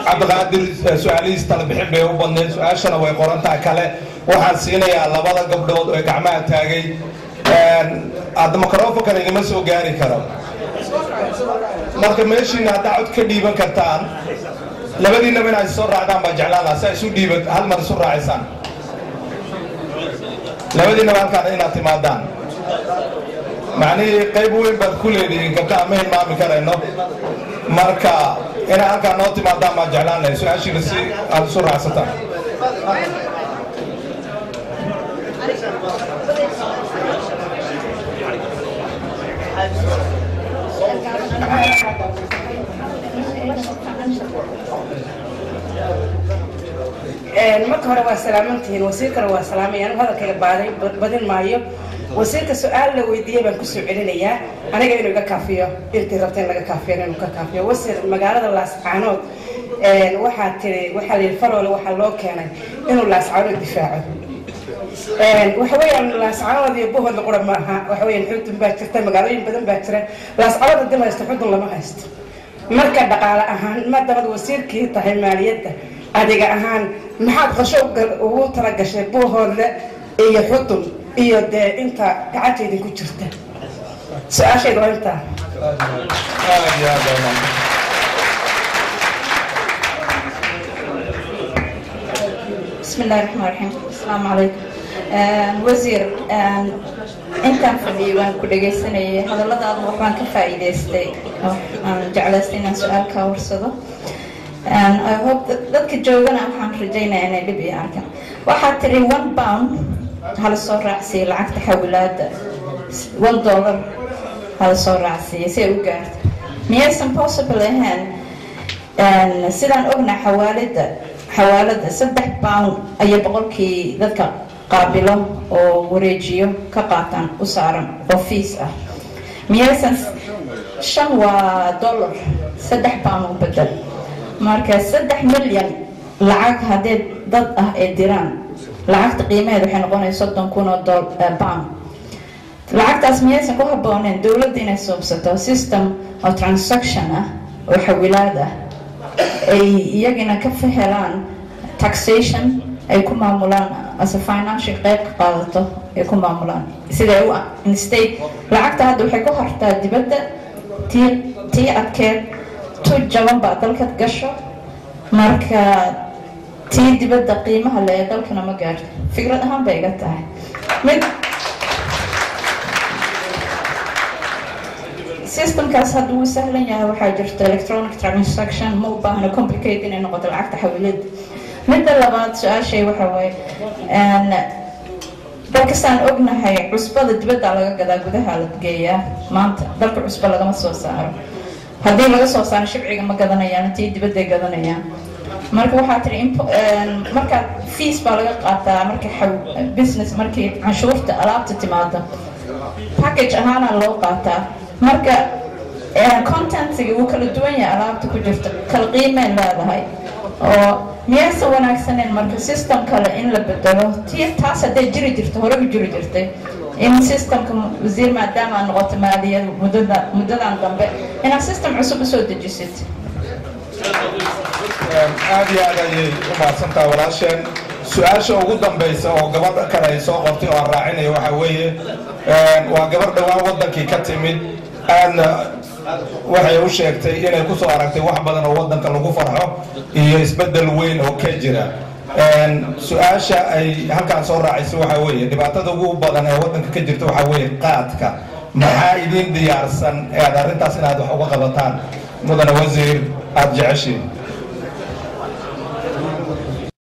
Speaker 1: Cabdiqaadir su-aalihiis talabixin bay u badnayd, su-aashana way qorantaha. Kale waxaan siinayaa labada gabdhood ee gacmaha taagay. Hadda microfonkan idima soo gaari karo, marka meeshiina haddaa cod ka dhiiban kartaan, labadiinaba inaad soo raacdaan baa jeclaan lahaa, si ay isu dhiiba hal mar isu raacisaan labadiinaba halkaan inaad timaadaan. Macnihii qayb weyn baad ku leedihiin gabdhaha, ma hilmaami karayno. Marka inaad halkaan noo timaadaan baan jeclaan lahay, su-aashiina si aad isu raacsataan.
Speaker 16: Marka hore waa salaamantihiin, wasiirkana waa salaamay. Anigu hadalkayga baaday badin maayo. Wasiirka su-aal la weydiiyey baan kusoo celinayaa aniga, inuu iga kaafiyo intii rabta in laga kaafiyo inuu ka kaafiyo. Wasiir, magaalada Laascaanood waxaa tiri, waxaa la yidhi Faroole waxaa loo keenay inuu Laascaanood difaaco. Waxa weeyaan Laascaanood iyo Buhoodla qura maaha, waxa weeyaan Xudun baa jirta, magaalooyin badan baa jira. Laascaanood haddii la haysto, Xudun lama haysto. Marka dhaqaale ahaan, maadaamaad wasiirkii tahay maaliyadda, adiga ahaan maxaad qorsho ugu talagashay Buuhoodle iyo Xudun iyo dee inta gacanta idinku jirta? Su-aashayda waa intaa.
Speaker 1: Aad iyo aad baa umahadsan.
Speaker 17: بسم الله الرحمن الرحيم، السلام عليكم. Wasiir, intaan fadhiyay waan ku dhagaysanayay hadalladaada, waxbaan ka faa'iidaystay oo aan jeclaystay inaan su-aal kaa warsado. I hope dadka joogana waxaan rajaynayaa inay dhib ii arkaan. Waxaad tiri £1 hala soo raacsiiyo lacagta xawilaada, $1 hala soo raacsiiyo si ay u gaarto. Miyaysan possible ahayn, sidaan ognahay xawaalada £3 ayay boqolkii dadka qaabilo oo wareejiyo ka qaataan u saaran oo fees ah? Miyaysan shan waa dollar, £3 u bedel, marka 3 milyan lacag haddee dad ah ay diraan, lacagta qiimaheeda waxay noqonaysa 30,000 oo pound. Lacagtaas miyaysan ku habbooneen dowladda inay suubsato system oo transaction ah oo xawilaad ah, ay iyagina ka helaan taxation, ay ku maamulaan as a financial qayb ka qaadato, ay ku maamulaan siday u instead lacagta hadda waxay ku hartaa dibadda, tii adkeed tu jaban baa dalka gasho, marka tii dibadda qiimaha le ee dalkana ma gaarto. Fikrad ahaan bay iga tahay mid systemkaas hadda wuu sahlan yahay. Waxaa jirta electronic transaction, ma u baahna complicate inay noqoto lacagta xawilada. Midda labaad su-aashay waxa waaye, dalkasaan ognahay cusbada dibadda laga gadaa, gudaha la geeyaa. Maanta dalka cusbo lagama soo saaro, haddii laga soo saaro shibciga ma gadanayaan, tii dibadday gadanayaan. Marka waxaa tiri markaa fees baa laga qaataa, marka business markii canshuurta alaabta timaado package ahaana loo qaataa. Marka Contentiga wuu kala duwan yahay, alaabta ku jirta kala qiimay leedahay. Oo miyaysan wanaagsaneyn marka system kale in la bedelo ti taas hadday jiri jirto, hore u jiri jirtay, in systemka, wasiir, maadaama aad noqoto maaliyad muddada muddadan dambe, inaad system cusub usoo dejisid?
Speaker 1: Aad iyo aad ayay u mahadsantaha walaasheen. Su-aasha ugu dambaysa oo gabadha kale ay soo qortay oo aan raacinayo waxaa weeye, waa gabar dhowaan waddankii ka timid, aadna waxay u sheegtay inay kusoo aragtay wax badan oo waddanka lagu farxo iyo isbeddel weyn oo ka jira. Su-aasha ay halkaan soo raacaysa waxaa weeye, dhibaatada ugu badan ee waddanka ka jirta waxaa weeye qaadka. Maxaa idin diyaarsan ee aad arrintaas inaad wax uga qabataan, mudane wasiir, aada jeceshiin?